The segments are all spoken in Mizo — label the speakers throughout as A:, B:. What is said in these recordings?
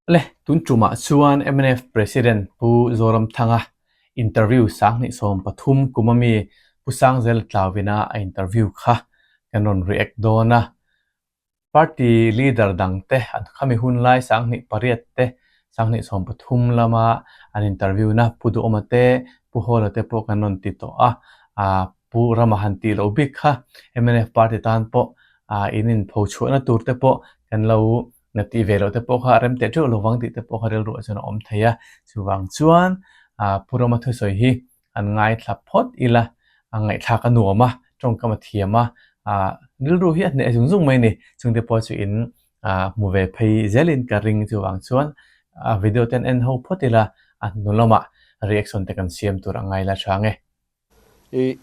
A: Le, tun tumah chuan mnf President Pu Zoramthanga interview 2013 kum ami Pu Sangzel Tlauina a interview kha kan rawn react dawn a. Party leader dangte an khami hun lai 2008 te 2013 lama an interview na Pu Duhawma te Pu Hawla te pawh kan rawn ti tawh a, Pu Rama han tih loh bik kha mnf party tan pawh in inphochhuahna tur te pawh kan lo Na tih ve loh te pawh kha a rem teh teuh lo vang tih te pawh kha rilruah chuan a awm thei a. Chuvang chuan Pu Rama thusawi hi an ngaithla phawt ila, a ngaihthlak a nuam a, tawngkam a thiam a, rilru hi a hneh zung zung mai a ni. Chungte pawh chu in hmu ve phei zelin ka ring. Chuvang chuan video te an en ho phawt ila, a hnu lamah reaction te kan siam tur a ngai la tha ang e.
B: I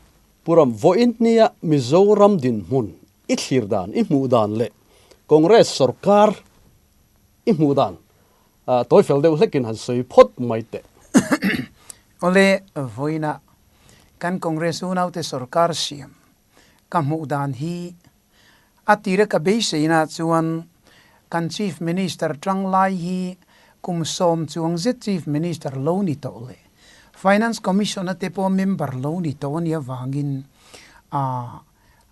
B: Puram vawiin nia Mizoram dinhmun i thlir dan, i hmuh dan leh Congress sorkar i hmuh dan tawi fel deuh hlekin han sawi phawt mai teh.
C: Awle, vawiinah kan Congress unaute sorkar siam ka hmuh dan hi a tira ka beiseina chuan kan Chief Minister tanglai hi kum sawm chuang zet Chief Minister lo ni tawh leh Finance Commission a te pawh member lo ni tawh a nih avangin a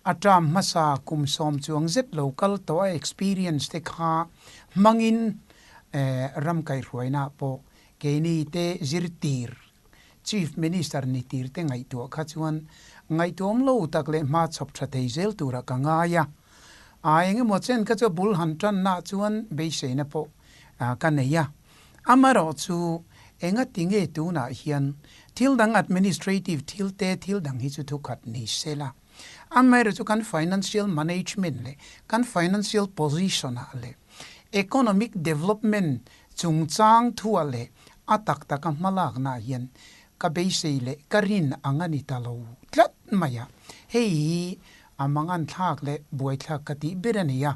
C: a term hmasa kum sawm chuang zet lo kal tawh a experience te kha hmangin ram kaihhruaina pawh keini te zirtir Chief Minister ni tir te ngaihtuah kha chuan ngaihtuahawm lo tak leh hma chhawp tha thei zel turah ka ngai a. A engemaw chen kha chu bul han tanna chuan beiseina pawh ka nei a. Amaherawh chu enga tinge tunah hian thil dang administrative thil te thil dang hi chu thukhat ni se la. Amaherawh chu kan financial management leh kan financial position ah leh economic development chungchang thuah leh a tak taka hmalakna hian ka beisei leh ka rin ang a ni ta lo tlat mai a. Hei hi a manganthlak leh buaithlak ka tih ber a ni a.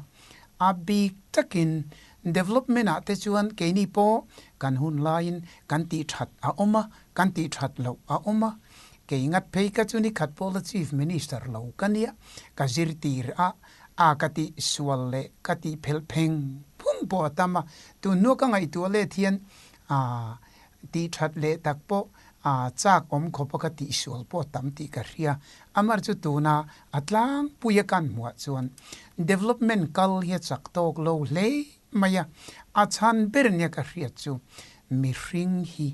C: A bik takin development ah te chuan keini pawh kan hun laiin kan tih that a awm a, kan tih that loh a awm a. Kei ngat phei ka chu nikhat pawh la Chief Minister lo ka nia, ka zirtir a, a ka tih sual leh ka tih phelh pheng phung pawh a tam a. Tun hnua ka ngaihtuah let hian a tih that leh tak pawh a chak awm khawp a ka tih sual pawh a tam tih ka hria. Amar chu tuna a tlangpui a kan hmuah chuan development kal hi a chak tawk lo hle mai a. A chhan ber nia ka hriat chu mihring hi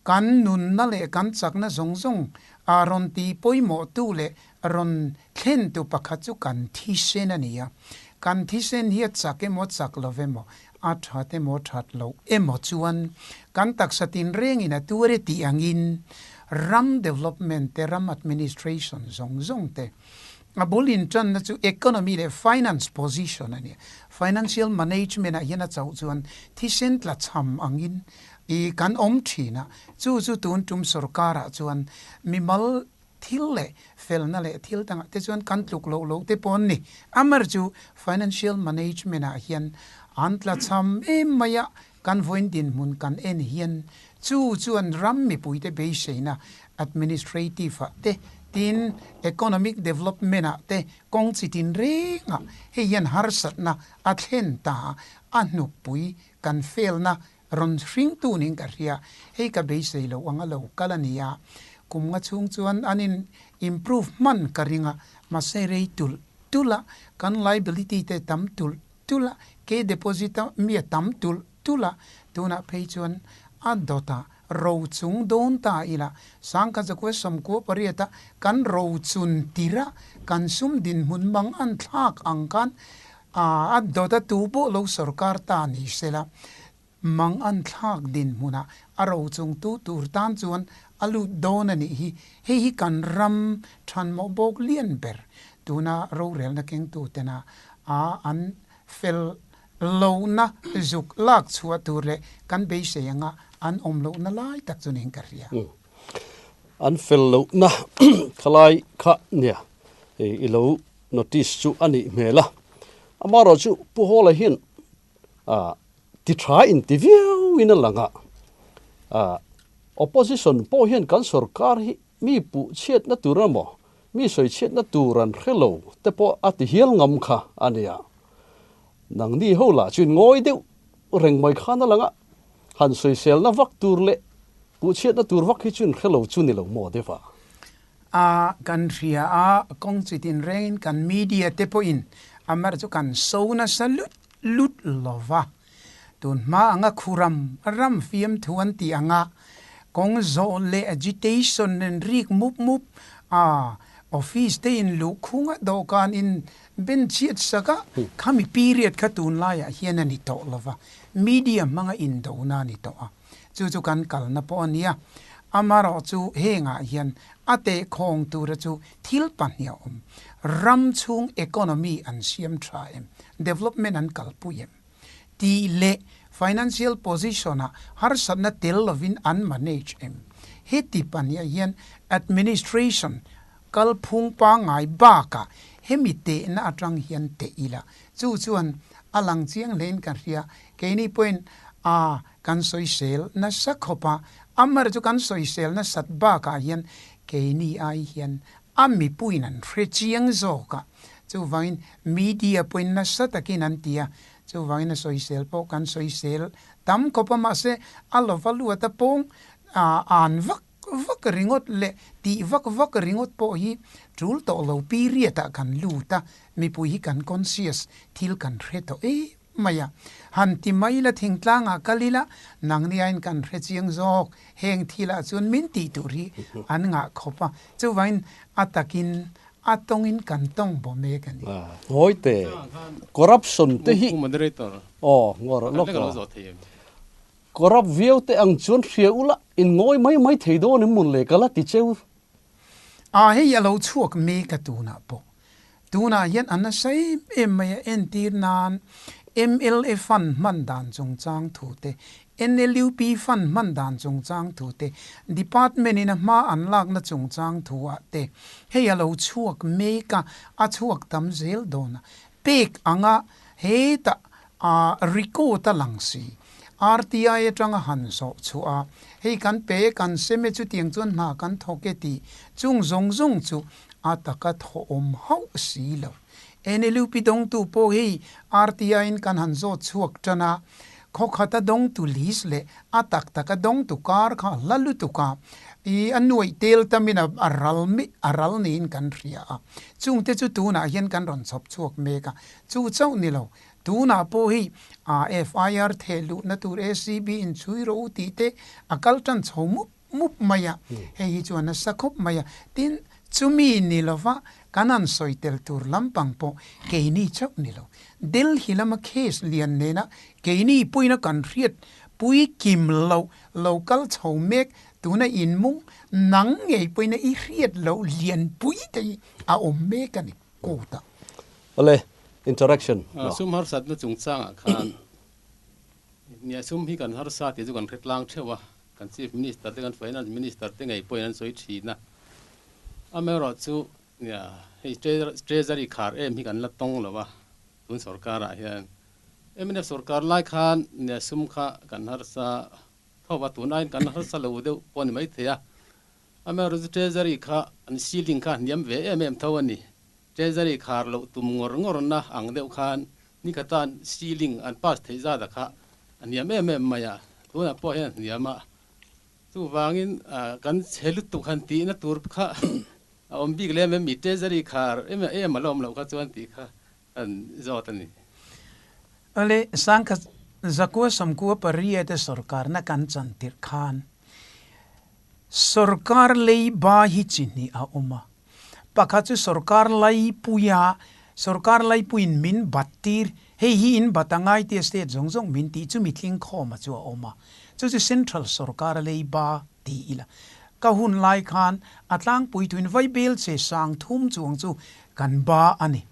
C: kan nunna leh kan chakna zawng zawng a rawn ti pawimawh tu leh rawn thlen tu pakhat chu kan thisen a ni a. Kan thisen hi a chak emaw chak lo emaw, a that emaw that lo emaw chuan kan taksa tinrengin a tuar e tih angin ram development te, ram administration zawng zawng te a bul intanna chu economy leh finance position a ni a. Financial management ah hian a chauh chuan thisen tlachham angin I kan awm thin a, chu chu tun tum sorkarah chuan mimal thil leh felna leh thil dangah te chuan kan tluk loh loh te pawh an ni. Amar chu financial management ah hian an tlachham em mai a, kan vawiin dinhmun kan en hian chu chuan ram mipuite beiseina administrative ah te tin economic development ah te kawng chi tin rengah hei hian harsatna a thlen ta a, a hnukpui kan felna Rawn hring tun in ka hria, hei ka beisei loh ang a lo kal a ni a, kum nga chhung chuan an in improve hman ka ring a, mahse rei tulh tulh a, kan liability te tam tulh tulh a, kei deposit a mi a tam tulh tulh a, tunah phei chuan a dawt a ro chung dawn ta ila, 1998 a kan ro chun tir a, kan sum dinhmun mang an thlak ang khan A dawt a tu pawh lo sorkar ta ni sela, mang an thlak dinhmunah a rochung tu tur tan chuan a lut dawn a nih hi. Hei hi kan ram thanmawh bawk lian ber tuna rorelna kengtu tena a an fel lohna zuk lak chhuah tur leh kan beisei anga an awm lohna lai tak chu niin ka hria.
B: An fel lohna khalai kha nia i lo Notice chu a nih hmel a, amaherawh chu Pu Hawla hian ah ti tha in ti viau in a lang a, ah opposition pawh hian kan sorkar hi mi puh chhiatna tur emaw mi sawi chhiatna tur an hre lo te pawh a ti hial ngam kha a nia. Nangni ho lah chuin ngawi deuh reng mai khan a lang a, han sawiselna vak tur leh puhchhiatna tur vak hi chu in hre lo chu ni lo maw deuh a?
C: A, kan hria a, kawng chi tinrengin kan media te pawhin a mar chu kan so nasa lut lut lo va. Tun hma anga khuram ram fiamthu an tih anga kawng zawh leh agitation nen rik mup mup a, office te in luh khunga dawhkan in ben chhiat sak a, khami period kha tunlaiah hian a ni tawh lo va, media hmanga indona a ni tawh a. Chu chu kan kalna pawh a nia. Amaherawhchu hengah hian a tehkhawng tura chu thil pahnih a awm. Ram chhung economy an siam tha em? Development an kalpui em? Tih leh financial position-ah harsatna tel lovin an manage em? Heti pahniah hian administration kalphung pangngai bakah hemi tehna atang hian teh ila. Chu chuan a lang chiang hlein ka hria. Keini pawhin a kan sawisel nasa khawp a, amar chu kan sawisel nasat bakah hian keini ai hian a mipuiin an hre chiang zawk a, chuvangin media pawhin nasa takin an ti a, chuvangin a sawisel pawh kan sawisel tam khawp a, mahse a lova luat a pawng an vak vak ringawt leh tih vak vak ringawt pawh hi tul tawh lo period ah kan lut a, mipui hi kan conscious thil kan hre tawh em mai a. Han ti mai ila thingtlang ah kal ila nangni aiin kan hre chiang zawk, heng thil ah chuan min tih tur hi an ngah khawp a, chuvangin a takin a tawngin kan tawng bawm mek a ni.
B: Ngawi te, corruption te hi aw ngawr lawk aw. Corrupt viau te ang chuan hria ula in ngawi mai mai thei dawn em mun le ka la ti cheu.
C: A hei a lo chhuak mek a tunah pawh. Tunah hian a nasa em em mai a entir nan mla fund hman dan chungchang thu te, NLUP fund hman dan chungchang thu te, department in a hma an lakna chungchang thu ah te hei a lo chhuak mek a, a chhuak tam zel dawn a. Pek anga hetah A record a lang si. RTI atanga han zawh chhuah a, hei kan pe e, kan sem e, chutiang chuan hna kan thawk e tih chung zawng zawng chu a taka thawhawm hauh si lo. NLUP dawngtu pawh hei RTI in kan han zawt chhuak tan a, khaw khata dawngtu list leh a tak taka dawngtu kar kha hla lutuk a, i a nuaih tel tamin a ral a ral niin kan hria a. Chungte chu tunah hian kan rawn chhawp chhuak mek a, chu chauh ni lo. Tunah pawh hi FIR theh luhna tur ACB in chhui rawh u tih te a kal tan chho mup mup mai a, hei hi chuan a sa khawp mai a. Tin, chumi ni lova kan han sawi tel tur lampang pawh keini chauh ni lo. Delhi lama case lian nena keini puina kan hriat pui kim loh lo kal chho mek tuna inmung nang ngei pawhin i hriat loh lian pui te hi a awm mek a ni. Court ah.
B: Awle, interaction.
D: Sum harsatna chungchangah khan nia sum hi kan harsa tih chu kan hre tlang theuh a, kan Chief Minister te kan Finance Minister te ngei pawhin an sawi thin a. Amaherawhchu nia hei Treasury khar em hi kan la tawng lo a tun sorkarah hian. Mnf sorkar lai khan nia sum kha kan harsa tho a, tun aiin kan harsa lo deuh pawh a ni maithei a. Amaherawhchu Treasury kha an ceiling kha hniam ve em em tho a ni. Treasury khar loh tum ngawr ngawrna ang deuh khan nikhatan ceiling an pass theih zat a kha a hniam em em mai a, tunah pawh hian a hniam a. Chuvangin kan chhe lutuk han tihna tur kha a awm bik lem em mi Treasury khar em em a la awm loh kha chuan tih kha kan zawt a ni.
C: Awle, Sangkhat Zakua Sawmkua Pariat-a sawrkarna kan chan tirh khan Sorkar lei ba hi chi hnih a awm a, pakhat chu sorkar laipuia sorkar laipuiin min bat tir, hei hi in bat a ngai tia state zawng zawng min tih chu mitling khawma chu a awm a, chu chu central sorkar lei ba ti ila. Ka hun lai khan a tlangpui thuin vaibel che sang thum chuang chu kan ba a ni.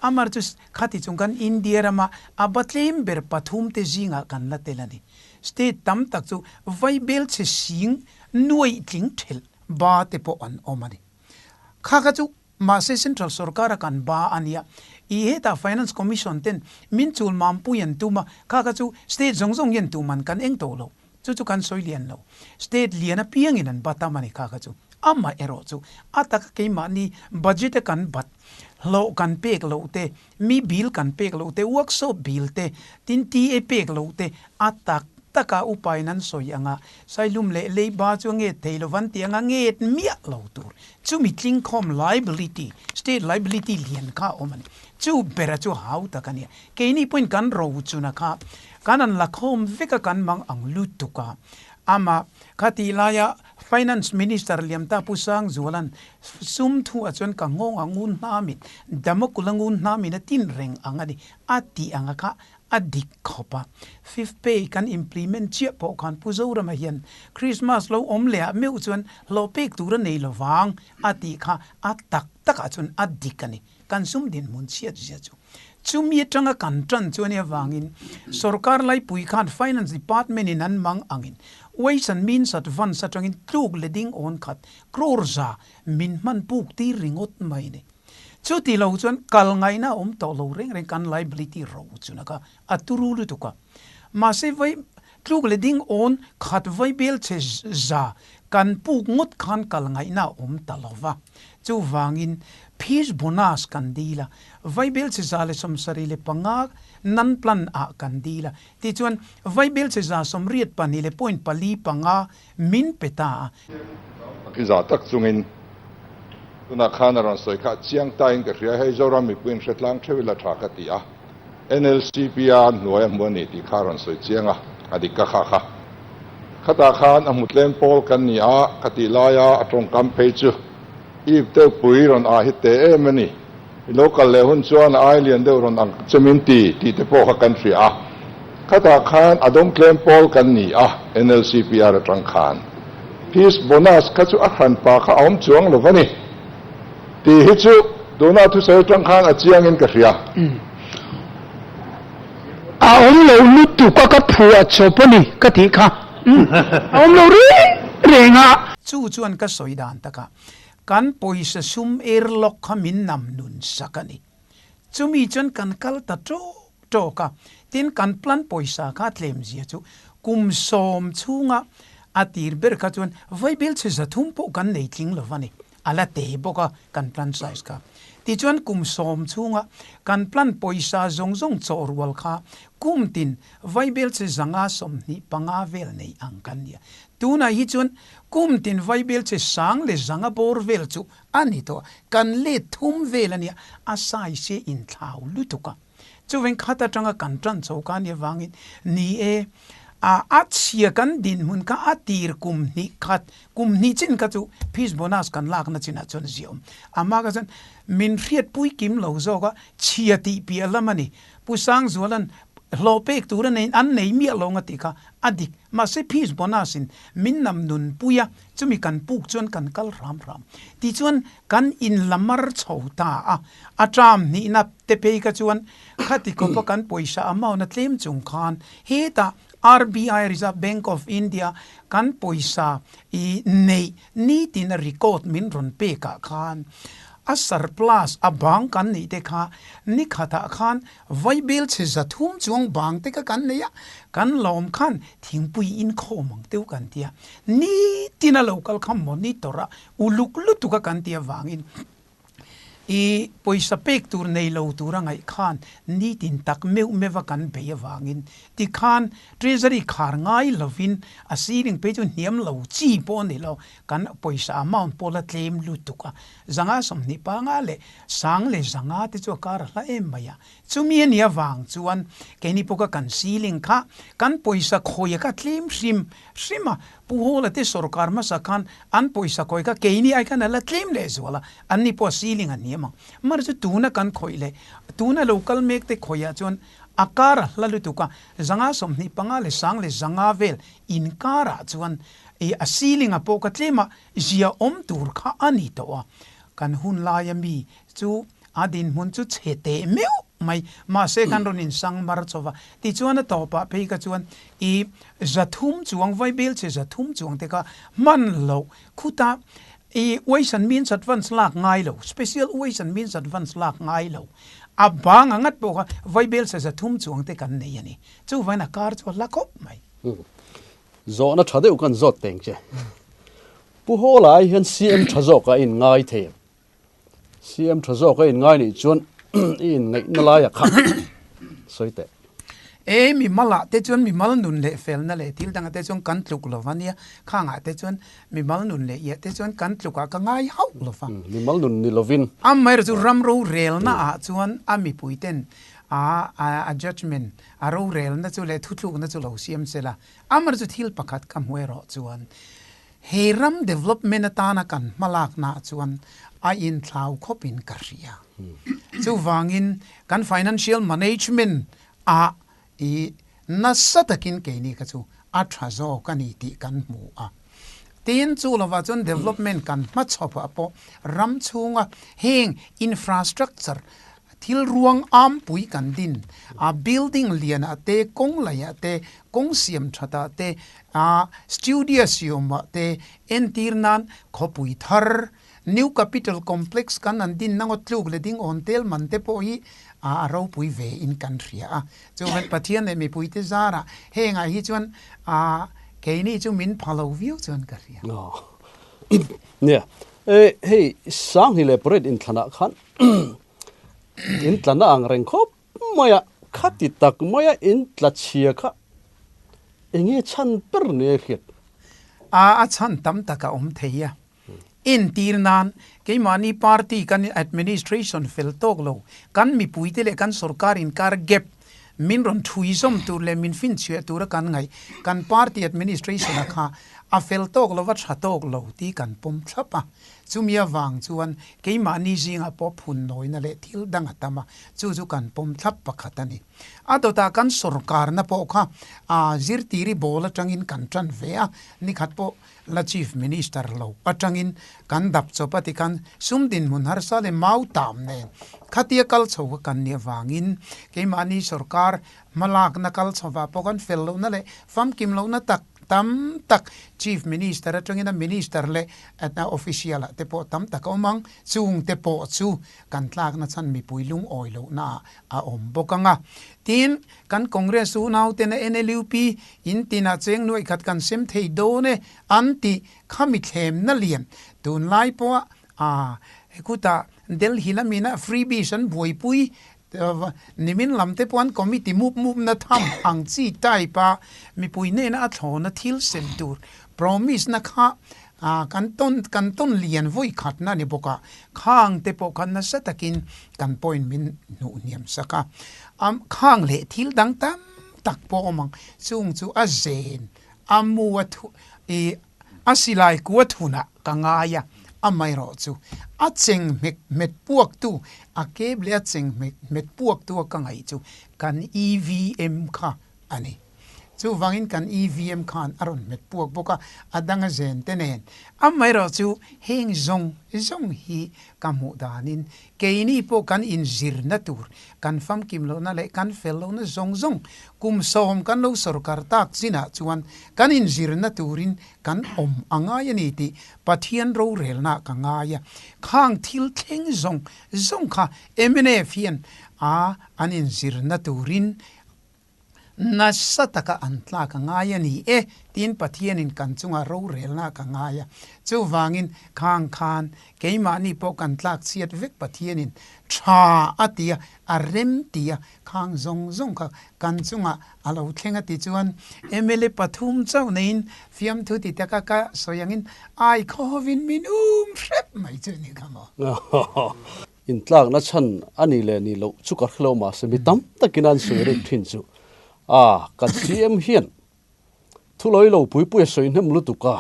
C: Amar chu khati chung kan India rama a ba tlem ber pathum te zingah kan la tel a ni. State tam tak chu vaibel chhe sing nuaih tling thelh ba te pawh an awm a ni. Kha kha chu mahse Central sorkara kan ba a nia. I hetah Finance Commission ten min chul mampui an tum a, kha kha chu state zawng zawng hian tuman kan eng tawh lo. Chu chu kan sawi lian lo. State lian apiangin an bat a mani kha kha chu. Amaherawh chu a taka keimahni budget a kan bat. Hlawh kan pek loh te, mi bill kan pek loh te, workshop bill te, tin TA pek loh te a tak tak a upain an sawi ang a, Sailum leh Leiba chu a nget thei lo van tih anga nget miah lo tur. Chumi tlingkhawm liability, state liability lian kha a awm a ni. Chu bera chu hau tak a nia. Keini pawhin kan rochuna kha kan an la khawm vek a kan mang ang lutuk a. Amah kha tih laia Finance Minister Liamta Pu Sangzuala'n sum thu ah chuan ka nghawng a ngun hnamin, Damokul a ngun hnamin a tin reng ang a ni a tih anga kha a dik khawp a. Fifth Pay kan implement chiah pawh khan Pu Zorama hian Christmas lo awm leh ah meuh chuan hlawh pek tur a nei lovang a tih kha a tak tak ah chuan a dik a ni. Kan sum dinhmun chhiat zia chu chumi atanga kan tan chu ania vangin sorkar laipui khan Finance Department in an mang angin Ways and Means Advance atangin tluk le ding awn khat crore za min hman puk tir ringawt mai a ni. Chuti lo chuan kal ngaihna a awm tawh lo reng reng kan liability ro chuna kha a turu lutuk a. Mahse vai tluk le ding awn khat vai bel che za kan puk ngawt khan kal ngaihna a awm ta lo va. Chuvangin fees bonus kan dil a, vai bel che 175 nan plan ah kan dil a. Tichuan vai bel che 82.45 min pe ta a.
E: I za tak chungin tunah khan a rawn sawi kha chiang tain ka hria, hei Zoram mipuiin hre tlang theuh ila tha ka ti a, NLCP a hnuai a hmu a ni tih kha a rawn sawi chiang a, a dik ka kha kha. Khatah khan a hmu tlem pawl kan ni a, ka tih laia a tawngkam phei chu ip deuh pui rawn ah hi te em a ni, i lo kal leh hun chuan a ai lian deuh rawn ang che min ti tih te pawh kha kan hria a. Khatah khan a dawng tlem pawl kan ni a, NLCPR atang khan. Fees bonus kha chu a hran pa kha a awm chuang lo va ni. Tih hi chu tuna thusawi atang khan a chiangin ka hria.
F: A awm lo lutuk a ka phuah chawp a ni ka tih kha. A awm lo reng reng a.
C: Chu chuan ka sawi dan takah kan pawisa sum airlock kha min nam nun sak a ni. Chumi chuan kan kal ta tawk tawk a, tin kan plan pawisa kha tlem zia chu kum 10 chhunga a tir ber kha chuan vaibel chhe 300 pawh kan nei tling lo va ni. A la te bawk a kan plan size kha. Tichuan kum 10 chhunga kan plan pawisa zawng zawng chawh rual kha kum tin vaibel che 125 vel nei ang kan nia. Tunah hi chuan kum tin vaibel che 100 bawr vel chu a ni tawh a, kan let thum vel a nia, a size hi inthlau lutuk a. Chuveng khat atanga kan tan chho kha nia vangin ni e, a a chhia kan dinhmun kha a tir kum hnih khat, kum hnih chin kha chu fees bonus kan lakna chinah chuan ziah awm. Amah kha chuan min hriatpui kim lo zawk a, chhia tih piah lam a ni. Pu Sangzuala'n hlawh pek tur a nei an nei miah lo nga tih kha a dik. Mahse fees bonus in min nam nunpui a, chumi kan puk chuan kan kal hram hram. Tichuan kan in la mar chho ta a, a term hnihna te phei kha chuan khati khawpa kan pawisa amount a tlem chung khan hetah RBI, Reserve Bank of India, kan pawisa i neih nitin a record min rawn pek ah khan a surplus a bang kan neih te kha nikhatah khan Vaibel chhe 300 chuang bang te kha kan nei a, kan lawm khan thingpui inkhawm ang teuh kan ti a, nitin a lo kal kha monitor a uluk lutuk a kan ti avangin i pawisa pek tur nei lo tur a ngaih khan nitin tak meuh meuh a kan bei avangin tikhan Treasury khar ngai lovin a ceiling phei chu hniam lo chi pawh a ni lo, kan pawisa amount pawh la tlem lutuk a, 125 leh 100 te chu a kar a hla em mai a, chumi a nih avang chuan keini pawh kha kan ceiling kha kan pawisa khawi kha tlem hrim hrim a, Pu Hawla te sorkar hmasa khan an pawisa khawi kha keini ai khan a la tlem leh zual a, an ni pawh a ceiling a hniam ang. Mar chu tuna kan khawih leh tuna lo kal mek te khawiah chuan a kar a hla lutuk a, 125 leh 100 vel inkarah chuan i a ceiling a pawh kha tlem a zia awm tur kha a ni tawh a, kan hun laia mi chu a dinhmun chu chhe teh meuh mai, mahse kan rawn insang mar chho va, tichuan a tawpah phei kha chuan i 300 chuang vaibel chhe 300 chuang te kha hman loh khutah i ways and means advance lak ngai lo, special ways and means advance lak ngai lo, a bang a ngat pawh kha vaibel chhe 300 chuang te kan nei a ni, chuvain a kar chu a hla khawp mai.
B: Zawhna tha deuh kan zawt teng che. Pu Hawla ai hian CM tha zawk a in ngai thei em? CM tha zawk a inngai nih chuan i inngaihna laia kha sawi teh.
C: E, mimal ah te chuan mimal nun leh felna leh thil dangah te chuan kan tluk lo va nia, khangah te chuan mimal nun leh iah te chuan kan tluk ah ka ngai hauh lo va.
B: Mimal nun ni lovin.
C: Amaherawhchu ram rorelna ah chuan a mipui ten a a judgement a rorelna chu leh thutlukna chu lo siam sela, amaherawhchu thil pakhat ka hmu erawh chuan He ram development atana kan hmalaknaah chuan a inthlau khawpin ka hria. Chuvangin kan financial management ah i nasa takin keini kha chu a tha zawk a ni tih kan hmu a. Tin, chu lovah chuan development kan hmachhawpah pawh ram chhunga heng infrastructure thil ruang ampui kan din a, building lianah te, kawng laihah te, kawng siam thatah te, a studio siamah te entir nan khawpui thar New Capital Complex kan an dinna ngawt tluk leh ding awn tel man te pawh hi a ropui ve in kan hria a. Chuan Pathian leh mipui te zarah hengah hi chuan a keini chu min pha lo viau chuan ka hria.
B: Nia, e hei Sanghni leh Parade inthlanah khan intlanna ang reng khawp maia khati tak maia intla chhia kha enge chhan ber ni a hriat?
C: A a chhan tam tak a awm thei a. Entir nan, keimahni party kan administration fel tawk lo, kan mipuite leh kan sorkar inkar gap min rawn thui zawm tur leh min finchhiah tura kan ngaih kan party administration a kha a fel tawk lova tha tawk lo tih kan pawm thlap a. Chumi avang chuan keimahni zingah pawh phun nawina leh thil dang a tam a, chu chu kan pawm thlap pakhat a ni. A dawtah kan sorkarna pawh kha a zirtiri bawl atangin kan tan ve a, nikhat pawh la Chief Minister lo atangin kan dap chawp a tikhan sum dinhmun harsa leh mau tam nen khatia kal chho kha kan nih avangin keimahni sorkar hmalakna kal chhovah pawh kan fel lohna leh famkim lohna tak Tam tak Chief Minister atangin a Minister leh official ah te pawh tam tak a awm ang, chung te pawh chu kan tlakna chhan mipui lungawi lohna ah a awm bawk ang a. Tin, kan Congress unau ten a NLUP in tinah cheng nuaih khat kan sem thei dawn e an tih kha mi thlemna lian tunlai pawh a hekutah Delhi lamina freebies an buaipui Nimin lam te pawh an committee mup mup na tham ang chi type a mipui hnena a thlawna thil sem tur promise na kha kan tawn kan tawn lian vawi khat na ni bawk a, khang te pawh kha nasa takin kan point min hnuh hniam sak a, khang leh thil dang tam tak pawh awm ang chung chu a zen a mu a thu ih A silai kua thunah ka ngai a, amaherawh chu a cheng hmek hmet puaktu, a kep leh a cheng hmek hmet puaktu a ka ngaih chu kan EVM kha a ni. Chuvangin kan EVM khan a rawn hmet puak bawk a, a dang a zen te nen. Amaherawh chu heng zawng zawng hi ka hmuh danin keini pawh kan inzirna tur, kan famkim lohna leh kan fel lohna zawng zawng kum sawm kan lo sorkar tak chinah chuan kan inzirna turin kan awm a ngai a ni tih Pathian rorelna ka ngai a. Khang thil thleng zawng zawng kha mnf hian a an inzirna turin Nasa taka an tlak a ngai a ni e, tiin Pathianin kan chunga rorelna ka ngai a. Chuvangin khang khan keimahni pawh kan tlak chhiat vek Pathianin tha a ti a, a rem ti a, khang zawng zawng kha kan chungah a lo thleng a ti chuan mla pathum chauh neiin fiamthu ti taka ka sawi angin ai khawhovin min um hrep mai chu a ni kha maw.
B: Intlakna chhan a ni leh ni loh chu ka hrelo mahse mi tam takin an sawi reng thin chu a kan CM hian thulawi lo pui pui a sawi hnem lutuk a.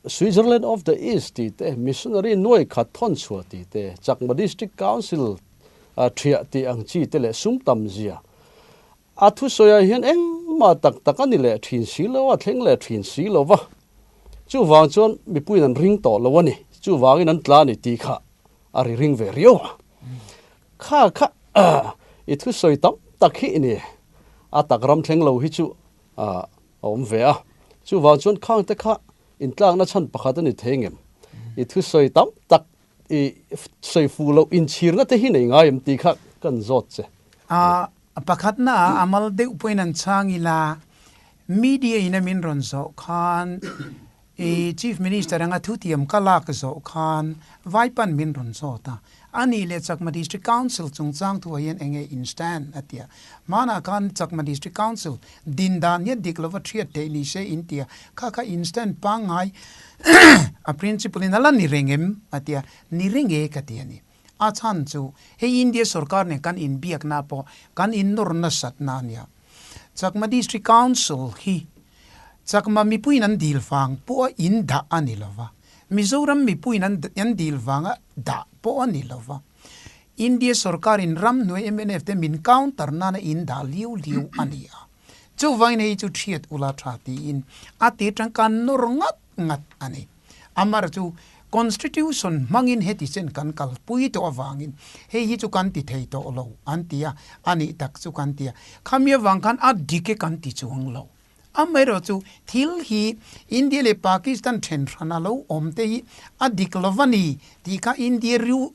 B: Switzerland of the East tih te, Missionary nuai khat thawn chhuah tih te, Chakma District Council thiah tih ang chi te leh sum tam zia a thusawiah hian engmah tak tak a ni leh thin si lo a, thleng leh thin si lo va. Chuvang chuan mipuiin an ring tawh lo a ni. Chuvangin an tla a ni tih kha a ri ring ve riau a. Kha kha i thusawi tam tak hi i ni. A tak ram thleng lo hi chu a awm ve a. Chuvang chuan khang te kha intlakna chhan pakhat a ni thei ngem. I thusawi tam tak i sawi fuh loh inchhirna te hi nei ngai em tih kha kan zawt che.
C: A pakhatna a mal deuh pawhin an chhang ila. Media in a min rawn zawh khan I Chief Minister anga thutiam ka lak zawh khan Vaipan min rawn zawt a, a nih leh Chakma District Council chungchang thuah hian enge in stand a ti a. Hmanah khan Chakma District Council din dan hian dik lova thiat theih ni se in ti a, kha kha in stand pangngai a principle in a la ni reng em a ti a, ni reng e ka ti a ni. A chhan chu hei India sorkar nen kan inbiakna pawh kan innawr nasatna a nia. Chakma District Council hi Chakma mipuiin an dil vang pawh a in dah a ni lova, Mizoram mipuiin an an dil vanga dah pawh a ni lova, India sorkarin ramhnuai mnf te min counter nana in dah liu liu a ni a. Chuvangin hei chu thiat ula tha tiin a ti tangkan nawr ngat ngat a ni. Amar chu Constitution hmangin heti chen kan kalpui tawh avangin hei hi chu kan ti thei tawh lo an ti a, a nih tak chu kan ti a. Khami avang khan a dik e kan ti chuang lo. Amaherawh chu thil hi India leh Pakistan then hran a lo awm te hi a dik lo va ni tih kha India ru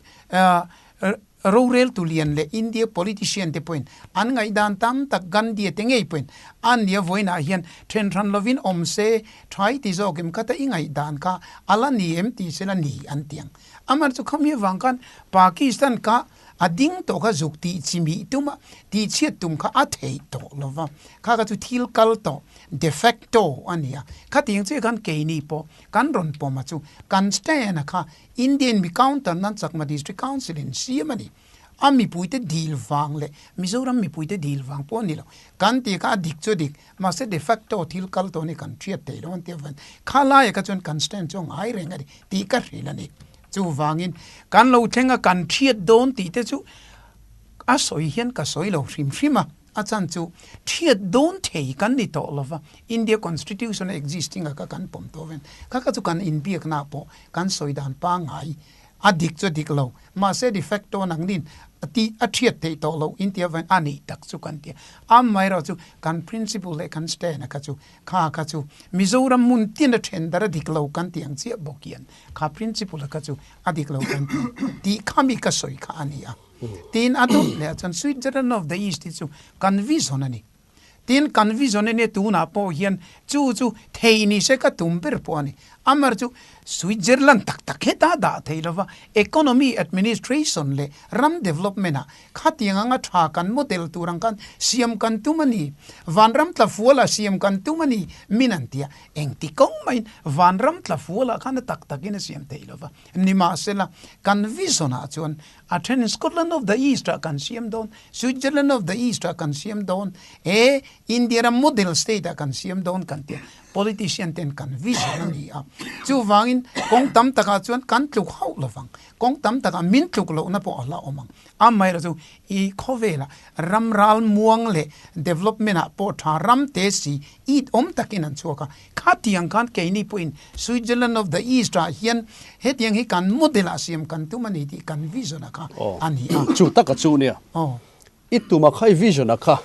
C: roreltu lian leh India politician te pawhin an ngaihdan tam tak Gandhi-a te ngei pawhin a nia vawiinah hian then hran lovin awm se thai ti zawk em kha ta i ngaihdan kha a la ni em tih sela ni an ti ang. Amaherawh chu khami avang khan Pakistan kha A ding tawh kha zuk tih chi mih tum a, tih chhiat tum kha a theih tawh lo va, kha kha chu thil kal tawh, de facto, a ni a. Khatiang chiah khan keini pawh kan rawn pawm a chu kan stand a kha Indian mi counter nan Chakma District Council in siam a ni. A mipuite dil vang leh Mizoram mipuite dil vang pawh a ni lo. Kan tih kha a dik chu a dik, mahse de facto thil kal tawh a ni kan hriat theih lo an tih avangin kha laiah kha chuan kan stand chu a ngai reng a ni tih ka hrilh a ni. Chuvangin, kan lo thleng a, kan thiat dawn tih te chu a sawi hian ka sawi lo hrim hrim a, a chan chu thiat dawn thei kan ni tawh lo va, India Constitution a existing a kha kan pawm tawh ven, kha kha chu kan inbiakna pawh kan sawi dan pangngai a dik chu a dik lo, mahse de facto nangnin a tih a thiat theih tawh loh inti avangin a nih tak chu kan ti a, amaherawhchu kan principle leh kan stand a kha chu Kha kha chu Mizoram hmun tin a then dar a dik lo kan tih ang chiah bawk hian kha principle a kha chu a dik lo kan ti tih kha mi ka sawi kha a ni a. Tin a dawt leh ah chuan Switzerland of the East hi chu kan vision a ni. Tin kan vision a nia tunah pawh hian chu chu thei ni se ka tum ber pawh a ni. Amar chu Switzerland tak tak heta dah thei lova economy administration leh ram development ah Khatiang anga tha kan model tur ang khan siam kan tum a ni. Vanram tla fualah siam kan tum a ni min an ti a. Engti kawng maiin vanram tla fualah khan a tak takin a siam theih lo va. Nimahsela, kan vision ah chuan a then Scotland of the East ah kan siam dawn, Switzerland of the East ah kan siam dawn, he India ram model state ah kan siam dawn kan ti a. Politician ten kan vision a ni a. Chuvangin kawng tam takah chuan kan tluk hauh lovang. Kawng tam takah min tluk lohna pawh a la awm ang. Amaherawh chu i khawvelah ram ral muang leh development ah pawh tha ram te si it awm takin an chhuak a. Khatiang khan keini pawhin Switzerland of the East ah hian hetiang hi kan model ah siam kan tum a ni tih kan vision a kha a ni a.
B: Chu taka chu nia. I tuma kha i vision a kha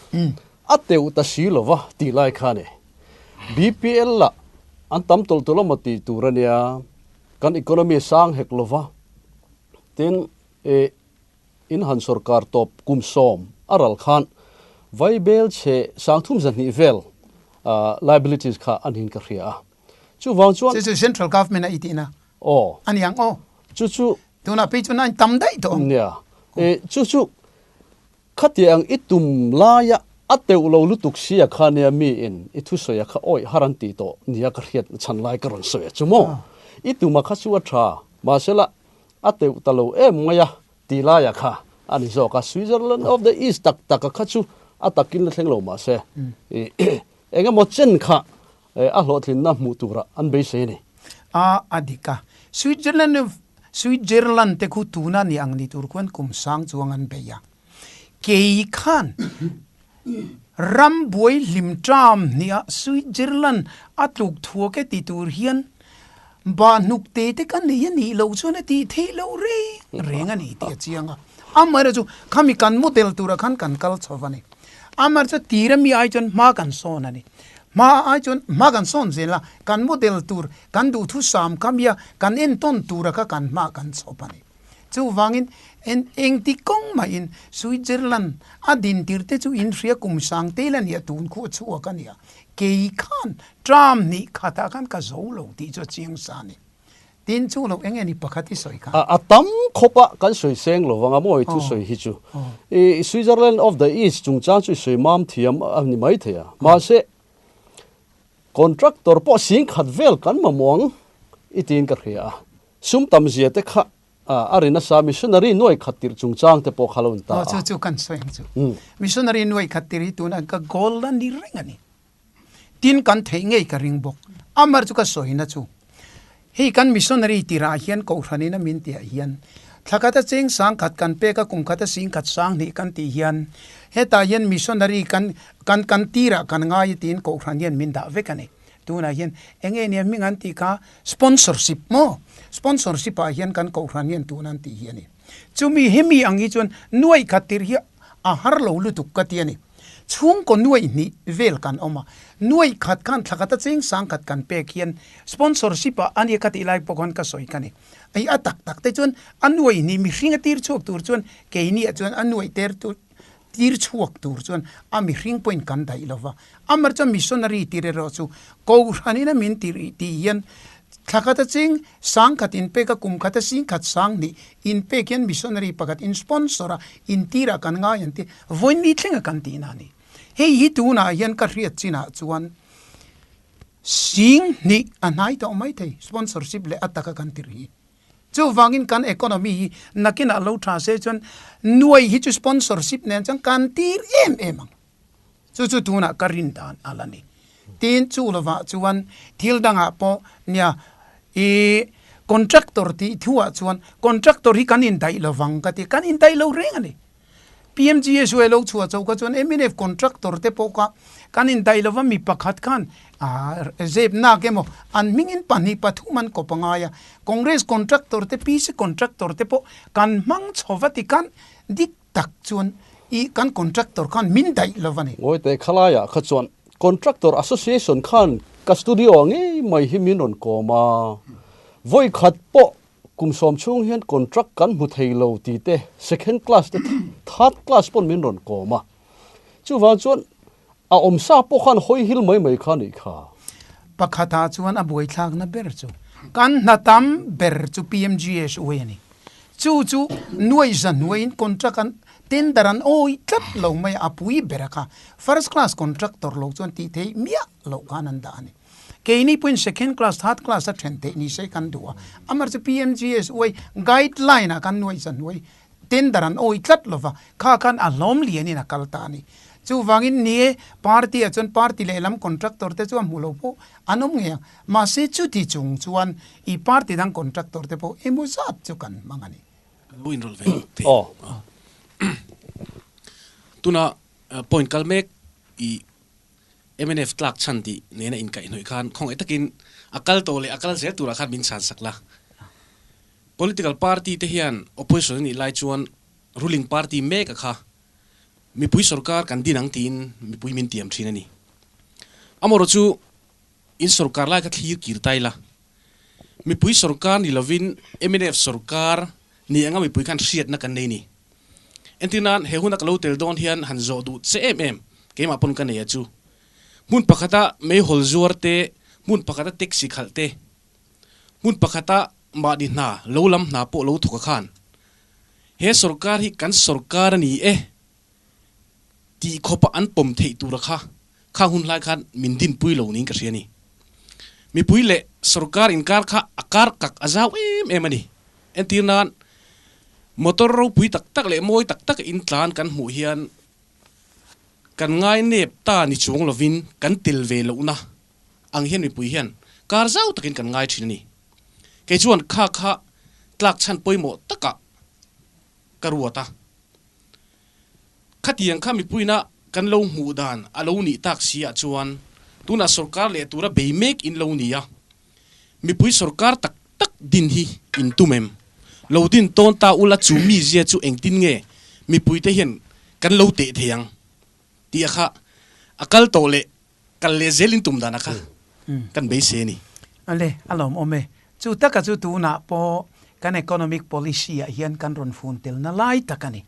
B: a teuh ta si lova tih lai kha a ni. BPL lah an tam tawlh tawlh a maw tih tur a nia. Kan economy a sang hek lova, tin eh in han sorkar tawp kum sawm a ral khan Vaibel chhe sangthum zahnih vel liabilities kha a niin ka hria a. Chuvang chuan.
C: Chu chu central government a i tihna
B: Aw.
C: a ni ang aw.
B: Chu chu.
C: Tunah phei chuan a in tam daih tawh ang.
B: Nia. Eh chu chu Khatiang i tum laia a teuh lo lutuk sia kha nia miin i thusawi a kha awih har an tih tawh nia ka hriat chhan lai ka rawn sawi a chu maw? I tum a kha chu a tha, mahsela a teuh ta lo em mai a ti laia kha a ni zawk a, Switzerland of the East tak tak a kha chu a takin la thleng lo mahse eng emaw chen kha a hlawhtlinna hmuh turah an beisei a ni.
C: A a dik a, Switzerland of Switzerland te khu tuna ni ang ni tur khuan kum sang chuang an bei a. Kei khan ram buai hlim ṭam hniah Switzerland a tluk thuak e ti tur hian bah hnuk te te ka nei a nih loh chuan a tih theih loh reng reng a ni tih a chiang a. Amaherawhchu chu khami kan model turah khan kan kal chho va ni. Amaherawhchu tir ami ai chuan hma kan sawn a ni. Hma ai chuan hma kan sawn zel a, kan model tur, kan duhthusam kha mia kan entawn tura kha kan hma kan chhawp a ni. Chuvangin en engti kawng mahin Switzerland a din tir te chu in hria kum sang tel a nia tun khu a chhuak a nia. Kei khan term hnih khatah khan ka zo lo tih chu a chiang sa a ni. Tin chu lo eng nge ni pakhat i sawi kha?
B: A tam khawp a, kan sawi seng lo vang a maw i thusawi hi chu. I Switzerland of the East chungchang chu i sawi mam thiam a ni mai thei a. Mahse, contractor pawh sing khat vel kan mamawh ang i tiin ka hria a. Sum tam zia te kha a ri nasa, missionary nuai khat tirh chungchang te pawh kha lo ni ta a.
C: Aw chu chu kan sawi ang chu. Missionary nuai khat tirh hi tunah ka goal a ni reng a ni. Tin kan theih ngei ka ring bawk. Amar chu ka sawina chu, hei kan missionary tirah hian kohhranin a min tihah hian thla khata cheng sang khat kan pek a, kum khata sing khat sang hnih kan tih hian hetah hian missionary kan kan kan tirah kan ngai tiin kohhran hian min dah vek a ni. Tunah hian eng nge nia hming an tih kha sponsorship maw? Sponsorship ah hian kan kohhran hian tuna an tih hi a ni. Chumi hemi ang hi chuan nuaih khat tir hi a har lo lutuk ka ti a ni. Chhungkaw nuaih hnih vel kan awm a, nuaih khat khan thla khat a cheng sang khat kan pek hian sponsorship ah a nia ka tih lai pawh khan ka sawi ka ni. Ei a tak tak te chuan a nuaih hnih mihring a tir chhuak tur chuan keini ah chuan a nuaih ter tur tir chhuak tur chuan a mihring pawhin kan daih lo va. Amar chuan missionary tir erawh chu Kohhran in a min tir tih hian thla khat a cheng sang khat in pek a, kum khat a sing khat sang hnih in pek hian missionary pakhat in sponsor a in tirah kan ngai an ti. Vawiin thlenga kan tihna a ni. Hei hi tunah hian ka hriat chinah chuan sing hnih a hnai tawh mai thei sponsorship leh a taka kan tirh hi. Chuvangin kan economy hi nakinah lo tha se chuan nuai hi chu sponsorship nen chuan kan tir em em ang. Chu chu tunah ka rin dan a la ni. Tin chu lovah chuan thil dangah pawh nia i contractor tih thuah chuan contractor hi kan indaih lovang ka ti. Kan indaih lo reng a ni. PMGSY lo chhuah chauh kha chuan mnf contractor te pawh kha kan indaih lova mi pakhat khan zep nak emaw an hmingin pahnih pathum an kawp a ngai a. Congress contractor te PC contractor te pawh kan hmang chho va ti khan dik tak chuan i kan contractor khan min daih lo va ni.
B: Ngawite khalaiah kha chuan Contractor Association khan ka studio ah ngei mai hi min rawn kawm a, vawi khat pawh kum sawm chhung hian contract kan hmu thei lo tih te second class te third class pawn min rawn kawm a, chuvang chuan a awmsa pawh khan hawi hil mai mai kha nih kha.
C: Pakhatah chuan a buaithlakna ber chu kan hna tam ber chu PMGSY a ni. Chu chu nuaih za hnuaiin contract an tender an awi tlat lo mai a, a pui ber a kha. First class contractor lo chuan tih theih miah loh khan an dah a ni. Keini pawhin second class, third class a then theih ni se kan duh a. Amar chu PMGSY guideline ah khan nuaih za hnuai tender an awi tlat lo va, kha khan a hlawm lianin a kal ta a ni. Chuvangin ni e, party ah chuan party lehlam contractor te chu a hmu lo pawh an awm ngei ang. Mahse chuti chung chuan I party dang contractor te pawh emaw zat chu kan hmang a ni.
G: Ka lo inrawlh ve thei. Aw. Tuna point kal mek i mnf tlak chhan tih nena inkaihhnawih khan khawngaih takin a kal tawh leh a kal zel turah khan min chhan sak la. Political party te hian opposition a nih lai chuan ruling party mek a kha mipui sorkar kan din ang tiin mipui min tiam thin a ni. Amaherawhchu chu In sorkar lai kha thlir kir ta ila. Mipui sorkar ni lovin mnf sorkar ni anga mipui khan hriatna kan nei ni. Entir nan he huna ka lo tel dawn hian han zawh duh che em em keimah pawn ka nei a chu. Hmun pakhata meihawl zuar te, hmun pakhata taxi khalh te, hmun pakhata mahni hna lo lam hna pawh lo thawk a khan he sorkar hi kan sorkar a ni e. Tih khawpa an pawm theih tura kha khang hun hlai khan min dinpui lo niin ka hria a ni. Mipui leh sorkar inkar kha a kar kak a zau em em a ni. Entir nan, motor ropui tak tak leh mawi tak tak in tlan kan hmuh hian kan ngai nep ta ni chuang lovin kan tel ve lohna ang hian mipui hian kar zau takin kan ngai thin a ni. Kei chuan kha kha tlak chhan pawimawh takah ka ruat a. Khatiang kha mipuina kan lo hmuh dan a lo nih tak si ah chuan tunah sorkar leh tura bei mek in lo ni a, mipui sorkar tak tak din hi in tum em? Lo din tawn ta ula chu mizia chu engtin nge mipuite hian kan lo teh thei ang tih a kha a kal tawh leh kal leh zel in tum dan a kha kan beisei a ni.
C: Ale, a lawmawm e. Chu taka chu tunah pawh kan economic policy ah hian kan rawn fun telna lai tak a ni.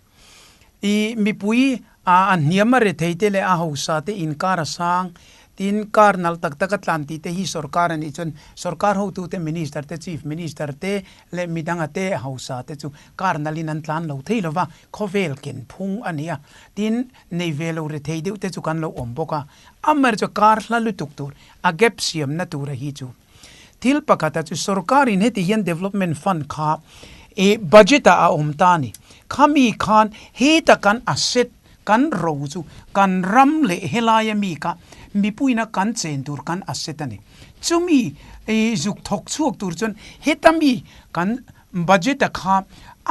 C: I mipui a hniam a rethei te leh a hausa te inkar a sang. Tin, car nalh tak tak a tlan tih te hi sorkar a nih chuan sorkar hotute, minister te, chief minister te leh midanga te, hausa te chu car nalhin an tlan lo thei lo va, khawvel ken phung a ni a. Tin, nei ve lo rethei deuh te chu kan lo awm bawk a. Amaherawhchu car hla lutuk tur, a gap siamna tura hi chu thil pakhat a chu sorkarin heti hian development fund kha ih budget ah a awm ta a ni. Khami khan heta kan asset kan ro chu kan ram leh helaia mi kha mipuina kan chen tur kan asset a ni. Chumi ih zuk thawk chhuak tur chuan heta mi kan budget a kha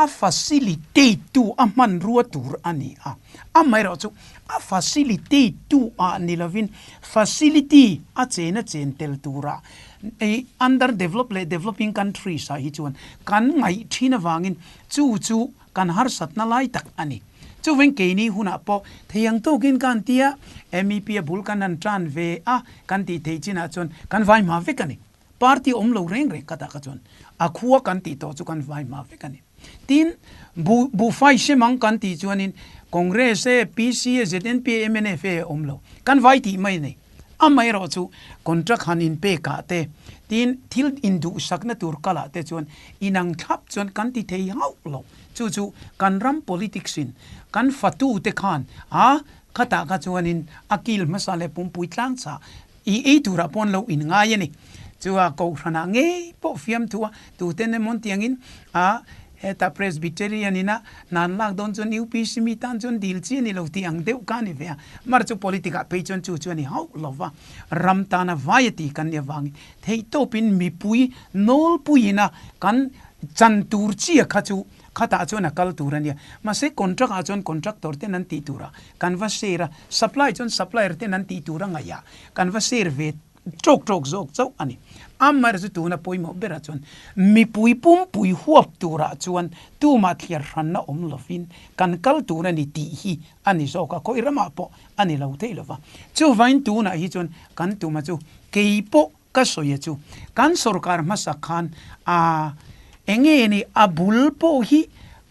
C: a facilitate tu a hmanrua tur a ni a. Amaherawh chu a facilitate tu ah ni lovin facility a chen a chen tel turah ei under developed leh developing countries ah hi chuan kan ngaih thin avangin chu chu kan harsatna lai tak a ni. Chuveng keini hunah pawh thei ang tawkin kan ti a, MEP a bul kan han tan ve a kan tih theih chinah chuan kan vai hma vek a ni. Party awm lo reng reng khatah kha chuan a khua kan tih tawh chu kan vai hma vek a ni. Tin, bu buhfai sem ang kan tih chuanin Congress e, PC e, ZNP e, mnf e awm lo. Kan vai tih mai a ni. Amaherawhchu contract han inpek ah te, tin thil induhsakna tur kalah te chuan inang thlap chuan kan ti thei hauh lo. Chu chu kan ram politics in kan fatu te khan a khatah kha chuanin a kil hmasa leh pumpui tlang chah I ei turah pawn lo in ngai a ni. Chua Kohhranah ngei pawh fiamthu a, tuten emaw tiangin a heta Presbyterian ina hnan lak dawn chuan UPC mi tan chuan dil chi a ni lo tih ang deuh kha a ni ve a. Mar chu politic ah phei chuan chu chu a ni hauh lo va, ram tana vai a ti kan nih avangin theihtawpin mipui nawlpuiin a kan chan tur chi a kha chu Khatah chuan a kal tur a nia. Mahse contract ah chuan contractor ten an tih tur a kan va share a, supply chuan supplier ten an tih tur a ngaih ah kan va share ve tawk tawk zawk chauh a ni. Amaherawhchu chu tuna pawimawh berah chuan mipui pumpui huap turah chuan tumah thliar hranna awm lovin kan kal tur a ni tih hi a ni zawk a, khawi ramah pawh a ni lo theih lova. Chuvangin tunah hi chuan kan tuma chu kei pawh Ka sawi a chu, kan sorkar hmasa khan a enge ni a bul pawh hi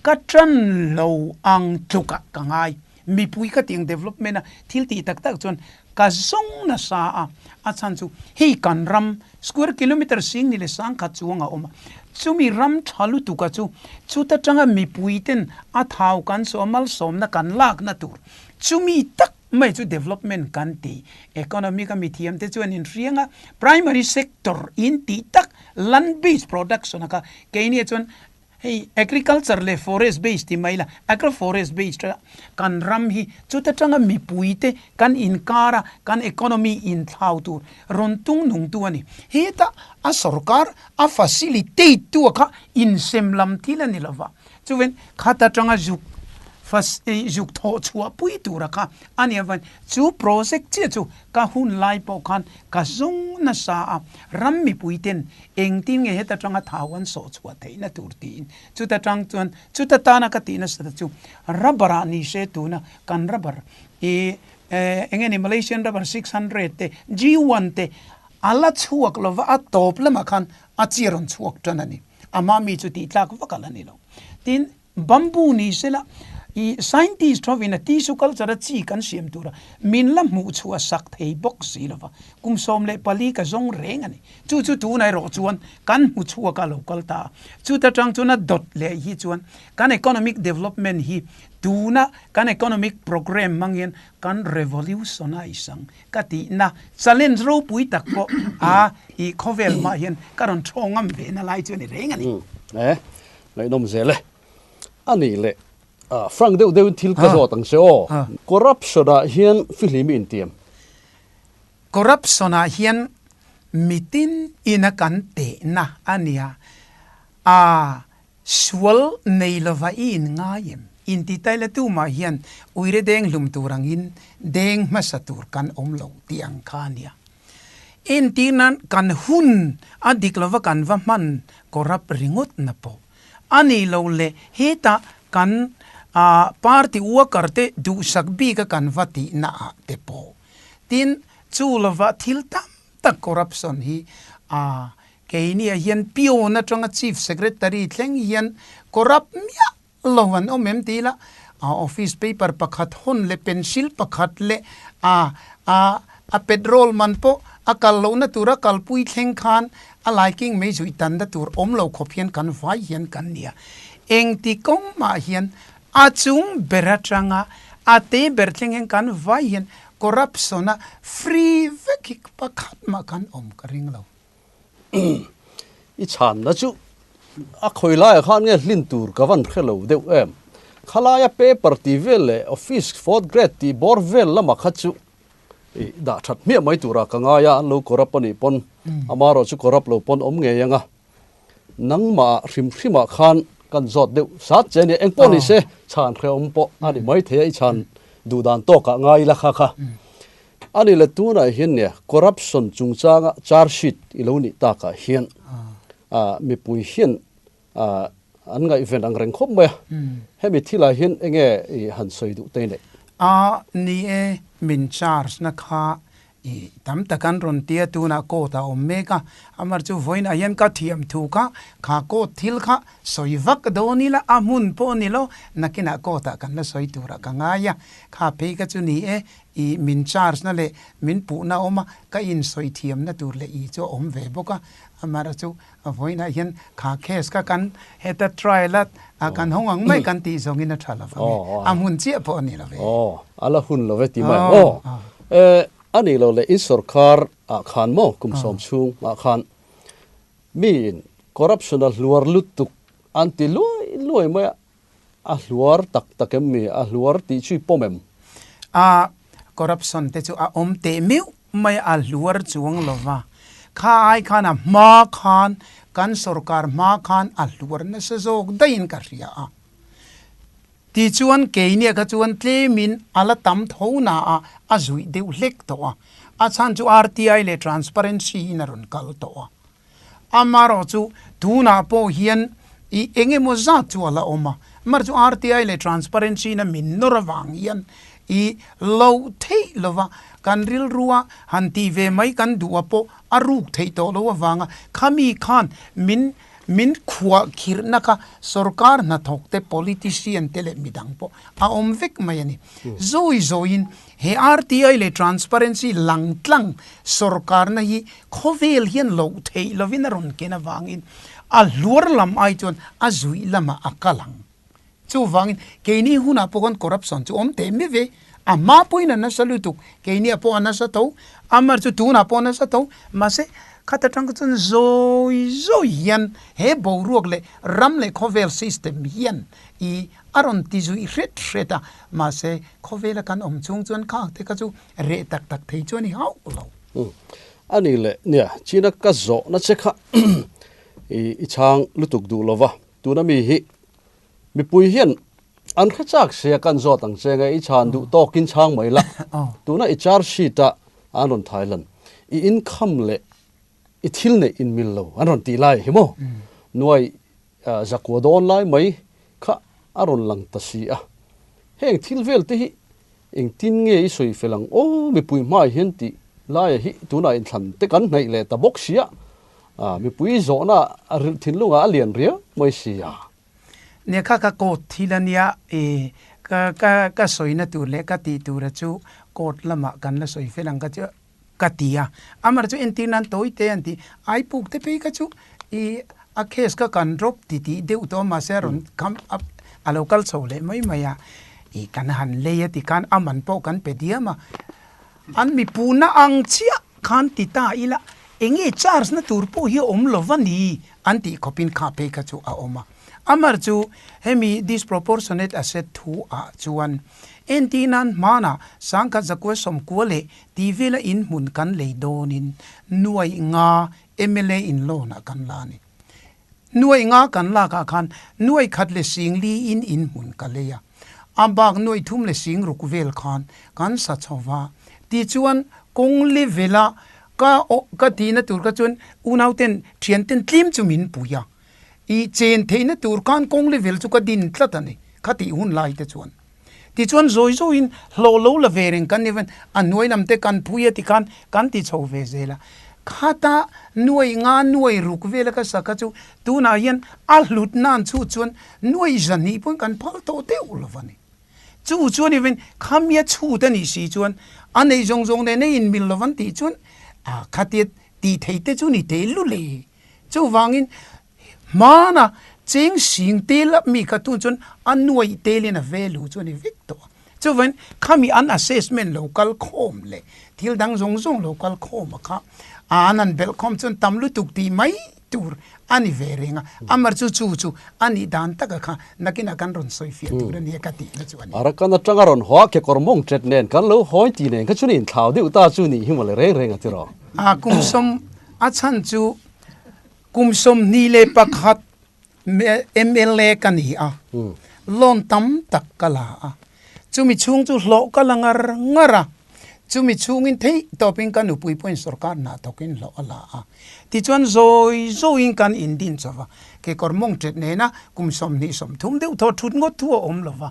C: ka tan lo ang tlukah ka ngai. Mipui ka tiang development a thil tih tak tak chuan ka zawng nasa a, a chhan chu hei kan ram square kilometer sing ni leh sangkhat chuang a awm a, chumi ram tha lutuk a chu chuta tanga mipui ten a thau kan saw a malsawmna kan lakna tur chumi tak Mai chu development kan ti. Economic a mithiam te chuan in hriang a, primary sector in tih tak land based production a kha keini ah chuan hei agriculture leh forest based ti mai la, agro forest based a kan ram hi chuta tanga mipui te kan inkar a kan economy inthlau tur rawn tung nung tu a ni. Heta a sorkar a facilitate tu a kha insem lam thil a ni lova. Chuven khata tanga zuk fas ei zuk thawh chhuah pui tura kha a nih avangin chu project chiah chu ka hun lai pawh khan ka zawng nasa a, ram mipui ten engtin nge heta tanga thau an sawh chhuah theihna tur tiin chuta tang chuan chuta tana ka tih nasa ta chu rubber ah ni se tuna kan rubber i eng nge ni Malaysian rubber 600 te G1 te a la chhuak lova a tawp lamah khan a chi rawn chhuak tan a ni. Amah mi chu tih tlak vak a la ni lo. Tin, bamboo ni sela, i scientist hovin a tissue culture a chi kan siam tura min la hmuh chhuah sak thei bawk si lova, kum 14 ka zawng reng a ni. Chu chu tunah erawh chuan kan hmu chhuak a lo kal ta a. Chuta tang chuan a dawt leh hi chuan kan economic development hi tuna kan economic programme hmang hian kan revolutionise ang. Ka tihna challenge ropui tak pawh a i khawvel hmah hian ka rawn thaw ngam ve na lai chu a ni reng a ni.
B: E, ngaihnawm zel e. A nih leh, frank deuh deuhin thil ka zawt ang che aw. Corruption ah hian fihlim i intiam?
C: Corruption ah hian mitin ina kan tehna a nia. A Sual nei lova i in ngai em? Inti tai la tumah hian uire deng hlum tur angin deng hmasa tur kan awm lo tih ang kha a nia. Entir nan kan hun a dik lova kan va hman corrupt ringawt na pawh a ni lo le hetah kan party worker te duhsak bik a kan va tihna ah te pawh tin chu lova thil tam tak corruption hi a Keini ah hian peon atanga Chief Secretary thleng hian corrupt miah lo an awm em ti ila, a office paper pakhat hawn leh pencil pakhat leh a a A petrol man pawh a kal lohna tura kalpui thleng khan a laiking mei zuih tanna tur awm lo khawp hian kan vai hian kan nia. Engti kawng mah hian a chung ber atanga a te ber thleng hian kan vai hian corruption a free vek hi pakhat mah kan awm ka ring lo.
B: I chhanna chu a khawi laiah khan nge hlin tur ka van hre lo deuh em? Khalaia paper tih vel leh office fourth grade tih bawr vel lamah kha chu i dah that hmiah mai turah ka ngai a, an lo corrupt a nih pawn amaherawh chu corrupt lo pawn awm ngei ang a, nangmah hrim hrimah khan kan zawt deuh sat che a nia, engpawh ni se chhan hrehawm pawh a ni mai thei a, i chhan duh dan tawkah ngai ila kha kha. A ni le tunah hian nia corruption chungchanga charge sheet i lo nih takah hian mipui hian An ngaihven ang reng khawp mai a, hemi thilah hian enge i han sawi duh te nei?
C: A, ni e, min charge na kha i tam tak an rawn tia tunah court a awm mek a, amar chu vawiinah hian ka thiam thu kha, kha court thil kha sawi vak dawn ila a hmun pawh ni lo, nakinah court ah kan la sawi turah ka ngai a, kha phei kha chu ni e, i min charge na leh min puhna awm a, ka insawi thiamna tur leh i chu a awm ve bawk a, amar chu Vawiinah hian kha case kha kan heta trial a a kan hawng ang mai kan tih zawngin a tha lo vang e, a hmun chiah pawh a ni lo ve.
B: Aw, a la hun lo ve ti mai ang aw. E, a nih loh leh in sorkar ah khan maw kum sawm chhung ah khan miin corruption a hluar lutuk an ti luai luai mai a, a hluar tak tak em mi, a hluar tih chu i pawm em?
C: A, corruption te chu a awm teh meuh mai a hluar chuang lo va, kha ai khan a hma khan kan sorkar hma khan a hluar nasa zawk daihin ka hria a. Tichuan keiniah kha chuan tlemin a la tam tho na a, a zuih deuh hlek tawh a, a chhan chu RTI leh transparency in a rawn kal tawh a. Amaherawh chu tunah pawh hian i eng emaw zat chu a la awm a, amaherawh chu RTI leh transparency na min nawr avang hian i loh theih lova kan rilrua han tih ve mai kan duh a pawh a ruk theih tawh lo avanga khami khan min min khuah khirhna kha sorkar hnathawk te politician te leh midang pawh a awm vek mai a ni. Zawi zawiin He RTI leh Transparency langtlang sorkarna hi khawvel hian loh theih lovin a rawn ken avangin a hluar lam ai chuan a zuih lamah a kal ang. Chuvangin keini hunah pawh khan corruption chu awm teh mi ve. A hma pawhin a nasa lutuk, keiniah pawh a nasa tho, amar chu tunah pawh a nasa tho. Mahse, khata tang kha chuan zawi zawi hian he boruak leh ram leh khawvel system hian i A rawn ti zui hret hret a, mahse khawvela kan awm chhung chuan khak te kha chu reh tak tak thei chu a ni hauh lo.
B: Umm, a ni leh nia, China ka zawhna che kha i chhang lutuk duh lo va, tuna mi hi mipui hian an hre chak sia kan zawt ang che nge i chhan duh tawkin chhang mai la, tuna i charge sheet a an rawn thai lan i income leh i thil neih inmil lo an rawn tih lai hi maw nuai Zakua dawn lai mai kha a rawn lang ta si a, heng thil vel te hi engtin nge i sawi fel ang aw mipui hmai hian tih laia hi tunah inthlan te kan hnaih leh ta bawk si a, mipui zawhna a thinlungah a lian riau mai si a.
C: Nia kha ka court thil a nia i ka ka ka sawina tur leh ka tih tura chu court lamah kan la sawi fel ang ka chu Ka ti a, amar chu entir nan tawi te an ti, ai puk te phei kha chu i a case kha kan drop ti tih deuh tawh a mahse a rawn come up a lo kal chho leh mai mai a, i kan han lei a ti khan a man pawh kan pe diam a, an mipuna ang chiah khan ti ta ila enge charge na tur pawh hi a awm lo va ni an tih khawpin kha phei kha chu a awm a, amar chu hemi disproportionate asset thu ah chuan entir nan hmanah sangkhat zakua sawmkua leh Tih vela in hmun kan lei dawnin nuaih nga mla in loan ah kan la a ni. Nuaih nga kan lak ah khan nuaih khat leh sing li in in hmun ka lei a. A bak nuaih thum leh sing ruk vel khan kan sa chho va. Tichuan kawng level a ka ka tihna tur kha chuan unau ten thian ten tlim chu min pui a. I chen theihna tur khan kawng level chu ka din tlat a ni khatih hun lai te chuan. Tichuan zawi zawiin hlawh lo la ve reng kan ni ven, a hnuai lam te kan phui a tikhan kan ti chho ve zel a. Khata nuai nga nuai ruk vela ka sa kha chu tunah hian a hlut nan chu chuan nuai zahnih pawhin kan phal tawh deuh lo va ni. Chu chuan even khamia chhut a nih si chuan a nei zawng zawng nen a inmil lo an tih chuan a khatia tih theih te chu ni teh lul e. Chuvangin hmana cheng sing tel a mi kha tun chuan a nuaih telin a value chu a ni vek tawh a. Chuvangin khami an assessment lo kal khawm leh thil dang zawng zawng lo kal khawm a kha an han belh khawm chuan tam lutuk tih mai tur a ni ve reng a, amar chu chu chu a nih dan taka kha nakinah kan rawn sawi fiah tur a nia ka tihna chu a ni.
B: Arakan atanga rawn haw a kekawr mawng tet nen kan lo hawi ti nen kha chu niin thlau deuh ta chu nih hi mawle reng reng a ti rawh.
C: A kum sawm a chhan chu kum 21 mla ka ni a, loan tam tak ka la a, chumi chhung chu hlawh ka la ngar ngar a, chumi chhungin theih tawpin ka nupui pawhin sorkar hna thawkin hlawh a la a, tichuan zawi zawiin kan indin chauh va, kekawr mawng ṭet nena kum 20 30 deuh thaw ṭhut ngawt thu a awm lo va,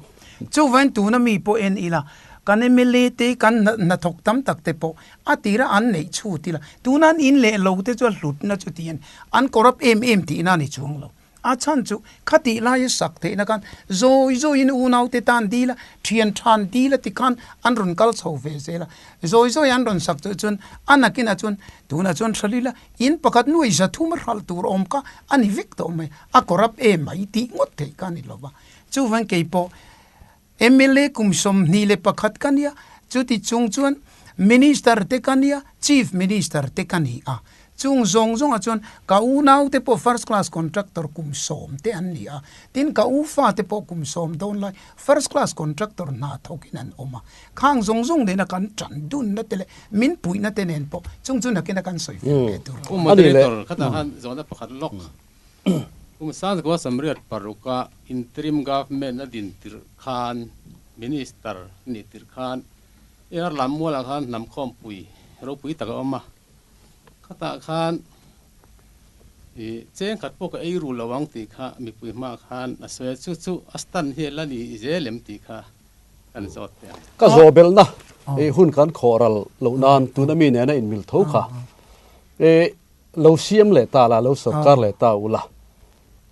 C: chuvain tuna mi pawh en ila kan mla te kan hnathawk tam tak te pawh A tira an neih chhut ila, tuna an in leh lo te chu a hlutna chu tih a ni. An corrupt em em tihna a ni chuang lo. A chhan chu khatih laia sak theihna khan zawi zawiin unaute tan dil a, thian than dil a ti khan an rawn kal chho ve zel a. Zawi zawi an rawn sak chu chuan a nakinah chuan tunah chuan hral ila in pakhat nuai 300 a hralh tur awm kha a ni vek tawh mai. A corrupt em mai tih ngawt theih kha a ni lo va. Chuvang keipawh Mla kum 21 ka nia, chuti chung chuan Minister te ka nia, Chief Minister te ka ni a. Chung zawng zawngah chuan ka unau te pawh First Class Contractor kum 10 te an ni a, tin ka u fa te pawh kum 10 dawn lai First Class Contractor hna thawkin an awm a. Khang zawng zawng nena kan tan dunna te leh min puihna te nen pawh chung chu nakina kan sawi fel ve tur
D: a awm. Pu Moderator, khatah khan zawhna pakhat lawk. Kum sangkua samriat paruka interim government a din tirh khan Minister a nih tirh khan Air lam mualah khan hnam khawmpui ropui tak a awm a, khatah khan ih cheng khat pawh ka ei ru lo ang tih kha mipui hmaah khan a sawi a, chu chu a stand hi a la ni zel em tih kha kan zawt teh ang.
B: Ka zawh belhna ih hun kan khawh ral loh nan tuna mi nena inmil tho kha ih Lo siam leh ta la, lo sorkar leh ta u la.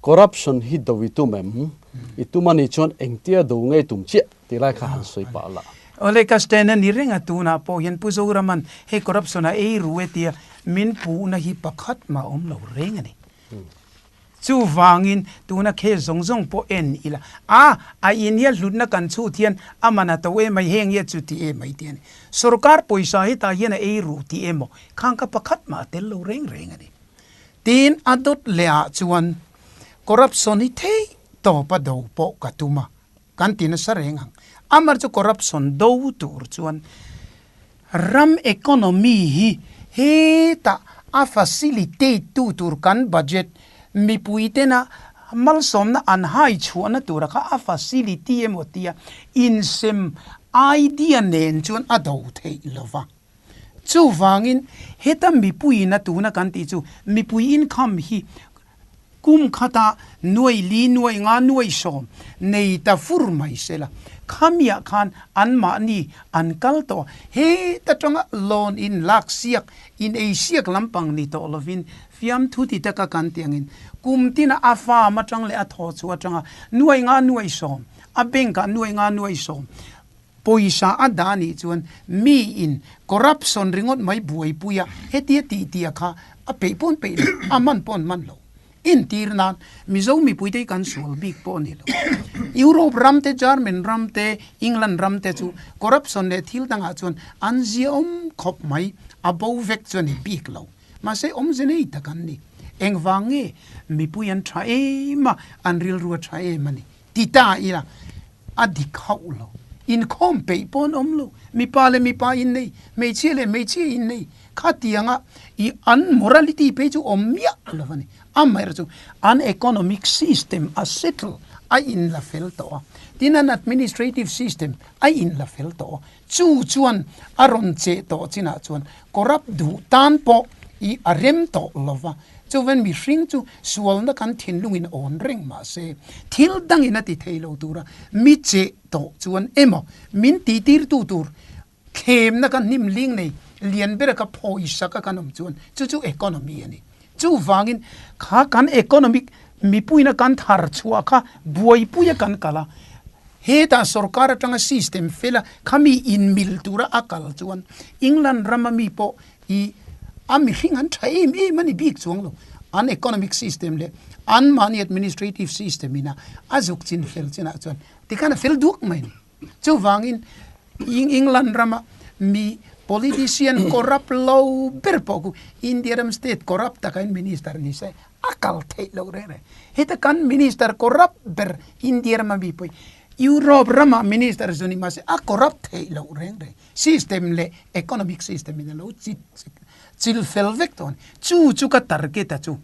B: Corruption hi do i tum em? I tum a nih chuan engtia do ngei tum chiah tih lai kha han sawi pah la.
C: Awle ka stand a ni reng a, tunah pawh hian Pu Zoraman hei corruption a ei ru e tia min puhna hi pakhat mah awm lo reng a ni. Chuvangin tuna case zawng zawng pawh en ila, a, a in hian hlutna kan chhut hian a man a to em mai, heng hi a chuti em mai tih a ni. Sorkar pawisa hetah hian a ei ruh tih emaw, khang kha pakhat mah a tel lo reng reng a ni. Tin, a dawt leh ah chuan corruption hi theih tawp a do pawh ka tum a, kan ti nasa reng ang. Amar chu corruption do tur chuan Ram economy hi hetah a facilitate tu tur kan budget mipui tena malsawmna an hai chhuahna tura kha a facility emaw tia insem idea nen chuan a do theih lova. Chuvangin heta mipuiin a tuna kan tih chu mipui income hi Kum khatah nuai li, nuai nga, nuai 10 nei ta fur mai se la, khamiah khan anmahni an kal tawh a, heta tanga loan in lak siak, in ei siak lampang ni tawh lovin fiamthu ti taka kan tih angin kum tina a farm atang leh a thaw chhuah atanga nuai nga, nuai 10, a bank ah nuai nga, nuai 10 pawisa a dah anih chuan mi in corruption ringawt mai buaipui a, hetia tih tih a kha a peih pawn peih lo, a man pawn man lo. Intir nan Mizo mipui te hi kan sual bik pawh a ni lo. Europe ram te, German ram te, England ram te chu corruption leh thil dangah chuan an ziaawm khawp mai, a bo vek chu a ni bik lo. Mahse awmze nei tak an ni. Engvang nge mipui an tha em a, an rilru a tha em a ni. Ti ta ila a dik hauh lo. Inkhawm peih pawh an awm lo. Mipa leh mipa innei, hmeichhia leh hmeichhia innei khatianga i an morality phei chu awm miah lo a ni. Amaherawhchu chu an economic system a settle a inla fel tawh a, tin an administrative system a inla fel tawh a, chu chuan a rawn cheh tawh chinah chuan corrupt duh tan pawh i a rem tawh lo va. Chuvan mihring chu sualna kan thinlungin awn reng mah se, thil dangin a ti thei lo tura mi cheh tawh chuan emaw min tihtirtu tur thlemna kan hnim ling nei lian bera ka phawisak a kan awm chuan chu chu economy a ni. Chuvangin kha kan economic mipuina kan thar chhuah kha buaipuia kan kal a. Hetah sorkar atanga system fel a, khami inmil tura a kal chuan England rama mi pawh i a mihring an tha em em a ni bik chuang lo. An economic system leh anmahni administrative system ina a zuk chin fel chinah chuan tikhan a fel duak mai a ni. Chuvangin England rama mi politician corrupt lo ber pawh khu India ram state corrupt takain minister ni se a kal theih loh reng reng. Heta kan minister corrupt ber India rama mi pawh hi Europe rama minister chu ni mahse a corrupt theih loh reng reng. System leh economic system in a lo chit chil fel vek tawh a ni. Chu chu ka target a chu.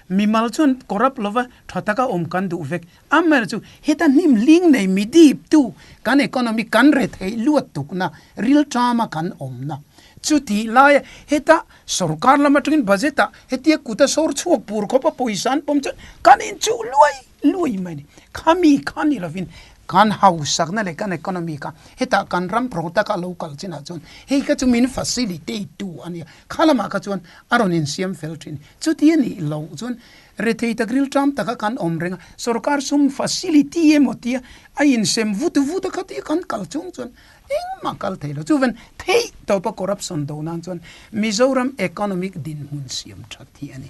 C: Mimal chuan corrupt lova tha taka awm kan duh vek. Amaherawhchu heta hnim hling nei mi dip tu kan economy kan re theih luat tukna rilṭama kan awmna. Chutih laia heta sorkar lam atangin budget ah hetia kuta sawr chhuak pur khawpa pawisa an pawm chuan kan inchuh luai luai mai a ni. Khami kha ni lovin kan hausakna leh kan economy kha hetah kan ram product a lo kal chinah chuan hei kha chu min facilitate tu a nia. Kha lamah kha chuan a rawn insiam fel thin. Chuti a nih loh chuan Rethei tak rilṭam taka kan awm reng a, sorkar sum facility emaw tia a insem vut vut a khatia kan kal chung chuan engmah kal thei lo. Chuvan theih tawpa corruption do nan chuan Mizoram economic dinhmun siam that hi a ni.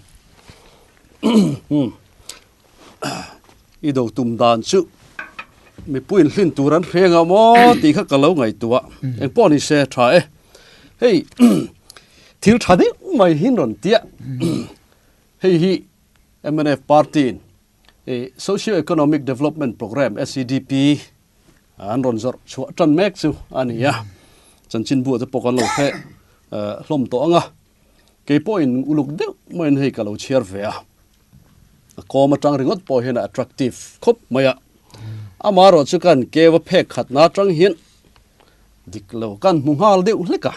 B: I do tum dan chu mipuiin hlin tur an hreng a maw tih kha ka lo ngaihtuah. Engpawh ni se tha e. Hei thil tha deuh mai hi an rawn tia. Hei hi mnf party-in Socio-Economic Development Programme, SEDP, an rawn zawrh chhuah tan mek chu a ni a. Chanchinbu te pawh kan lo hre hlawm tawh ang a. Kei pawhin uluk deuh maiin hei ka lo chhiar ve a. A kawm atang ringawt pawh hian a attractive khawp mai a. Amaherawh chu kan keu a phek khatna atang hian dik lo kan hmu nghal deuh hlek a.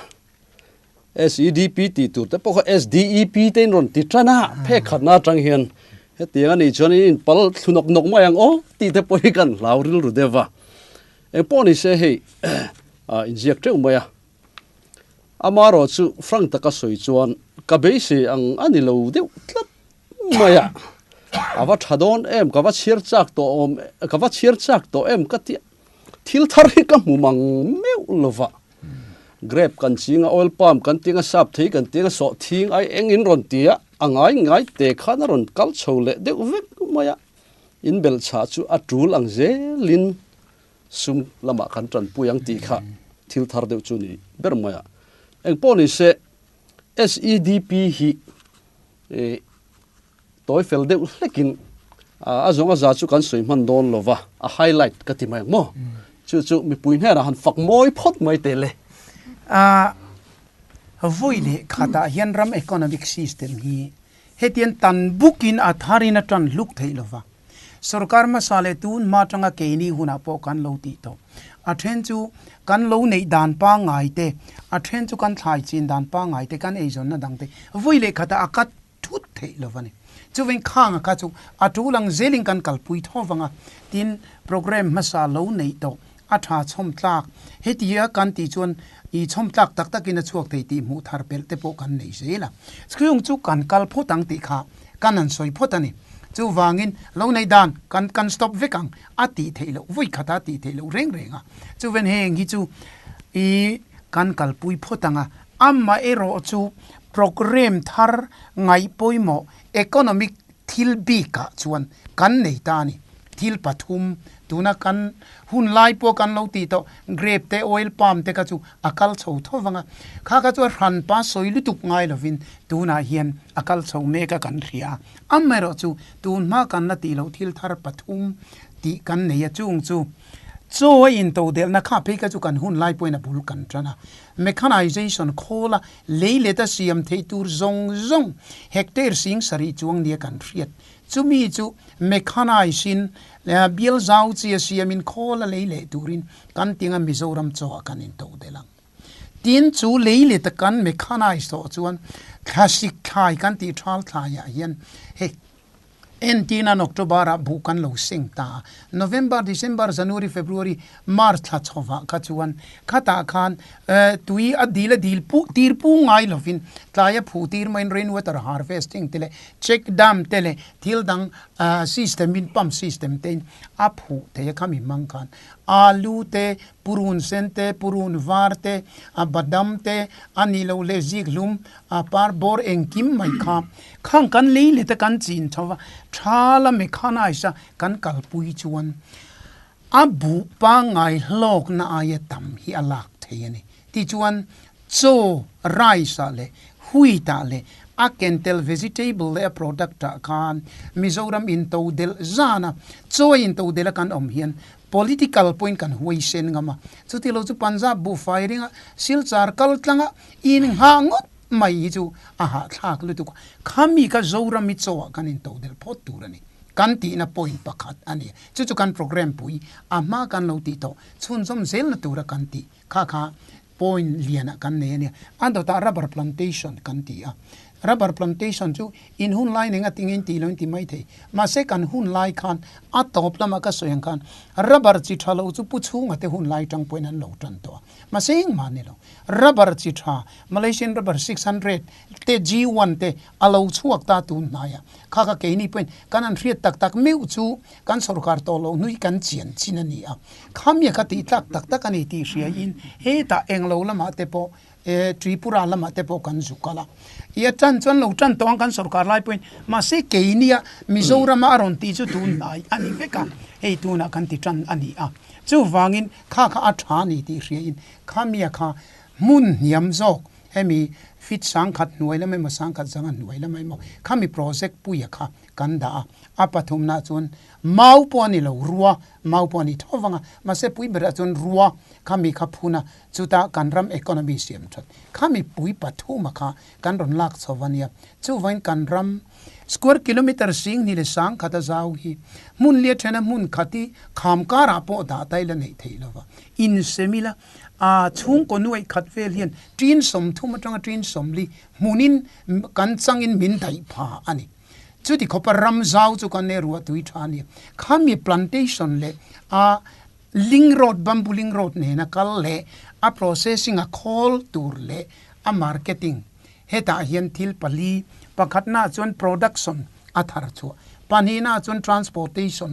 B: SEDP tih tur te pawh kha SDEP te in rawn ti tan a, phek khatna atang hian hetiang a nih chuan in inpal thlu nawk nawk mai ang aw tih te pawh hi kan hlau rilru deuh va. Engpawh ni se hei inziak teuh mai a. Amaherawh chu frank taka sawi chuan ka beisei ang a ni lo deuh tlat mai a. A va tha dawn em, ka va chhiar chak tawh awm, ka va chhiar chak tawh em ka tia thil thar hi ka hmu mang meuh lova. Grape kan ching a, oil palm kan ting a, sap thei kan ting a, sawh thing ai eng in rawn ti a, a ngai ngai te khan a rawn kal chho leh deuh vek mai a, in belh chhah chu a tul ang zelin sum lamah kan tanpui ang tih kha thil thar deuh chu ni ber mai a. Engpawh ni se SEDP hi tawi fel deuh hlekin a zawng a za chu kan sawi hman dawn lo va, a highlight ka ti mai ang maw? Chu chu mipui hnenah han fak mawi phawt mai teh le.
C: A vawi leh khatah hian ram economic system hi hetian tan bukin a tharin a tan hluk theih lo va. Sorkar hmasa leh tun hma atanga keini hunah pawh kan lo tih tawh. A then chu kan lo neih dan pangngai te, a then chu kan thlai chin dan pangngai te, kan eizawnna dang te vawi leh khatah a kat thut theih lo a ni. Chuveng khanga kha chu a tul ang zelin kan kalpui tho vang a, tin programme hmasa lo neih tawh a tha chhawm tlak. Hetia kan tih chuan i chhawm tlak tak takin a chhuak thei tih hmuh thar pelh te pawh kan nei zel a. Chung chu kan kal phawt ang tih kha kan han sawi phawt a ni. Chuvangin lo neih dan kan kan stop vek ang a tih theih loh, vawi khata tih theih loh reng reng a. Chuven heng hi chu i kan kalpui phawt ang a, amaherawh chu Programme thar ngaih pawimawh economic thil bikah chuan kan nei ta a ni. Thil pathum tuna kan hun lai pawh kan lo tih tawh grape te oil palm te kha chu a kal chho tho vang a, kha kha chu a hranpa sawi lutuk ngai lovin tunah hian a kal chho mek a kan hria a. Amaherawhchu tun hma kan la tih loh thil thar pathum tih kan nei a chung chu chaw a intodelhna kha phei kha chu kan hun lai pawhin a bul kan tan a. Mechanization khawla lei let a siam theih tur zawng zawng hectare sing sarih chuang nia kan hriat. Chumi chu mechanized-in bial zau chi a siamin khawla lei leh turin kan tinga Mizoram chaw ah kan intoh delh ang. Tin, chu lei let a kan mechanize tawh chuan thlasik thlai kan tih thal thlaiah hian hei Entinan October-ah buh kan lo seng ta a, November, December, January, February, March thla chhovah kha chuan khatah khan tui a dil a dil pu tir pu ngai lovin tlaia phuh tir maiin rain water harvesting te leh check dam te leh thil dang system in pump system te in a phuh thei a khami hmang khan. Alu te, purun sen te, purun var te, a badam te, a nih loh leh zikhlum, a par bawr engkim mai kha khang kan lei leh te kan chin tho va, tha la mechanise a kan kalpui chuan a buh pangngai hlawkna aia tam hi a lak thei a ni. Tichuan, chaw, rice, ah leh wheat ah leh a ken tel vegetable leh a product ah khan Mizoram in to delh zan a, chaw in to delh a kan awm hian political pawhin kan huaisen ngam a. Chuti lo chu Punjab buhfai ringa Silchar kal tlanga in nghah ngawt mai hi chu a hahthlak lutuk a. Khami kha Zoram hi chaw ah kan in to delh phawt tur a ni. Kan tihna point pakhat a ni. Chu chu kan programme pui a hma kan lo tih tawh chhunzawm zelna tura kan tih Kha kha point lianah kan nei a nia. A dawtah rubber plantation kan ti a. Rubber plantation chu in hun lai neng a ti nge in ti lo in ti mai thei. Mahse kan hun lai khan a tawp lamah ka sawi ang khan rubber chi tha lo chu pu chhunga te hun lai tang pawhin an lo tan tawh a. Mahse engmah ni lo. Rubber chi tha Malaysian rubber 600 te G1 te a lo chhuak ta tun hnaiah. Kha kha keini pawhin kan han hriat tak tak meuh chu kan sorkar tawh loh hnui kan chian chin a ni a. Khamia kha tih tlak tak tak a ni tih hriaiin hetah englo lamah te pawh eh Tripura lamah te pawh kan zu kal a. I a tan chuan lo tan tawh ang kan sorkar lai pawhin mahse keinia Mizorama a rawn tih chu tun hnai a ni vek a, hei tunah kan ti tan a ni a. Chuvangin kha kha a tha a ni tih hriaiin khamia kha hmun hniam zawk Hemi feet sangkhat hnuai lam emaw sangkhat zanga hnuai lam emaw khami project puia kha kan dah a, a pathumna chuan mau pawh a ni lo, rua mau pawh a ni tho vang a, mahse pui berah chuan rua khami kha phun a, chuta kan ram economy siam that khami pui pathuma kha kan rawn lak chho a nia. Chuvangin kan ram square kilometre singhnih leh sangkhat a zau hi hmun lia thena hmun khat hi kham karah pawh dah ta ila neih theih lova insem ila A chhungkaw nuaih khat vel hian ṭin 30 aṭanga ṭin 40 hmunin kan changin min daih pha a ni. Chuti khawpa ram zau chu kan nei ruah tui ṭha a ni. Khami plantation leh a link road, bamboo link road nena kal leh a processing a khawl tur leh a marketing hetah hian thil pali, pakhatnaah chuan production a thar chhuah, pahnihnaah chuan transportation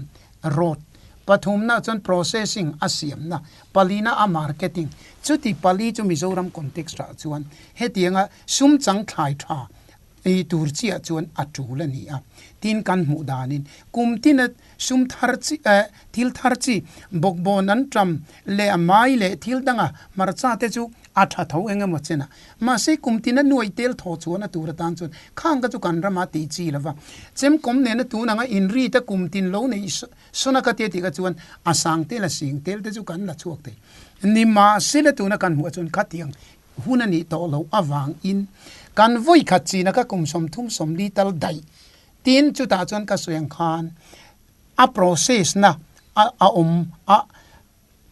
C: road, pathumnaah chuan processing a siamna, Palina a marketing. Chuti pali chu Mizoram context ah chuan hetianga sum chang thlai tha ei tur chiah chuan a tul a ni a. Tin kan hmuh danin kum tina sum thar chi eh thil thar chi bawkbawn an tam leh a mai leh thil danga hmarcha te chu a tha tho eng emaw chen a. Mahse kum tina nuai tel thaw chuan a tur atan chuan khang ka chu kan rama tih chi lova chemkawm nena tun anga inri te kum tin lo neih Sona ka tia tih kha chuan a sang tel a sing tel te chu kan la chhuak thei. Nimahsela tuna kan hmuh chuan khatiang hun a nih tawh loh avangin kan vawi khat china ka kum 30 40 tal daih tin chutah chuan ka sawi ang khan a process na a awm a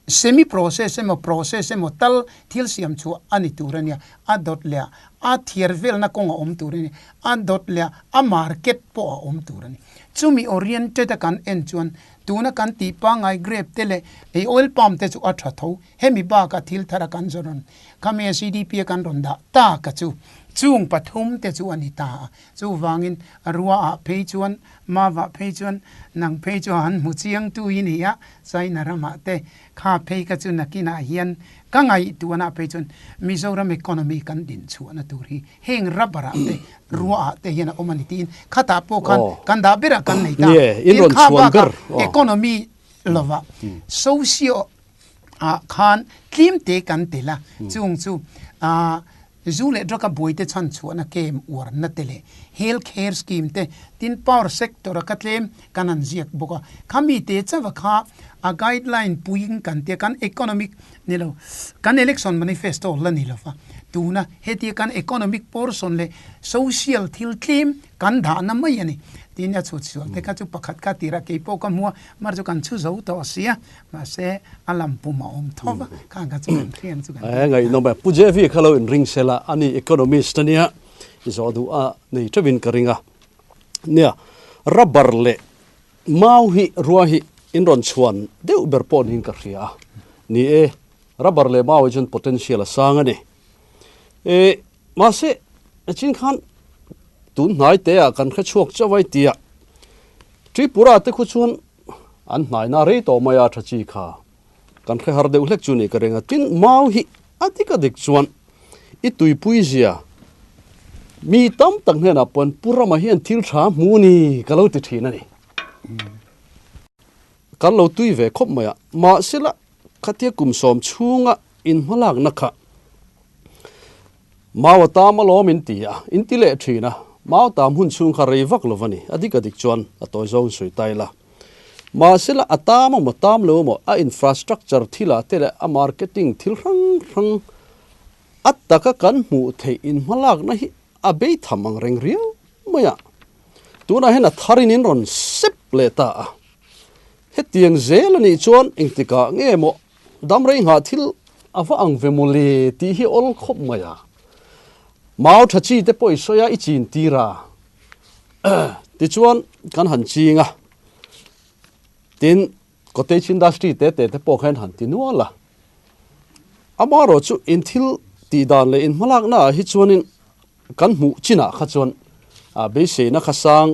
C: semi process emaw process emaw tal thil siam chhuah a ni tur a nia, a dawt leh a a thiar velna kawng a awm tur a ni, a dawt leh a a market pawh a awm tur a ni. Chumi oriented a kan en chuan tuna kan tih pangngai grape te leh ei oil palm te chu a tha tho, hemi bakah thil thar a kan zawh rawn khami a CDP a kan rawn dah tak a chu chung pathum te chu a ni ta a, chuvangin rua ah phei chuan Mavah phei chuan nang phei chu han hmu chiang tu i ni a, China ramah te kha phei ka chu nakinah hian ka ngaihtuahna phei chuan Mizoram economy kan din chhuahna tur hi heng rubber ah te ruah ah te hian a awm a ni tiin khatah pawh khan kan dah berah kan nei ta. Tin kha bakah economy lovah socio ah khan tlim te kan tel a, chung chu ah Zu leh drug a buaite chhan chhuahna kem uarna te leh health care scheme te, tin power sector a ka tlem kan han ziak bawk a. Khami te chauh a kha a guideline puiin kan tia kan economic ni lo, kan election manifesto la ni lova, tuna hetia kan economic portion leh social thil tlem kan dahna mai a ni. Tin a chhut sual te kha chu pakhat kha tirah kei pawh ka hmu a, mar chu kan chhu zo tawh sia. Mahse, a lam pum a awm tho va, khang kha chu kan hriat chu kan ti.
B: Ngaihnawm e. Pu JV kha lo inring sel a, ani economist ania i zawh duh a nei teuhin ka ring a. Nia, rubber leh mau hi rua hi in rawn chhuan deuh ber pawh niin ka hria a. Ni e, rubber leh mau hi chuan potential a sang a ni. E, mahse, echin khan tun hnai te ah kan hre chhuak chauh a i tia. Tripura te khu chuan An hnaina rei tawh mai a tha chi kha. Kan hre har deuh hlek chu ni ka ring a. Tin, mau hi a dik a dik chuan i tuipui zia mi tam tak hnenah pawn Pu Rama hian thil tha hmu ni ka lo ti thin a ni. Kan lo tui ve khawp mai a, mahsela khatia kum sawm chhunga inhmalakna kha mau a tam alawm in ti a, in ti leh thin a, mau tam hun chhung kha rei vak lo va ni, a dik a dik chuan a tawi zawng sawi ta ila. Mahsela a tam emaw tam lo emaw a infrastructure thilah te leh a marketing thil hrang hrang a taka kan hmuh theih inhmalakna hi a bei tham ang reng riau mai a. Tunah hian a tharin in rawn sep leh ta a. Hetiang zel a nih chuan engtikah nge maw damrei nghah thil a va ang ve maw le tih hi awl khawp mai a. Mau tha chi te pawh i sawi a i chin tir a. Tichuan kan han ching a, tin cottage industry te te te pawh khan han ti nual a. Amaherawh chu in thil tih dan leh in hmalakna ah hi chuanin kan hmuh chinah kha chuan beiseina kha sang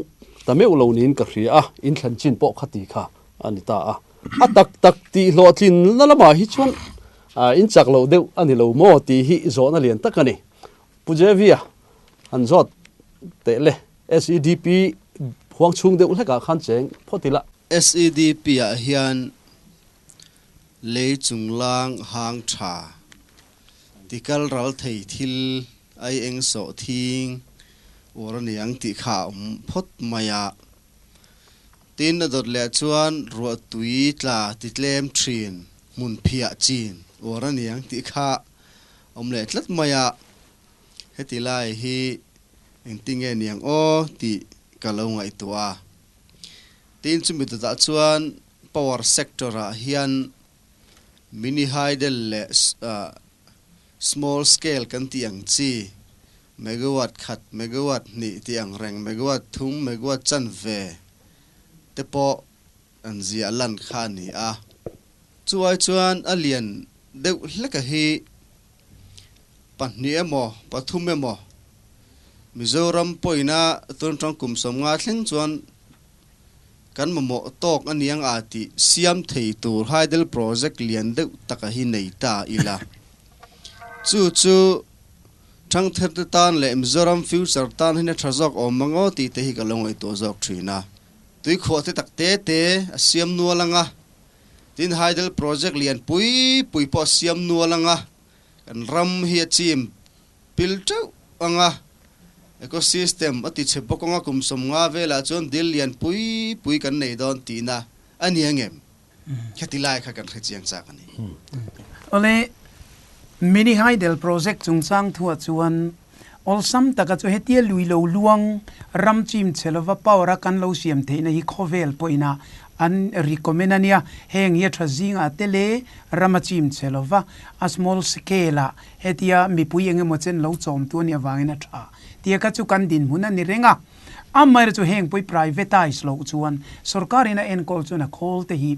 B: ta meuh lo niin ka hria a, in thlen chin pawh kha ti kha a ni ta a. A tak tak tih hlawhtlin na lamah hi chuan in chak loh deuh a ni lo maw tih hi zawhna lian tak a ni. Pu Jevia han zawt teh le, SEDP huang chhung deuh hlekah khan cheng phawt ila.
H: SEDP ah hian lei chunglang hang tha tikal ral thei thil ai eng sawh thing uar a niang tih kha a awm phawt mai a. Tin a dawt leh chuan ruah tui tla ti tlem thin hmun phiah chin uar a niang tih kha awm leh tlat mai a, heti lai hi engtinge niang aw tih ka lo ngaihtuah a. Tin chumi dawtah chuan power sector ah hian mini hydel leh small scale kan tih ang chi megawatt khat, megawatt hnih tih ang reng, megawatt thum, megawatt chanve te pawh An ziah lan kha a ni a. Chuai chuan a lian deuh hleka hi pahnih emaw pathum emaw Mizoram pawina tun atang kum 50 thleng chuan kan mamawh tawk a niang a tih siam thei tur hydel project lian deuh taka hi nei ta ila. Chu chu Thangtherte tan leh Mizoram future tan hian a tha zawk awm mang aw tih te hi ka lo ngaihtuah zawk thin a. Tuikhuah te tak te te a siam nual ang a, tin hydel project lian pui pui pawh a siam nual ang a, kan ram hi a chim pil teuh ang a, ecosystem a ti chhe bawk ang a, kum 50 velah chuan dil lian pui pui kan nei dawn tihna a ni ang em? Khati lai kha kan hre chiang chak a ni.
C: Awle, mini hydel project chungchang thuah chuan Awlsam taka chu hetia lui lo luang ram chim chhe lova power a kan lo siam theihna hi khawvel pawhin a an recommend a nia. Heng hi a tha zingah te le ram a chim chhe lova a small scale ah hetia mipui eng emaw chen lo chawm tu a nih avangin a tha tia kha chu kan dinhmun a ni reng a. Amaherawhchu chu heng pawhi privatise loh chuan sorkar in a enkawl chuan a khawl te hi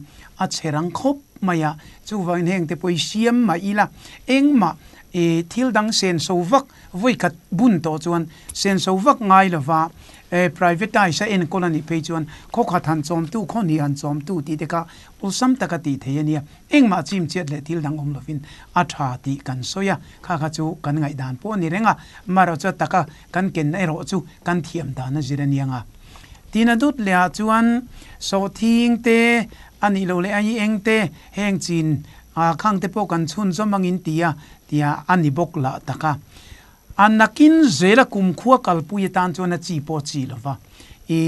C: a chhe rang khawp mai a, chuvangin heng te pawhi siam mah ila engmah I thil dang senso vak vawikhat bun tawh chuan senso vak ngai lova privatise a enkawl a nih phei chuan khawkhat han chawmtu, khawhnih han chawmtu tih te kha awlsam taka tih thei a nia. Engmah chimchiat leh thil dang awm lovin a tha tih kan sawi a, kha kha chu kan ngaihdan pawh a ni reng a, amaherawh chu a taka kan kenna erawh chu kan thiam dan a zir a nia nga. Tin a dut lehah chuan sawhthing te a nih loh leh ai eng te heng chin A khang te pawh kan chhun zawm angin tia tia a ni bawk lah tak a. A nakin zela kumkhua kalpui atan chuan a chi pawh a chi lo va. I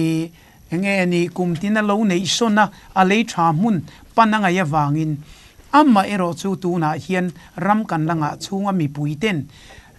C: enge ni kum tin a lo neih sawn a, a lei tha hmun pan a ngaih avangin amah erawh chu tunah hian ram kan la ngah chhunga mipui ten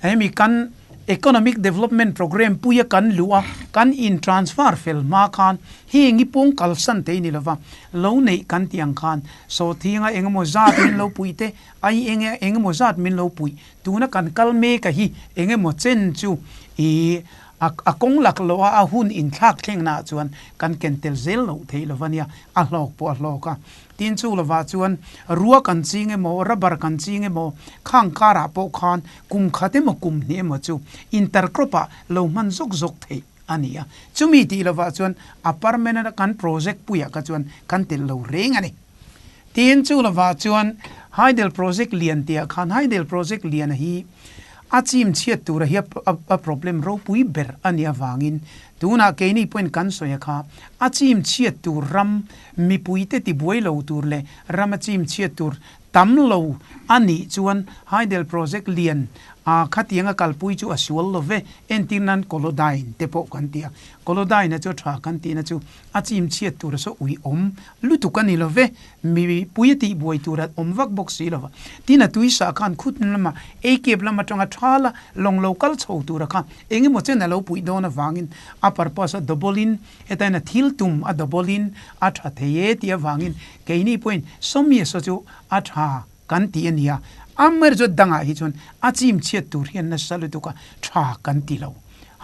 C: Hemi kan Economic Development Programme puia kan luh a, kan in transfer fel hma khan heng hi pawng kalsan thei ni lova, lo neih kan tih ang khan sawhthinga engemaw zat min lo puih te, ai enge engemaw zat min lo puih, tuna kan kal mek a hi engemaw chen chu i a kawng lak loh a, a hun inthlak thlengna ah chuan kan ken tel zel loh theih lova nia, a hlawk pawh a hlawk a. Tin chu lovah chuan rua kan ching emaw, rubber kan ching emaw, khang karah pawh khan kum khat emaw kum hnih emaw chu intercrop ah lo hman zawk zawk theih a ni a. Chumi tih lovah chuan a permanent a kan project puiah kha chuan kan telh lo reng a ni. Tin, chu lovah chuan Hydel Project lian tihah khan Hydel Project lian hi a chim chhiat tura hi a problem ropui ber a nih avangin tunah keini pawhin kan sawi a kha a chim chhiat tur ram mipuite tibuai lo tur leh ram a chim chhiat tur tam lo a nih chuan Hydel Project lian a khatianga kalpui chu a sual lo ve. Entir nan Kolodyne te pawh kan ti a, Kolodyne-a chu a tha kan tihna chu a chim chhiat tur a saw ui awm lutuk a ni lo ve, mipui a tihbuai tur a awm vak bawk si lo va. Tin a tui sah khan khut lama ei kep lam atanga thala lawng lo kal chho tura kha eng emaw chen a lo puih dawn avangin a purpose a double in hetain a thil tum a double in a tha thei e tih avangin keini pawhin sawmi a saw chu a tha kan ti a nia. Amaherawhchu dangah hi chuan a chim chhiat tur hian nasa lutuk a tha kan ti lo.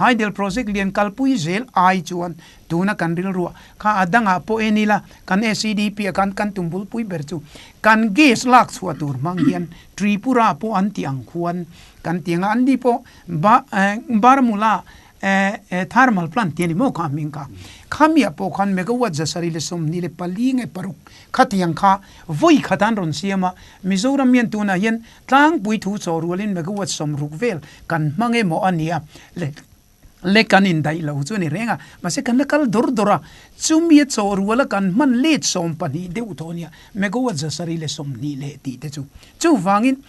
C: Hydel project lian kalpui zel ai chuan tuna kan rilruah kha a dangah pawh en ila kan SEDP a kan kan tum bulpui ber chu kan gas lak chhuah tur hmang hian Tripura pawh an ti ang khuan kan ti anga an ni pawh ba Baramulla Thermal plant tih a ni maw kha hming kha. Khamiah pawh khan megawatt 724 nge paruk khatiang kha vawi khat an rawn siam a, Mizoram hian tunah hian tlangpui thu chaw rualin megawatt 60 vel kan hmang emaw a ni a, le le kan indaih lo chu a ni reng a, mahse kan la kal dawr dawr a, chumi a chaw ruala kan hman let 12 deuh tawh a nia, megawatt 720 leh tih te chu. Chuvangin,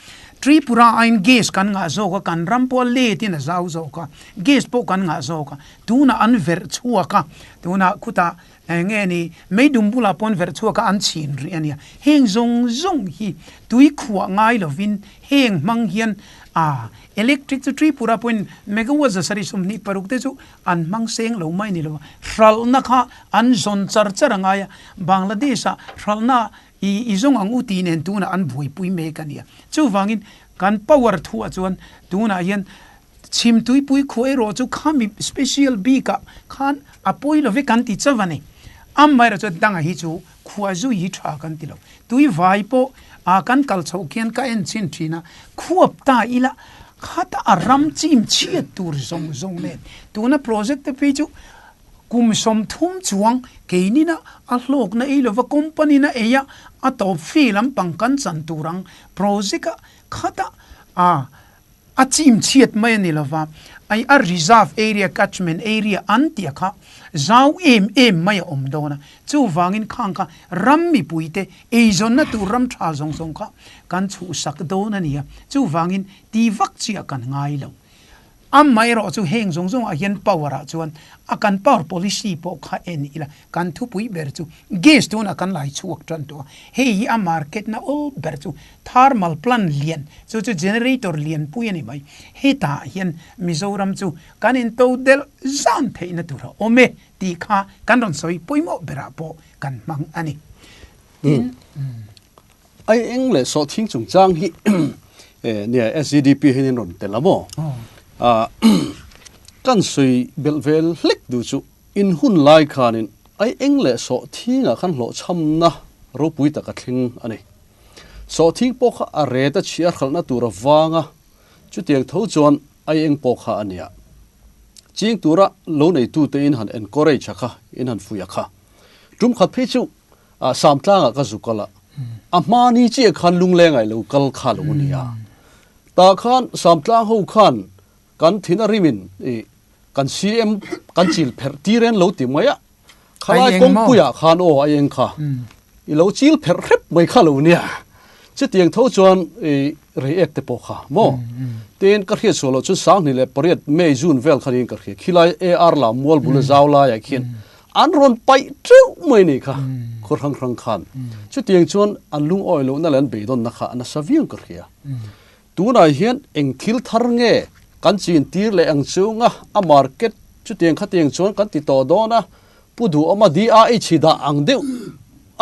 C: Tripura aiin gas kan ngah zawk a, kan ram pawh a let in a zau zawk a, gas pawh kan ngah zawk a, tunah an verh chhuak a, tunah khutah eng nge ni meidum bulah pawh an verh chhuak a, an chhin rih a nia. Heng zawng zawng hi tui khuah ngai lovin heng hmang hian a electric chu Tripura pawhin megawatt 726 te chu an hmang seng lo mai ni lo a, hralhna kha an zawn char char a ngai a, Bangladesh ah hralhna I i zawng ang u tih nen tunah an buaipui mek a nia. Chuvangin kan power thuah chuan tunah hian chhim tuipui khuah erawh chu khami special bikah khan a pawi lo ve kan ti chauh a ni. Amaherawh chuan danga hi chu khuah zui hi tha kan ti lo. Tui vai pawh a kan kal chhoh khian ka en chhin thin a, khuap ta ila khata a ram chim chhiat tur zawng zawng nen tuna project te phei chu Kum 30 chuang keinina a hlawkna ei lova company na ei a, a tawp fee lampang kan chan tur ang project a khata a a chim chhiat mai a ni lova, ai a reserve area, catchment area an tih a kha zau em em mai a awm dawn a, chuvangin khang kha ram mipuite eizawnna tur ram tha zawng zawng kha kan chhuhsak dawn a ni a, chuvangin ti vak chiah kan ngai lo. Amaherawh chu heng zawng zawngah hian power ah chuan a kan power policy pawh kha en ila kan thupui ber chu gas tunah kan lai chhuak tan tawh a, hei hi a market na awl ber chu thermal plant lian chu chu generator lian pui a ni mai, hetah hian Mizoram chu kan in to delh zan theihna tur a awm e tih kha kan rawn sawi pawimawh berah pawh kan hmang a ni. Tin.
B: Ai eng leh sawhthing chungchang hi nia SEDP hian in rawn tel a maw? Kan sawi belh vel hlek duh chu in hun lai khanin ai eng leh sawhthingah khan hlawhchhamna ropui tak a thleng a ni. Sawhthing pawh kha a ret a chhiar hralhna tur avanga chutiang tho chuan ai eng pawh kha a nia. Ching tura lo neitute in han encourage a kha, in han fuih a kha. Tum khat phei chu Ah Samtlangah ka zu kal a, a hma ni chiah khan lungleng ah i lo kal kha lo nia. Tah khan Samtlang ho khan kan thin a rimin i kan CM kan chil pherh tir en lo ti mai a, khalai kawngpuiah khan aw a eng kha i lo chil pherh hrep mai kha lo nia. Chutiang tho chuan i reiek te pawh kha maw? Tin ka hriat suah loh chuan 2008 May June vel khanin ka hria khilai AR lam mual bul a zau laiah khian An rawn paih teuh mai ni kha khaw hrang hrang khan. Chutiang chuan an lungawi lohna leh an beidawnna kha a nasa viau ka hria. Tunah hian eng thil thar nge kan chin tir leh ang chunga a market chutiang khatiang chuan kan ti tawh dawn a, Pu Duhawma DRH hi dah ang deuh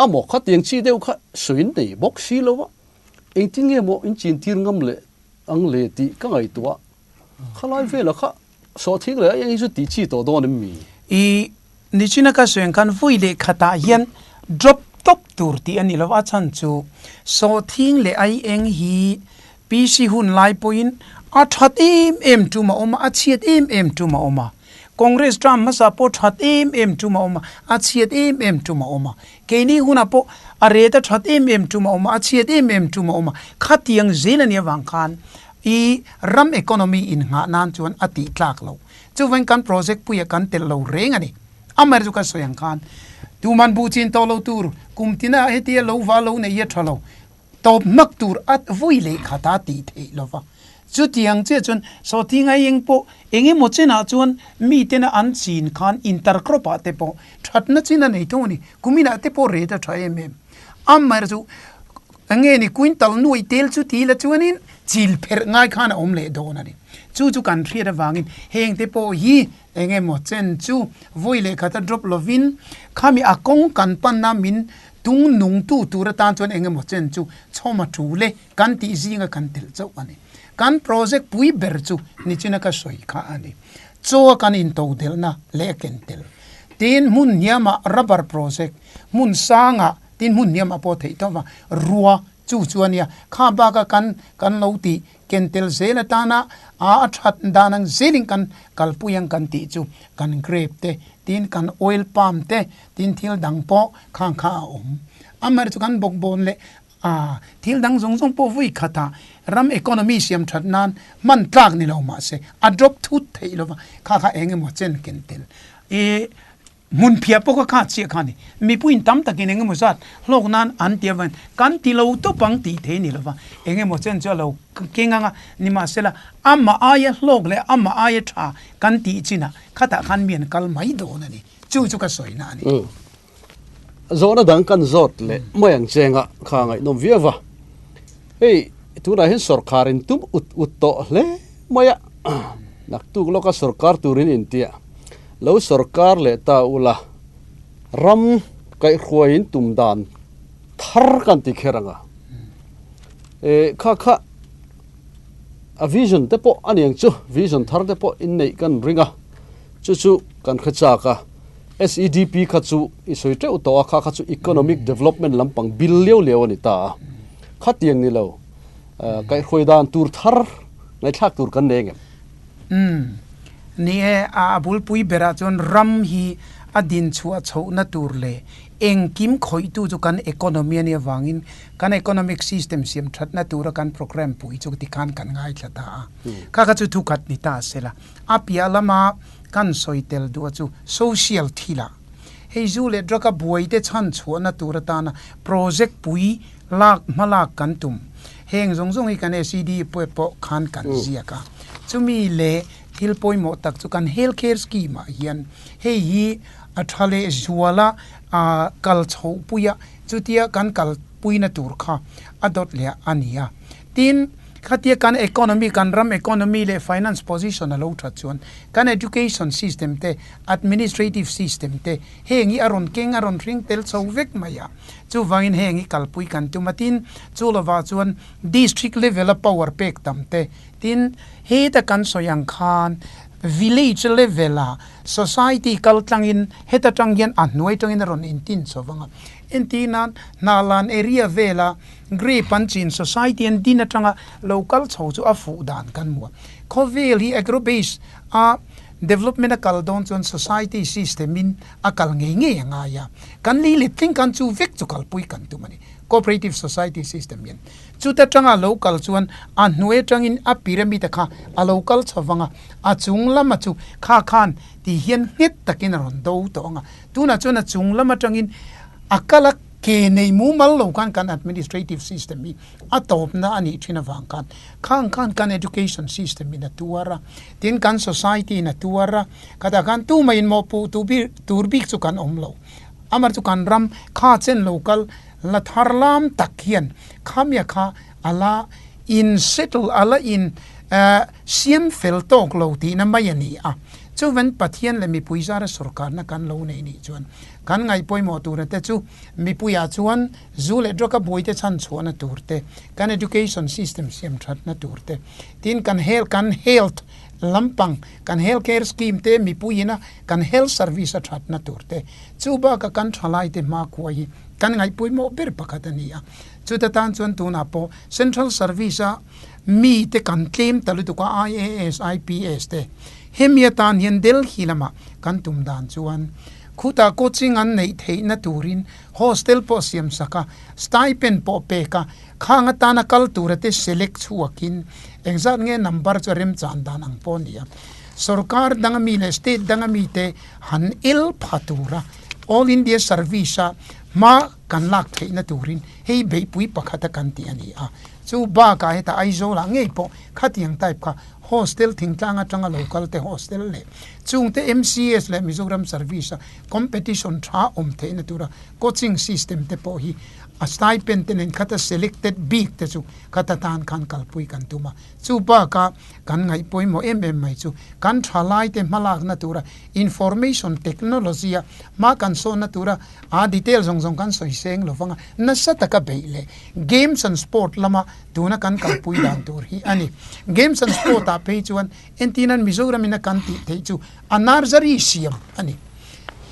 B: a maw khatiang chi deuh kha sawi nei bawk si lo a, engtin nge maw in chin tir ngam leh ang le tih ka ngaihtuah khalai velah kha Sawhthing leh a eng hi chu tih chi tawh dawn em mi?
C: I nichina ka sawi ang khan vawi leh khatah hian drop tawp tur tih a ni lo a chhan chu sawhthing leh ai eng hi PC hun lai pawhin a that em em tum a awm a, a chhiat em em tum a awm a. Congress term hmasa pawh that em em tum a awm a, a chhiat em em tum a awm a. Keini hunah pawh a ret a that em em tum a awm a, a chhiat em em tum a awm a. Khatiang zel a nih avang khan i ram economy innghah nan chuan a tih tlak lo. Chuvangin kan project puiah kan telh lo reng a ni. Amaherawhchu chu ka sawi ang khan tuman buh chin tawh lo tur kum tina hetia lo va lo neih hi a tha lo. Tawp hmak tur a vui leh khat a tih theih lo va. Chutiang chiah chuan sawhthing a eng pawh eng emaw chenah chuan mitena an chin khan intercrop ah te pawh thatna chin a nei thung a ni. Kuminah te pawh ret a tha em em. Amaherawhchu chu enge ni quintal nuaih tel chu ti ila chuanin chil pherh ngai khan a awm leh dawn a ni. Chu chu kan hriat avangin heng te pawh hi eng emaw chen chu vawi leh khat a drop lovin khami a kawng kan panna min Tung nungtu tur atan chuan eng emaw chen chu chhawm a tul e kan tih zinga kan telh chauh a ni. Kan project pui ber chu nichina ka sawi kha a ni. Chaw a kan into delhna leh a ken tel. Tin, hmun hniamah rubber project, hmun sangah tin hmun hniamah pawh theih tawp a, rua chu chu a nia. Kha baka kan kan lo tih ken tel zel atana a a that dan ang zelin kan kalpui ang kan tih chu kan grape te, tin kan oil palm te, Tin thil dang pawh khang kha a awm. Amaherawhchu chu kan bawkbawn leh a thil dang zawng zawng pawh vui khatah ram economy siam that nan hman tlak ni lo mah se a drop thut theih lova kha kha eng emaw chen ken tel i hmun phiah pawh kha kha chiah kha a ni. Mipuiin tam takin eng emaw zat hlawk nan an ti avangin kan ti lo tawp ang tih thei ni lova eng emaw chen chu a lo keng ang a, nimahsela amah aia hlawk leh amah aia tha kan tih chinah khatah khan mi an kal mai dawn a ni. Chu chu ka sawina a ni.
B: Zawhna dang kan zawt leh mai ang chenga kha ngaihnawm viau va. Hei tunah hian sawrkar in tum ut ut tawh hle mai a, naktuk lawka sawrkar turin intia lo sawrkar leh ta ula ram kaihhruai in tum dan thar kan ti kher ang a. E kha kha a vision te pawh a niang chu, vision thar te pawh inneih kan ring a. Chu chu kan hre chak a, SEDP kha chu i sawi teuh tawh a, kha kha chu economic development lampang bil liau liau a ni ta a. Khatiang ni lo, kaihhruai dan tur thar ngaihthlak tur kan nei angem?
C: Umm, ni e, a bulpui berah chuan ram hi a dinchhuah chhohna tur leh engkim khawihtu chu kan economy a nih avangin kan economic system siam thatna tura kan programme pui chu tikhan kan ngaithla ta a. Kha kha chu thukhat ni ta sela. A piah lama kan sawi tel duh a chu social thil ah hei zu leh drug a buai te chhan chhuahna tur atana project pui lak hma lak kan tum. Heng zawng zawng hi kan SED pawh khan kan ziak a. Chumi leh thil pawimawh tak chu kan health care scheme ah hian hei hi a tha leh zuala kal chhoh pui a, chutia kan kalpuina tur kha a dawt leh a ni a. Tin, Khatia kan economy, kan ram economy leh finance position a lo that chuan kan education system te, administrative system te heng hi a rawn keng, a rawn hring tel chho vek mai a. Chuvangin heng hi kalpui kan tum a, tin, chu lovah chuan district level a power pek tam te, tin, heta kan sawi ang khan village level a society kal tlangin heta tang hian a hnuai tangin a rawn intin chho vang a. Entirnan, Hnalan area vela Grape an chin society an din atanga lo kal chho chu a fuh dan kan hmu a. Khawvel hi agro base a development a kal dawn chuan society system in a kal ngei ngei a ngai a. Kan lei let thleng khan chu vek chu kalpui kan tum a ni. Cooperative society system hian chuta tanga lo kal chuan a hnuai atangin a pyramid a kha a lo kal chho vang a, a chung lama chu kha khan ti hian nghet takin a rawn do tawh ang a. Tunah chuan a chung lam atangin a kal a. Ke nei mumal lo khan kan administrative system hi a tawpna a nih thin avang khan khang khan kan education system in a tuar a, tin kan society in a tuar a, khatah khan tumah in mawhpuh tu bik tur bik chu kan awm lo. Amar chu kan ram kha chen lo kal la thar lam tak hian khamia kha a la in settle a la in siam fel tawk lo tihna mai a ni a. Chuvan Pathian leh mipui zara sorkarna kan lo nei nih chuan Kan ngaih pawimawh tura te chu mipuiah chuan zu leh drug a buaite chhan chhuahna tur te, kan education system siam thatna tur te, tin kan health kan health lampang kan health care scheme te mipuiin a kan health service a thatna tur te, chu bakah kan thalaite hmakhua hi kan ngaih pawimawh ber pakhat a ni a. Chuta tan chuan tunah pawh central service a mite kan tlem ta lutuk a, IAS, IPS te. Hemi atan hian Delhi lamah kan tum dan chuan khutah coaching an neih theihna turin hostel pawh siam sak a, stipend pawh pek a, khang atana kal tura te select chhuakin engzat nge number chu a remchan dan ang pawh a ni a. Sorkar danga mi leh state danga mite han el pha tura All India Service a hma kan lak theihna turin hei beihpui pakhata kan tih a ni a. Chu bakah hetah Aizawlah ngei pawh khatiang type kha hostel thingtlang atanga lo kal te hostel leh chungte MCS leh Mizoram Service a competition tha awm theihna tura coaching system te pawh hi a stipend te nen khata selected bik te chu khata tan khan kalpui kan tum a. Chu bakah kan ngaih pawimawh em em mai chu kan thalai te hmalakna tura information technology a hma kan sawnna tura a detail zawng zawng kan sawi seng lo vang a, nasa taka beih leh games and sport lama tuna kan kalpui dan tur hi a ni. Games and sport ah phei chuan entirnan Mizoram in a kan tih theih chu a nursery siam a ni.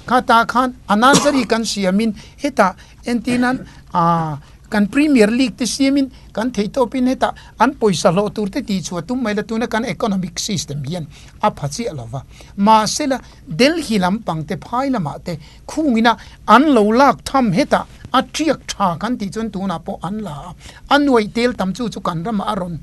C: Khatah khan a nursery kan siamin hetah entirnan ah Kan Premier League te siamin kan theih tawpin hetah an pawisa hlawh tur te tihchhuah tum mai la tuna kan economic system hian a pha chiah lo va. Mahsela Delhi lampang te phai lamah te khungina an lo lak tham hetah a tiak tha kan tih chuan tunah pawh an la a, a nuaih tel tam chu chu kan ramah a rawn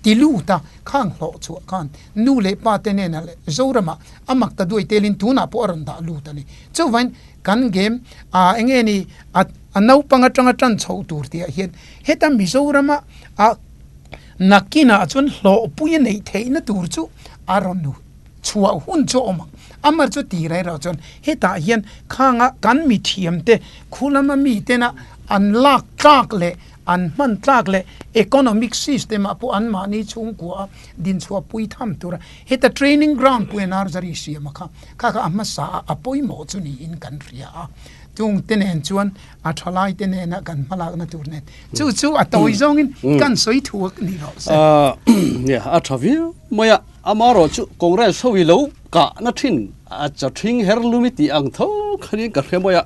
C: ti lut a, khang hlawh chhuah khan nu leh pa te nena leh Zoramah a mak ta duai telin tunah pawh a rawn dah lut a ni. Chuvangin Kan game ah enge ni a a naupang atanga tan chhoh tur tih ah hian heta Mizorama a nakinah chuan hlawhpui a neih theihna tur chu a rawn chhuah hun chu a awm ang. Amah chu ti rei reuh chuan hetah hian khanga kan mithiam te khulama mitena an lak tlak leh an hman tlak leh economic system ah pawh an mahni chhungkua a dinchhuah pui tham tura heta training ground pui a nursery siam a kha kha kha a hmasa a a pawimawh chu niin kan hria a chung te nen chuan a thalai te nena kan hmalakna tur nen chu chu a tawi zawngin kan sawi thu a ni rawh se.
B: Nia a tha viau mai a amarawh chu Congress ho i lo kahna thin a cha thing her lumi tih ang tho khanin ka hre mai a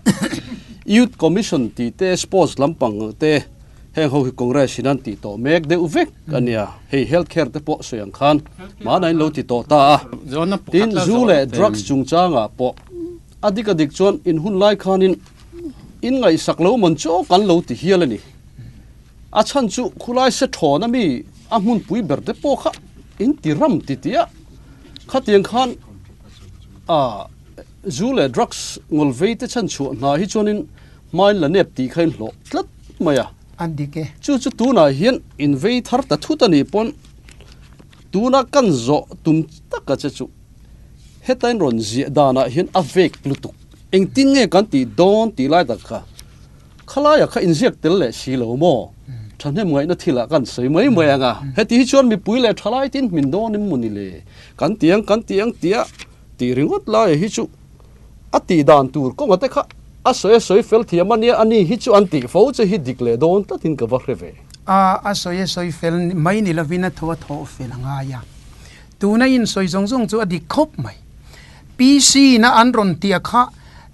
B: Youth Commission tih te sports lampang te Heng ho hi Congress in an tih tawh mek deuh vek a nia. Hei health care te pawh sawi ang khan mahna in lo ti tawh ta a. Tin, zu leh drugs chungchangah pawh a dik a dik chuan in hun lai khanin in ngaihsak lo man chu kan lo ti hial a ni. A chhan chu khulai se thawn a mi a hmunpui ber te pawh kha in ti ram ti ti a. Khatiang khan a zu leh drugs ngawlvei te chhan chhuah hna hi chuanin hmain la nep tih kha in hlawh tlat mai a.
C: An dik e.
B: Chu chu tunah hian in vei thar ta thut a nih pawn tuna kan zawh tum taka che chu heta in rawn ziah danah hian a vek lutuk. Engtin nge kan tih dawn tih lai tak kha khalaiah kha inziak tel leh si lo maw? Thahnem ngaihna thilah kan sawi mai mai ang a. Heti hi chuan mipui leh thalai tin hmin dawn in maw ni le? Kan ti ang kan ti ang tia tih ringawt laia hi chu A tih dan tur kawnga te kha a sawi a sawi fel thiam a nia, a ni hi chu an tih fo che hi dik leh dawn tlatin ka va hre ve.
C: A a sawi a sawi fel mai ni lovin a thaw a thawh fel a ngai a. Tuna in sawi zawng zawng chu a dik khawp mai. PC na an rawn tia kha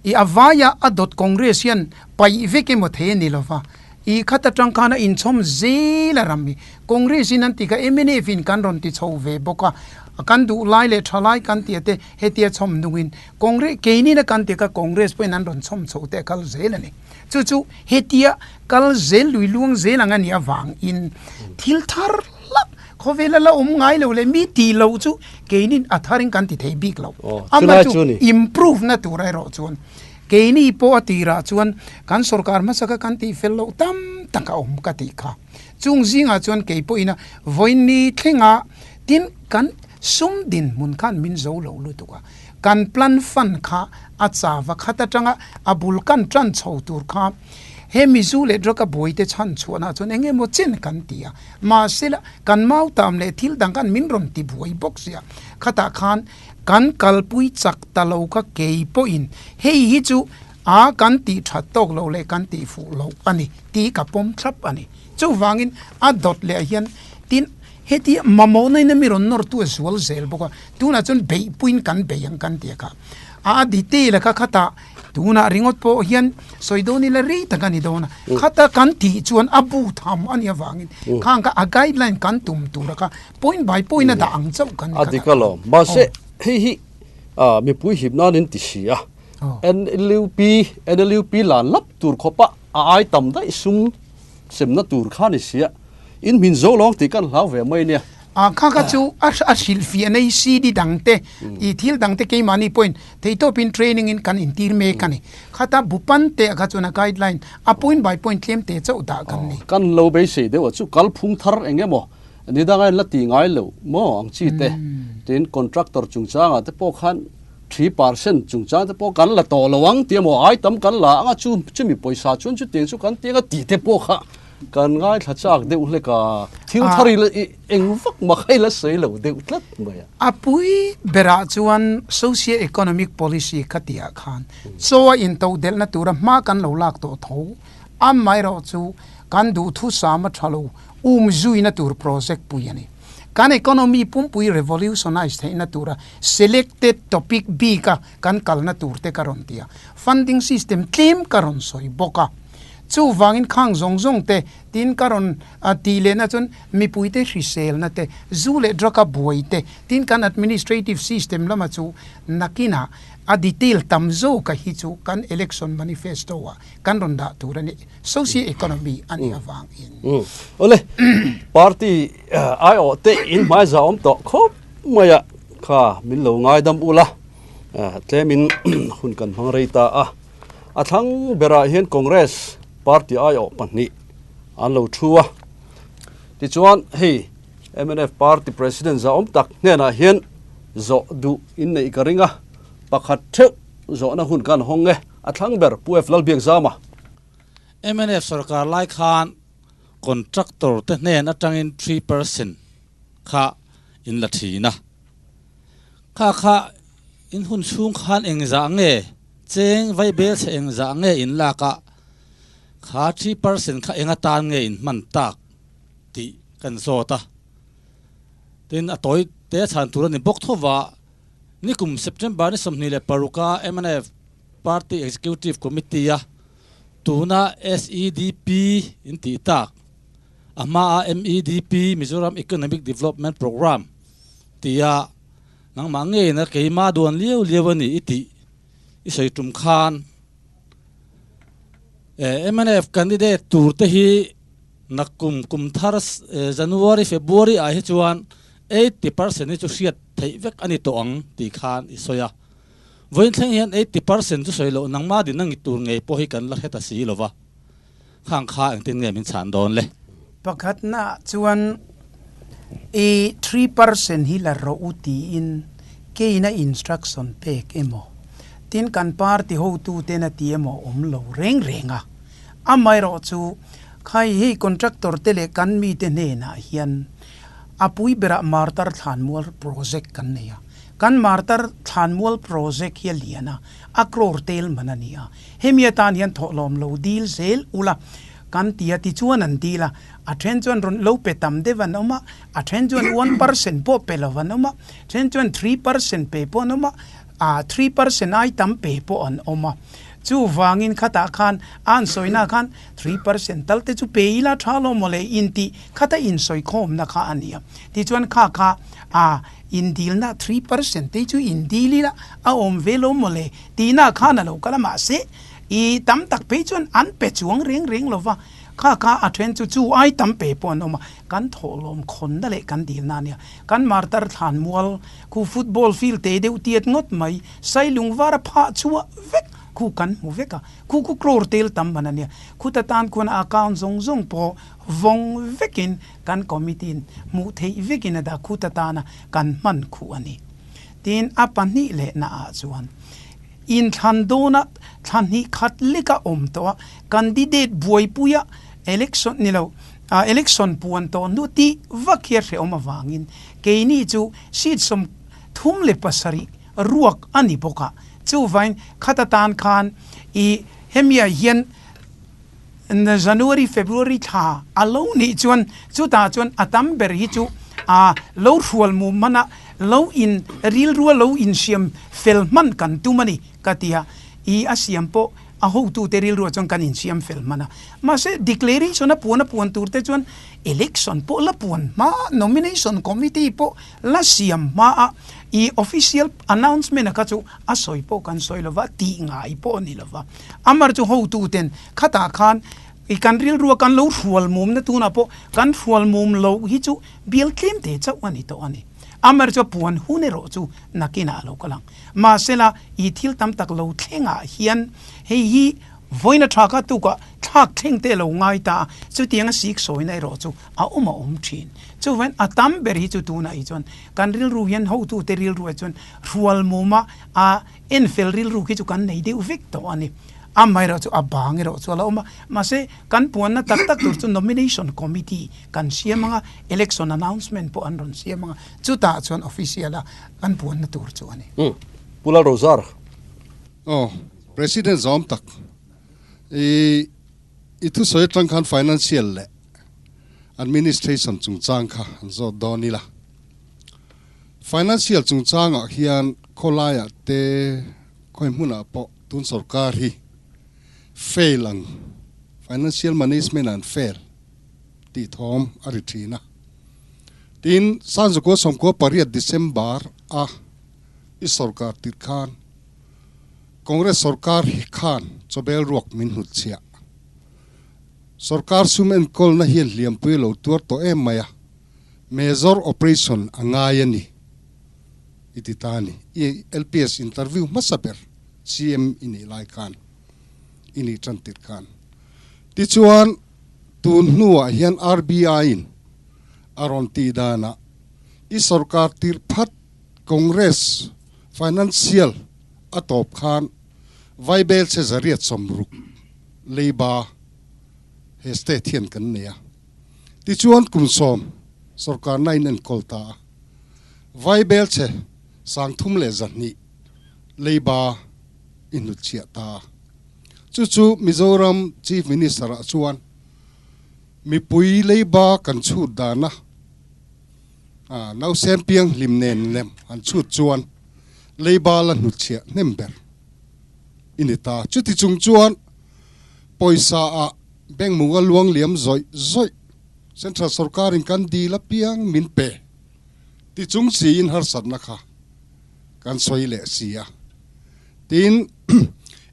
C: i a vaia a dawt Congress hian paih vek emaw thei a ni lova, i khat atang khan a inchhawm zel a ram hi. Congress in an ti kha mnf in kan rawn ti chho ve bawk a, kan duh lai leh tha lai kan tia te hetia chhawm nungin Congress keinin a kan ti kha Congress pawhin an rawn chhawm chho te a kal zel a ni. Chu chu hetia kal zel lui luang zel ang a nih avangin thil thar hlak khawvela la awm ngai lo leh mi tih loh chu keinin a tharin kan ti thei bik lo. Amah chu improve na tur erawh chuan keini pawh a tirah chuan kan sorkar hmasa kha kan tih fel loh tam tak a awm ka tih kha. Chung zingah chuan kei pawhin a vawiin thlenga tin kan sum dinhmun khan min zo lo lutuk a, kan plan fund kha a chava khat atanga a bul kan tan chho tur kha he Mizu leh drug a buaite chhan chhuahna chuan eng emaw chen kan ti a, mahsela kan mautam leh thil dang khan min rawn ti buai bawk sia, khatah khan kan kalpui chak ta lo kha kei pawhin hei hi chu a kan tih that tawk lo leh kan tih fuh loh a ni tih ka pawm thlap a ni. Chuvangin a dawt leh ah hian tin heti mamawhna in a mi rawn nawr tu a zual zel bawk a, tunah chuan beihpuiin kan bei ang kan ti a kha. A detail a kha khatah tunah ringawt pawh hian sawi dawn ila rei tak a ni dawn a, khata kan tih chuan a bu tham a nih avangin khang kha a guideline kan tum tur a kha point by point a dah ang chauh kan ni
B: kha. A dik alawm. Mahse. Hei hi mipui hip nan in ti si a, NLUP, NLUP lan lap tur khawpa a ai tam daih sum semna tur kha ni si a, in hmin zo lawng tih kan hlau ve mai nia.
C: A kha kha chu a hrilhfiah nei CD dang te, i thil dang te keimahni pawhin theihtawpin training in kan intir mek a ni. Khata bu pan teh kha chuan a guideline a point by point tlem te chauh dah kan ni.
B: Kan lo beisei deuh a chu kalphung thar eng emaw Ni danga in la ti ngai lo maw ang chi te? Tin, contractor chungchangah te pawh khan 3% chungchang te pawh kan la tawh lo ang tih emaw ai tam kan la ang a, chu chumi pawisa chuan chutiang chu kan ti ang a tih te pawh kha kan ngaithla chak deuh hlek a, thil thar i la eng vak mah kha i la sawi lo deuh tlat mai a.
C: A pui berah chuan socio-economic policy kha tihah khan chaw a intodelhna tura hma kan lo lak tawh tho Amaherawhchu, kan duhthusam a tha lo, um zuina tur project pui a ni. Kan economy pumpui revolutionize theihna tura selected topic bika kan kalna tur te ka rawn ti a, funding system tlem ka rawn sawi bawk a. Chuvangin khang zawng zawng te tin ka rawn tih lehna chuan mipuite hriselna te, zu leh drug a buai te, tin kan administrative system lama chu nakinah a detail tam zawka hi chu kan election manifesto ah kan rawn dah tur a ni, socio economy a nih avangin.
B: Awle, party aiawh te in hmaiza awm tawh khawp mai a, kha min lo ngaidam ula, tlemin hun kan hmang rei ta a. A thlang berah hian Congress party aiawh pahnih an lo thu a, tichuan hei mnf party president za awm tak hnenah hian zawh duh inneih ka ring a, pakhat theuh zawhna hun kan hawng e. A thlang ber Pu F. Lalbiakzama.
D: Mnf sorkar lai khan contractor te hnen atangin 3% kha in la thin a. Kha kha in hun chhung khan engzah nge cheng vaibel chhe engzah nge in lak a, kha 3% kha eng atan nge in hman tak tih kan zawt a. Tin, a tawi te chhan tur a ni bawk tho va. Nikum September ni 26 a mnf Party Executive Committee a tuna SEDP in tih tak, a hmaa MEDP, Mizoram Economic Development Programme, tia nangmah ngeiin a keimah duan liau liau a ni i tih i sawi tum khan mnf candidate tur te hi nakum kum thar January, February ah hi chuan 80% hi chu hriat theih vek a ni tawh ang tih khan i sawi a. Vawiin thleng hian 80% chu sawi loh nangmah din a ngi tur ngei pawh hi kan la hre ta si lo va, khang kha engtin nge min chhan dawn le?
C: Pakhatna chuan i 3% hi la rawh u tiin keina instruction pek emaw, tin kan party hotuten a ti emaw awm lo reng reng a. Amaherawh chu khai hei contractor te leh kan mite hnenah hian A pui berah Martar Thlanmual Project kan nei a. Kan Martar Thlanmual Project hi a lian a, a crore tel man a ni a. Hemi atan hian thawhlawm lo dil zel ula kan ti a, tichuan an dil a. A then chuan rawn lo pe tam deuh an awm a, a then chuan 1% pawh pe lo an awm a, then chuan 3% pe pawh an awm a, ah 3% ai tam pe pawh an awm a. Chuvangin khatah khan a an sawina khan 3% tal te chu pe ila tha lo maw le intih Khata insawikhawmna kha a ni a, tichuan kha kha a indilna 3% te chu indil ila a awm ve lo maw le tihna khan a lo kal a, mahse i tam tak phei chuan an pe chuang reng reng lo va, kha kha a then chu chu ai tam pe pawh an awm a, kan thawhlawm khawnna leh kan dilna a nia. Kan martar thlan mual khu football field te deuh tiat ngawt mai, sailung var a phah chhuah vek khu kan hmu vek a, khu khu crore tel tam man a nia, khuta tan khuan a account zawng zawng pawh Vawng vekin kan committee-in hmuh theih vekin a dah khut atana kan hman khuh a ni. Tin, a pahnih lehna ah chuan inthlan dawna thla hnih khat leka awm tawh a, candidate buaipuia election ni lo, election puan tawh hnu tih vak hi a hrehawm avangin keini chu seat 37 ruak a ni bawk a. Chuvain khat atan khan i hemiah hian January, February thla a lo nih chuan chutah chuan a tam ber hi chu a lo hrual mu hman a, lo in rilrua lo insiam fel hman kan tum a ni ka ti a, i a siam pawh a hotute rilruah chuan kan insiam fel hman a. Mahse declaration a puan a puan tur te chuan election pawh la puan hma, nomination committee pawh la siam hma a, I official announcement a kha chu a sawi pawh kan sawi lova, tih ngai pawh a ni lova. Amar chu hotu ten khatah khan i kan rilrua kan lo hrual mumna tunah pawh kan hrual mum loh hi chu bial tlem te chauh a ni tawh a ni. Amar chu a puan hun erawh chu nakinah a lo kal ang. Mahsela i thil tam tak lo thlengah hian hei hi vawiin a tha kha tukah thlak thleng te a lo ngai ta a, chutianga sik sawina erawh chu a awm a awm thin. Chuvain a tam ber hi chu tunah hi chuan kan rilru hian hotute rilruah chuan hrual muma a enfel rilru khi chu kan nei deuh vek tawh a ni. Amaherawh chu a bang erawh chu a la awm a, mahse kan puanna tak tak tur chu nomination committee kan siam ang a, election announcement pawh an rawn siam ang a, chutah chuan official a kan puanna tur chu a ni.
B: Umm Pu Lalrozar.
I: Aw President zawm tak i i thusawi atang khan financial leh administration chungchang kha an zawt dawn ila. Financial chungchangah hian khawlaiah te khawi hmunah pawh tun sorkar hi fail ang, financial management an fail tih thawm a ri thin a. Tin, Sanzukua sawmkua pariat December a i sorkar tirh khan Congress sorkar hi khan chawbel ruak min hnutchhiah. Sorkar sum enkawlna hian hliampui a lo tuar tawh em mai a, major operation a ngai a ni, i ti ta a ni. I LPS interview hmasa ber CM i nih lai khan, i nih tan tirh khan. Tichuan, tun hnuah hian RBI-in a rawn tih danah i sorkar tirh phat Congress financial a tawp khan Vaibel che zariat sawmruk leiba he state hian kan nei a. Tichuan kum sawm sorkarna in enkawl ta a. Vaibel che sangthum leh zahnih leiba i hnutchhiah ta a. Chu chu Mizoram Chief Minister ah chuan mipui leiba kan chhut dana nausen piang hlim nen lem han chhut chuan leiba la hnutchhiah hnem ber. I ni ta. Chuti chung chuan pawisa ah bank munga luang liam zawih zawih Central sorkarin kan dil apiang min pe ti chung siin harsatna kha kan sawi leh si a. Tin,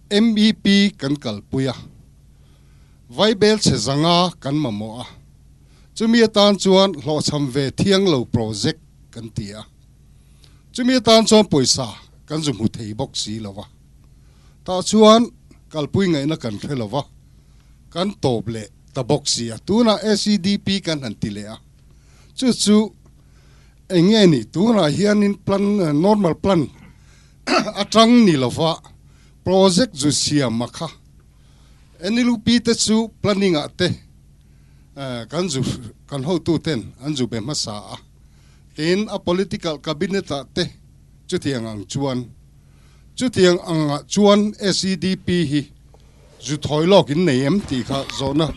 I: MEP kan kalpui a, vaibel chhe zanga kan mamawh a, chumi atan chuan hlawhchham ve thiang lo project kan ti a. Chumi atan chuan pawisa kan zu hmu thei bawk si lo va, tah chuan kalpui ngaihna kan hre lo va, kan tawp leh ta bawk si a. Tunah SEDP kan han ti leh a, chu chu eng nge ni tunah hianin plan normal plan atang ni lo va project zu siam a kha NLUP te chu planning ah te kan zu kan hotu ten an zu be hmasa a. Tin, a political cabinet ah te chutiang ang chuan, chutiang angah chuan SEDP hi zu thawi lawk in nei em tih kha zawhna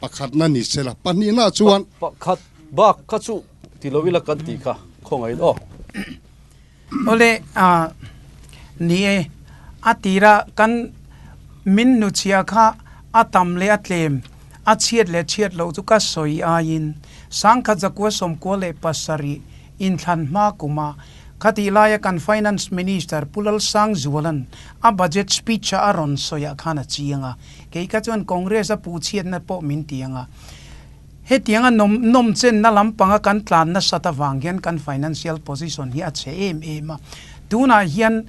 I: pakhatna ni se la, pahnihna chuan.
B: Pakhat bak kha chu ti lo ila kan tih kha khawngaih in aw.
C: Awle, ni e, a tira kan min hnuchhia kha a tam leh a tlem, a chhiat leh chhiat loh chu ka sawi aiin sangkhat zakua sawmkua leh pasarih inthlan hma kuma khatih laia kan Finance Minister Pu Lalsangzuala'n a budget speech-a a rawn sawiah khan a chiang a, kei kha chuan Congress a puhchhiatna pawh min ti ang a. Hetianga nawm nawmchenna lampanga kan tlan nasat avang hian kan financial position hi a chhe em em a. Tunah hian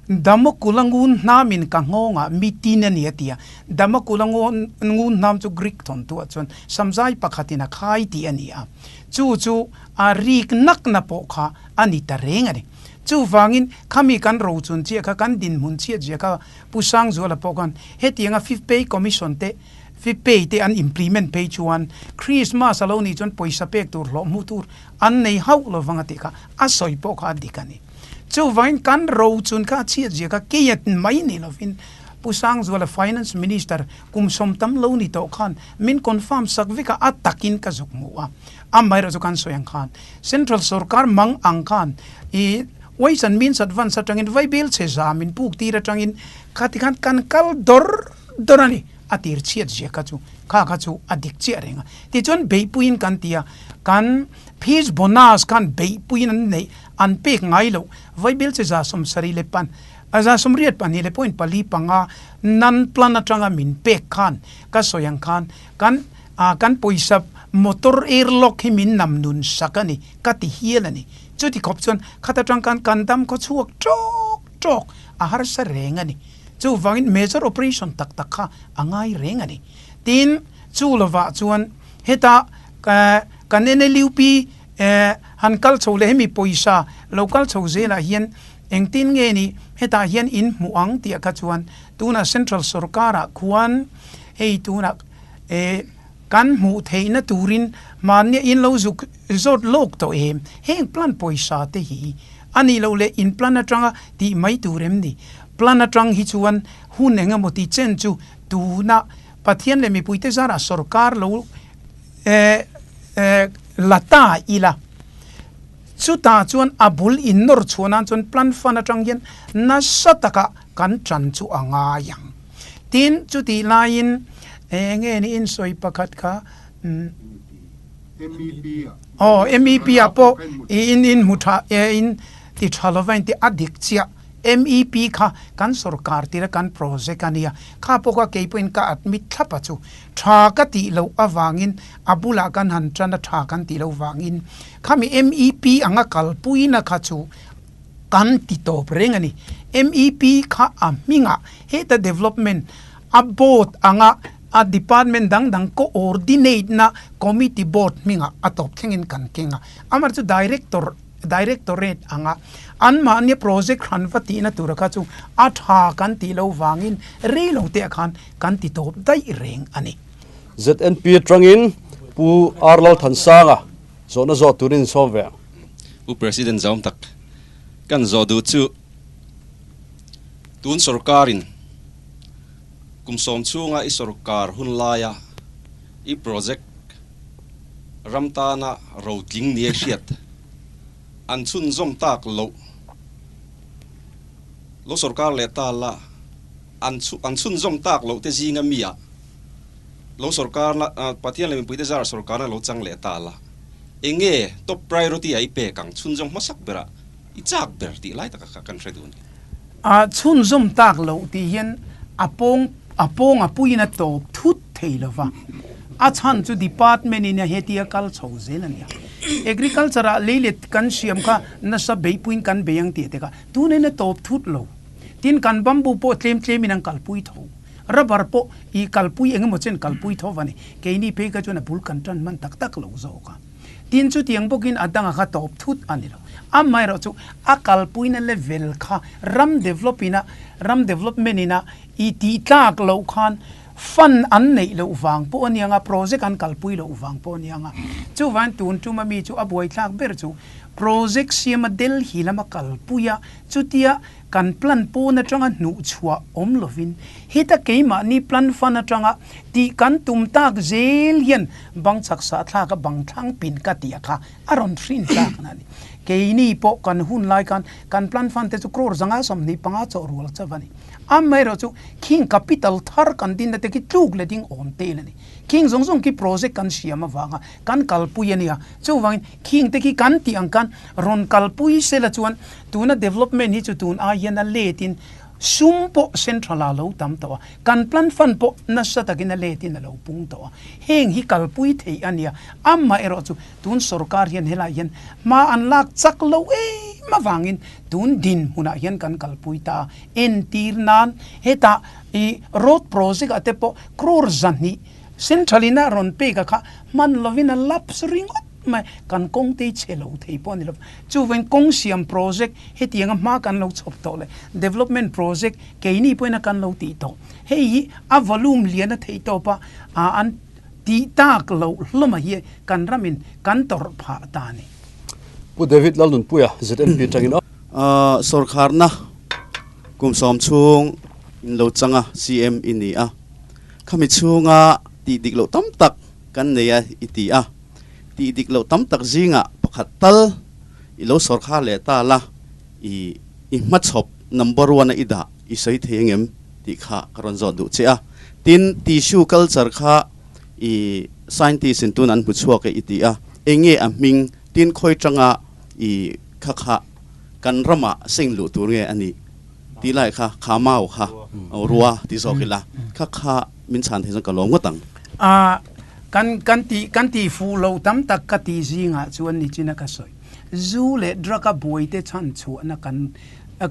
C: Damakula ngun hnamin ka nghawngah mi tin a ni a ti a. Damakula ngun ngun hnam chu Greek thawntuah chuan samzai pakhatin a khai tih a ni a. Chu chu a rik nakna pawh kha a ni ta reng a ni. Chuvangin khami kan rochun chiah kha kan dinhmun chhiat zia kha Pu Sangzuala pawh khan hetianga Fifth Pay Commission te Fipei te an implement phei chuan Christmas a lo nih chuan pawisa pek tur hlawh hmuh tur an nei hauh lo vang a tih kha a sawi pawh kha a dik a ni. Chuvangin kan ro chun kha a chhiat zia kha keiat mai ni lovin Pu Sangzuala Finance Minister kum sawm tam lo ni tawh khan min confirm sak vek a, a takin ka zuk hmu a. Amaherawh chu kan sawi ang khan Central sorkar mang ang khan i Ways and Means Advance atangin Vaibel chhe za min puk tir atangin khati khan kan kal dawr dawr a ni. a tir chhiat zia kha chu kha kha chu a dik chiah reng a. Tichuan beihpuiin kan ti a, kan fees bonus khan beihpuiin an neih an pek ngai loh vaibel che 70 leh pan 82 point 4 5 nan plan atanga min pek khan ka sawi ang khan kan kan pawisa motor airlock hi min nam nun sak a ni ka ti hial a ni. Chuti khawp chuan khat atang khan kan dam khaw chhuak tawk tawk a harsa reng a ni. Chuvangin major operation tak tak kha a ngai reng a ni. Tin, chu lovah chuan heta kan NLUP han kal chho leh hemi pawisa lo kal chho zelah hian engtin nge ni hetah hian in hmuh ang tih kha chuan tunah central sorkarah khuan hei tunah kan hmuh theihna turin mahnia in lo zuk zawt lawk tawh em? Heng plan pawisa te hi a nih loh leh in plan atanga tih mai tur em ni? Plan atang hi chuan hun eng emaw ti chen chu tuna Pathian leh mipuite zarah sorkar lo la ta ila. Chutah chuan a bul in nawr chhuah nan chuan plan fund atang hian nasa taka kan tan chu a ngai ang. Tin, chutih laiin eng nge ni in sawi pakhat kha aw MEP ah pawh in in hmu tha in ti tha lova in ti a dik chiah. MEP kha kan sorkar tira kan project a nia. Kha pawh kha kei pawhin ka admit thlap a chu. Tha ka tih loh avangin a bulah kan han tan a tha kan tih loh vangin khami MEP anga kalpuina kha chu kan ti tawp reng a ni. MEP kha a hmingah heta development a board anga a department dang dang coordinate na committee board hmingah a tawp thlengin kan keng a. Amah chu director directorate anga anmahni project hran va tihna tura kha chu a tha kan tih loh vangin rei lo te ah khan kan ti tawp daih reng a ni.
B: ZNP atangin Pu R Lalthansanga zawhna zawh turin insawm ve ang.
J: Pu President zawm tak kan zawh duh chu tun sorkarin kum sawm chhunga i sorkar hun laia i project ram tana rotling nia hriat an chhunzawm tak loh lo sorkar leh ta la an an chhunzawm tak loh te zinga mi ah lo sorkar na Pathian leh mipuite zar sorkar na lo chang leh ta la enge top priority ah i pek ang chhunzawm hmasak berah i chak ber tih lai taka kha kan hre duh a ni.
C: A chhunzawm tak loh tih hian a pawng a pawng a puiin a tawp thut thei lo va, a chhan chu department in a hetia kal chho zel a nia. Agriculture ah leilet kan siam kha nasa beipuiin kan bei ang tih te kha tunin a tawp thut lo. Tin kan bamboo pawh tlem tlemin an kalpui tho. Rubber pawh i kalpui eng emaw chen kalpui tho va ni. Keini phei kha chuan a bul kan tan hman tak tak lo zawk a. Tin chutiang bawkin a danga kha tawp thut a ni lo. Amaherawh chu a kalpuina level kha ram develop ina ram development ina i tih tlak loh khan fund an neih loh vang pawh a niang a, project an kalpui loh vang pawh a niang a. Chuvangin tun tuma mi chu a buaithlak ber chu project siama Delhi lama kalpui a, chutia Kan plan pawn atanga hnuh chhuah awm lovin heta keimahni plan fan atanga tih kan tum tak zel hian bang chak sah thlak a bang thlang pin ka tih a kha a rawn hrin tlak na a ni. Keini pawh kan hun lai khan kan plan fan te chu crore 125 chawh rual chauh a ni. Amaherawh chu khing capital thar kan dinna te khi tluk leh ding awm tel a ni. Khing zawng zawng khi project kan siam avanga kan kalpui a nia. Chuvangin khing te khi kan tih ang khan rawn kalpui sela chuan Tuna development hi chu tun ai hian a let in sum pawh central ah lo tam tawh a, kan plan fund pawh nasa takin a let in a lo pung tawh a, heng hi kalpui theih a nia, amaherawh chu tun sorkar hian helai hian hma an lak chak lo em avangin tun dinhmunah hian kan kalpui ta a, entir nan hetah i road project ah te pawh crore 200 central in a rawn pek a kha hman lovin a lapse ringawt. Mai, kan kawng te hi chhe lo thei pawh a ni lo. Chuvangin kawng siam project hetianga hma kan lo chhawp tawh leh development project keini pawhin a kan lo tih tawh. Hei hi a volume lian a theih tawp a, an tih tak loh hlawm a hi kan ramin kan tawrh phah ta a ni.
B: Pu David Lalnunpuia, ZNP atangin aw.
H: Sawrkharna kum sawm chhung in lo chang a, CM i ni a. Khami chhunga tih dik loh tam tak kan nei a i ti a. Tih dik loh tam tak zingah pakhat tal i lo sawrkhar leh ta la, i i hmachhawp number one a i dah i sawi thei angem tih kha ka rawn zawt duh che a.
K: Tin, tissue culture kha i scientist in tun an hmu chhuak e i ti a, eng nge a hming, tin khawi tanga i kha kha kan ramah seng luh tur nge a nih tih lai kha, kha mau kha rua ti zawk ila, kha kha min chhan thei chuan ka lawm ngawt ang.
C: A, kan kan tih kan tih fuh loh tam tak ka tih zingah chuan nichina ka sawi. Zu leh drug a buaite chhan chhuahna kan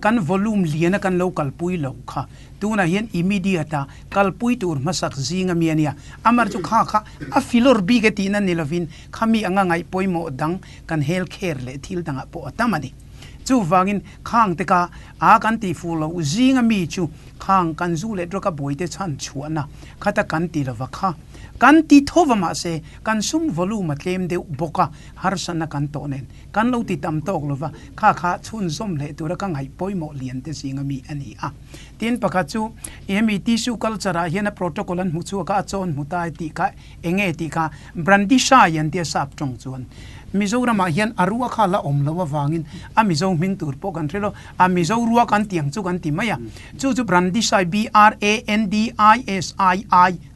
C: kan volume liana kan lo kalpui loh kha tunah hian immediate a kalpui tur hmasak zing ami a nia. Amar chu kha kha a filawr bik e tihna ni lovin khami anga ngaih pawimawh dang kan health care leh thil dangah pawh a tam a ni. Chuvangin khang te ka a kan tih fuh loh zing ami chu khang kan zu leh drug a buaite chhan chhuahna khata kan ti lova kha kan ti tho va mahse kan sum volume a tlem deuh bawk a harsatna kan tawh nen kan lo ti tam tawk lova kha kha chhunzawm leh tura ka ngaih pawimawh lian te zinga mi a ni a. Tin pakhat chu hemi tissue culture ah hian a protocol an hmu chhuak a, a chawn hmu ta e tih kha enge tih kha Brandishai an tia sap tawng chuan Mizoram ah hian a rua kha la awm lo avangin a Mizo hming tur pawh kan hre lo, a Mizo rua kan tiang chu kan ti mai a, chu chu Brandishai, B-R-A-N-D-I-S-I-I,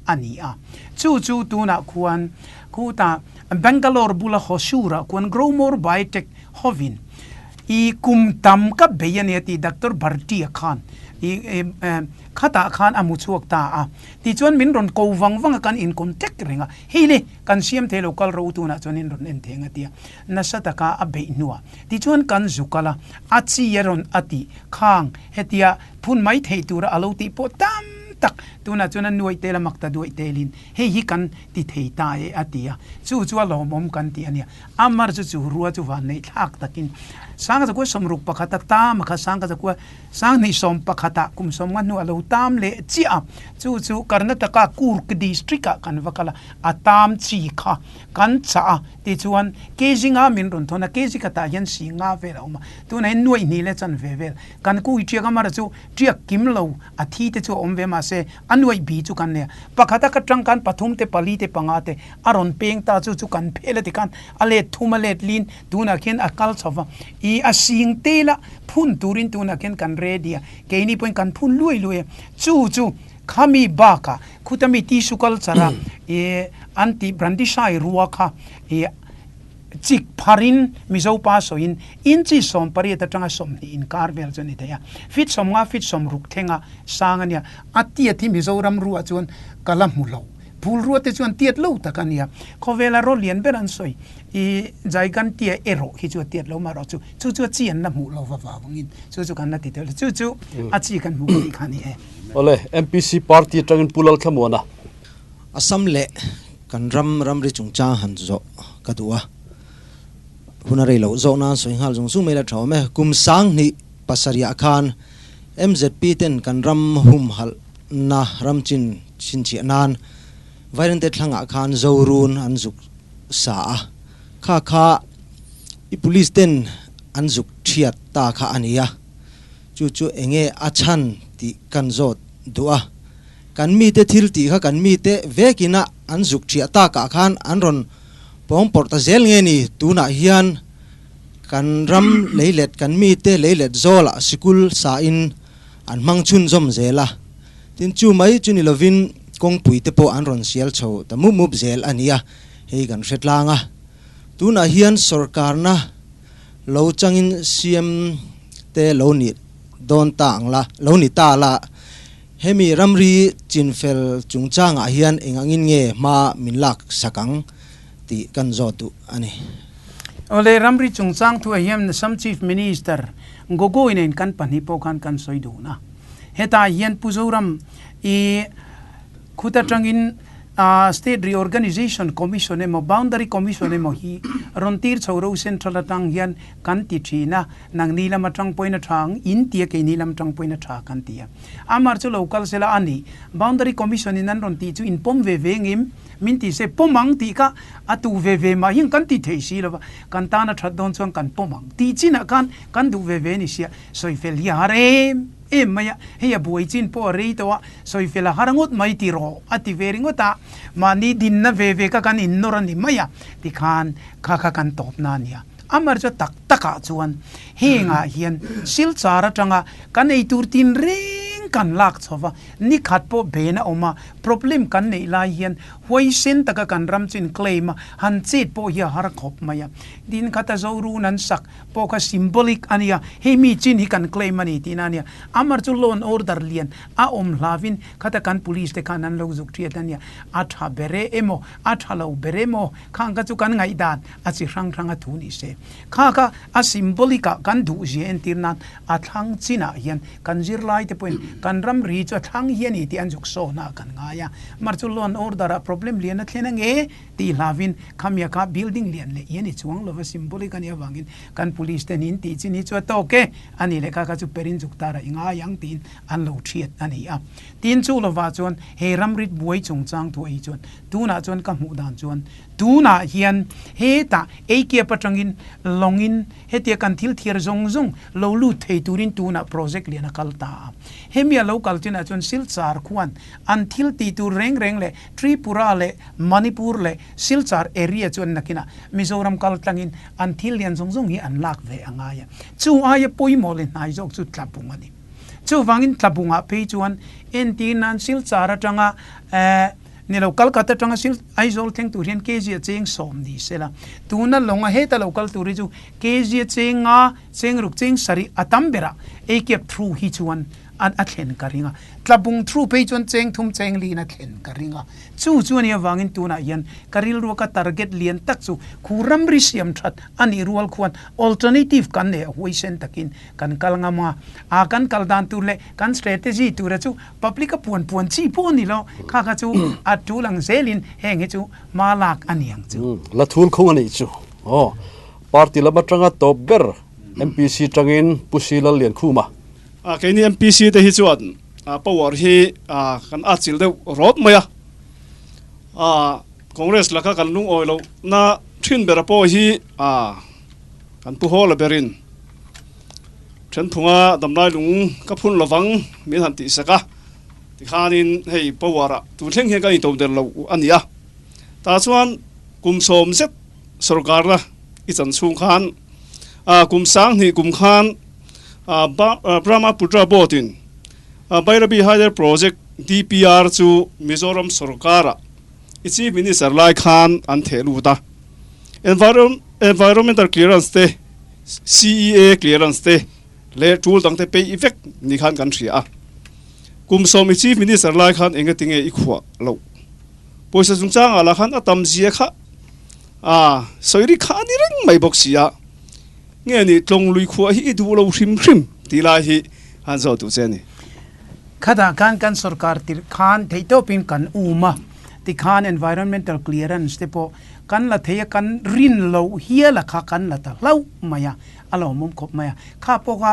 C: a ni a. Chu chu tunah khuan khutah Bangalore bula Hosur-ah khuan Growmore Biotech hovin i kum tam ka bei a nia tih Doctor Bharti-a khan i khatah khan a hmu chhuak ta a. Tichuan min rawn ko vang vang a, kan in contact reng a, hei le kan siam thei lo kal ro tunah chuan in rawn en thei ang a ti a, nasa taka a beih hnuah tichuan kan zu kal a, a chi a rawn a tih khang hetia phun mai theih tura a lo tih pawh tam tak tunah chuan a nuaih tel a mak ta duaih telin hei hi kan ti thei ta e a ti a, chu chu a lawmawm kan ti a nia. Amar chu chu rua chu van neih thlak takin Sangzakua sawmruk pakhata tam a kha Sangzakua Sanghnih 11 ah kum 50 hnuah lo tam leh chiah a, chu chu Karnataka Coorg district ah kan va kal a, a tam chi kha kan chah a, tichuan kg nga min rawn thawn a, kg khatah hian si nga vel a awm a, tunah hian nuaih hnih leh chan ve vel kan kui tiak a, mara chu tiak kim lo a thi te chu a awm ve mahse a nuaih bi chu kan nei a, pakhat a ka tang khan pathum te pali te panga te a rawn peng ta chu chu kan phel a tikhan a let thum a let lin Tunah khian a kal chho va, i a sing tel a, phun turin tunah khian kan ready a, keini pawhin kan phun luai luai a, chu chu khami bakah khuta mi tissue culture a i an tih brandishai rua kha i chik pharin Mizo pa sawiin inchi 18 atanga 20 inkar vel chu a ni thei a, feet 50 feet 60 thlenga sang a nia, a tiat hi Mizoram ruah chuan ka la hmu lo, phul rua te chuan tiat lo tak a nia, khawvela raw lian ber an sawi. I Gigantia erawh hi chu a tiat lo marawh chu chu chu a chi an la hmuh lo va vangin chu chu kan la ti tel chu chu a chi kan hmuh tih kha a ni e.
B: Awle, MPC party atangin Pu Lalthlamuana.
H: Assam leh kan ram ramri chungchang han zawh ka duh a, hun a rei loh zawk nan sawi nghal zung zung mai la tha awm e. Kum 2007 ah khan MZP ten kan ram humhalhna ram chin chhinchhiah nan Vairengte thlangah khan Zorun an zuk sa a, kha kha i police ten an zuk thiat ta kha a ni a, chu chu enge a chhan tih kan zawt duh a, kan mite thil tih kha kan mite vekin a an zuk thiah takah khan an rawn pawng pawrh ta zel nge ni, tunah hian kan ram leilet kan mite leilet zawlah sikul sa in an hmang chhunzawm zel a, tin chu mai chu ni lovin kawngpui te pawh an rawn sial chho ta mup mup zel a ni a. Hei kan hre tlang a, tunah hian sorkarna lo changin CM te lo ni dawn ta ang la, lo ni ta la, hemi ramri chinfel chungchangah hian eng angin nge hma min lak sak ang tih kan zawt duh a ni.
C: Awle, ramri chungchang thuah hian Assam Chief Minister Gogoi nen kan pahnih pawh khan kan sawi dun a. Hetah hian Pu Zoram i Khut atangin State Reorganisation Commission emaw Boundary Commission emaw hi rawn tir chho ro Central atang hian kan ti thin a, nangni lam atang pawhin a tha ang in ti a, keini lam atang pawhin a tha kan ti a. Amar chu lo kal sela a ni. Boundary Commission in an rawn tih chu in pawm ve ve ngim min ti se pawm ang tih kha a tu ve ve mah hian kan ti thei si lova, kan tan a that dawn chuan kan pawm ang tih chinah khan kan duh ve ve ni sia, sawifel hi a har em. Em mai a, hei a buai chin pawh a rei tawh a, sawifel a har ngawt mai ti rawh a ti ve ringawt a, mahni dinna ve ve kha kan innawr a ni mai a, tikhan kha kha kan tawpna a ni a. Amar chu tak takah chuan hengah hian Silchar atanga kan eitur tin reng Engkim kan lak chho va, ni khat pawh ben a awm a, problem kan neih lai hian huaisen taka kan ram chu in claim a, han chet pawh hi a har khawp mai a. Tin, khata Zorun an sak pawh kha symbolic a nia, hei mi chin hi kan claim a ni tihna a nia. Amar chu law and order lian a awm hlavin khata kan police te khan an lo zuk thiat a nia. A tha ber e emaw, a tha lo ber emaw khang kha chu kan ngaihdan a chi hrang hrang a thu ni se. Kha kha a symbolic ah kan duh zia entir nan a thlang chinah hian kan zirlai te pawhin kan ramri chu a thlang hi a ni tih an zuk sawn a kan ngai a. Mar chu law and order ah problem lian a thlen a nge tih hlavin khamia kha building lian leh i a ni chuang lova symbolic a nih avangin kan police te nin tih chin hi chu a tawk e a nih leh kha kha chu perin zuk tar a i ngai ang tiin an lo thiat a ni a. Tin chu lovah chuan he ramrit buai chungchang thu ei chuan tunah chuan ka hmuh dan chuan tunah hian hetah eikiap atangin lawngin hetia kan thil thiar zawng zawng lo lut thei turin tunah project lian a kal ta a. Hemi a lo kal chinah chuan Silchar khuan an thil tih tur reng reng leh Tripura leh Manipur leh Silchar area chuan nakinah Mizoram kal tlangin an thil lian zawng zawng hi an lak ve a ngai a. Chu aia pawimawh leh hnai zawk chu tlabung a ni. Chuvangin tlabungah phei chuan entir nan Silchar atanga eh ni lo Calcutta atanga Sil Aizawl thleng tur hian kg a cheng sawm ni sela. Tuna lawnga heta lo kal tur hi chu kg a cheng nga, cheng ruk, cheng sarih a tam berah eikiap through hi chuan a a thlen ka ring a. Tlabung through phei chuan cheng thum cheng liin a thlen ka ring a. Chu chu a nih avangin tunah hian ka rilrua ka target lian tak chu khu ramri siam that a nih rual khuan alternative kan nei a huaisen takin Kan kal ngam a, a kan kal dan tur leh kan strategy tura chu public a puan puan chi pawh a ni lo, kha kha chu a tul ang zelin heng hi chu hma lak a ni ang chu.
B: La thul khung a nih chu aw. Party lam atanga tawp ber MPC tangin Pu Silal Liankhuma.
L: Keini MPC te hi chuan power hi kan atchilh deuh rawt mai a, Congress laka kan lungawi lohna thin bera pawh hi kan pu haw la berin Thenphunga damlai lung ka phun lovang min han tihsak a, tikhanin hei power ah tun thleng hian kan intawm der lo a ni a. Tah chuan kum sawm zet sorkarna i chan chhung khan kum sanghnih kum khan Brahmaputra Board in Bairabi Hydel Project DPR chu Mizoram sorkarah i Chief Minister lai khan an theh lut a. Environmental clearance te CEA clearance te leh tul dang te peih vek ni khan kan hria a. Kum sawm i Chief Minister lai khan eng ati nge i khuah loh? Pawisa chungchangah lah khan a tam zia kha a sawi ri kha a ni reng mai bawk si a. Nge ni tlawng lui khuah hi i duh lo hrim hrim tih lai hi han zawh duh che a ni.
C: Khatah khan kan sorkar tirh khan theihtawpin kan um a, tikhan environmental clearance te pawh Kan la thei a, kan rin loh hial a kha kan la ta hlauh mai a, a lawmawm khawp mai a. Kha pawh kha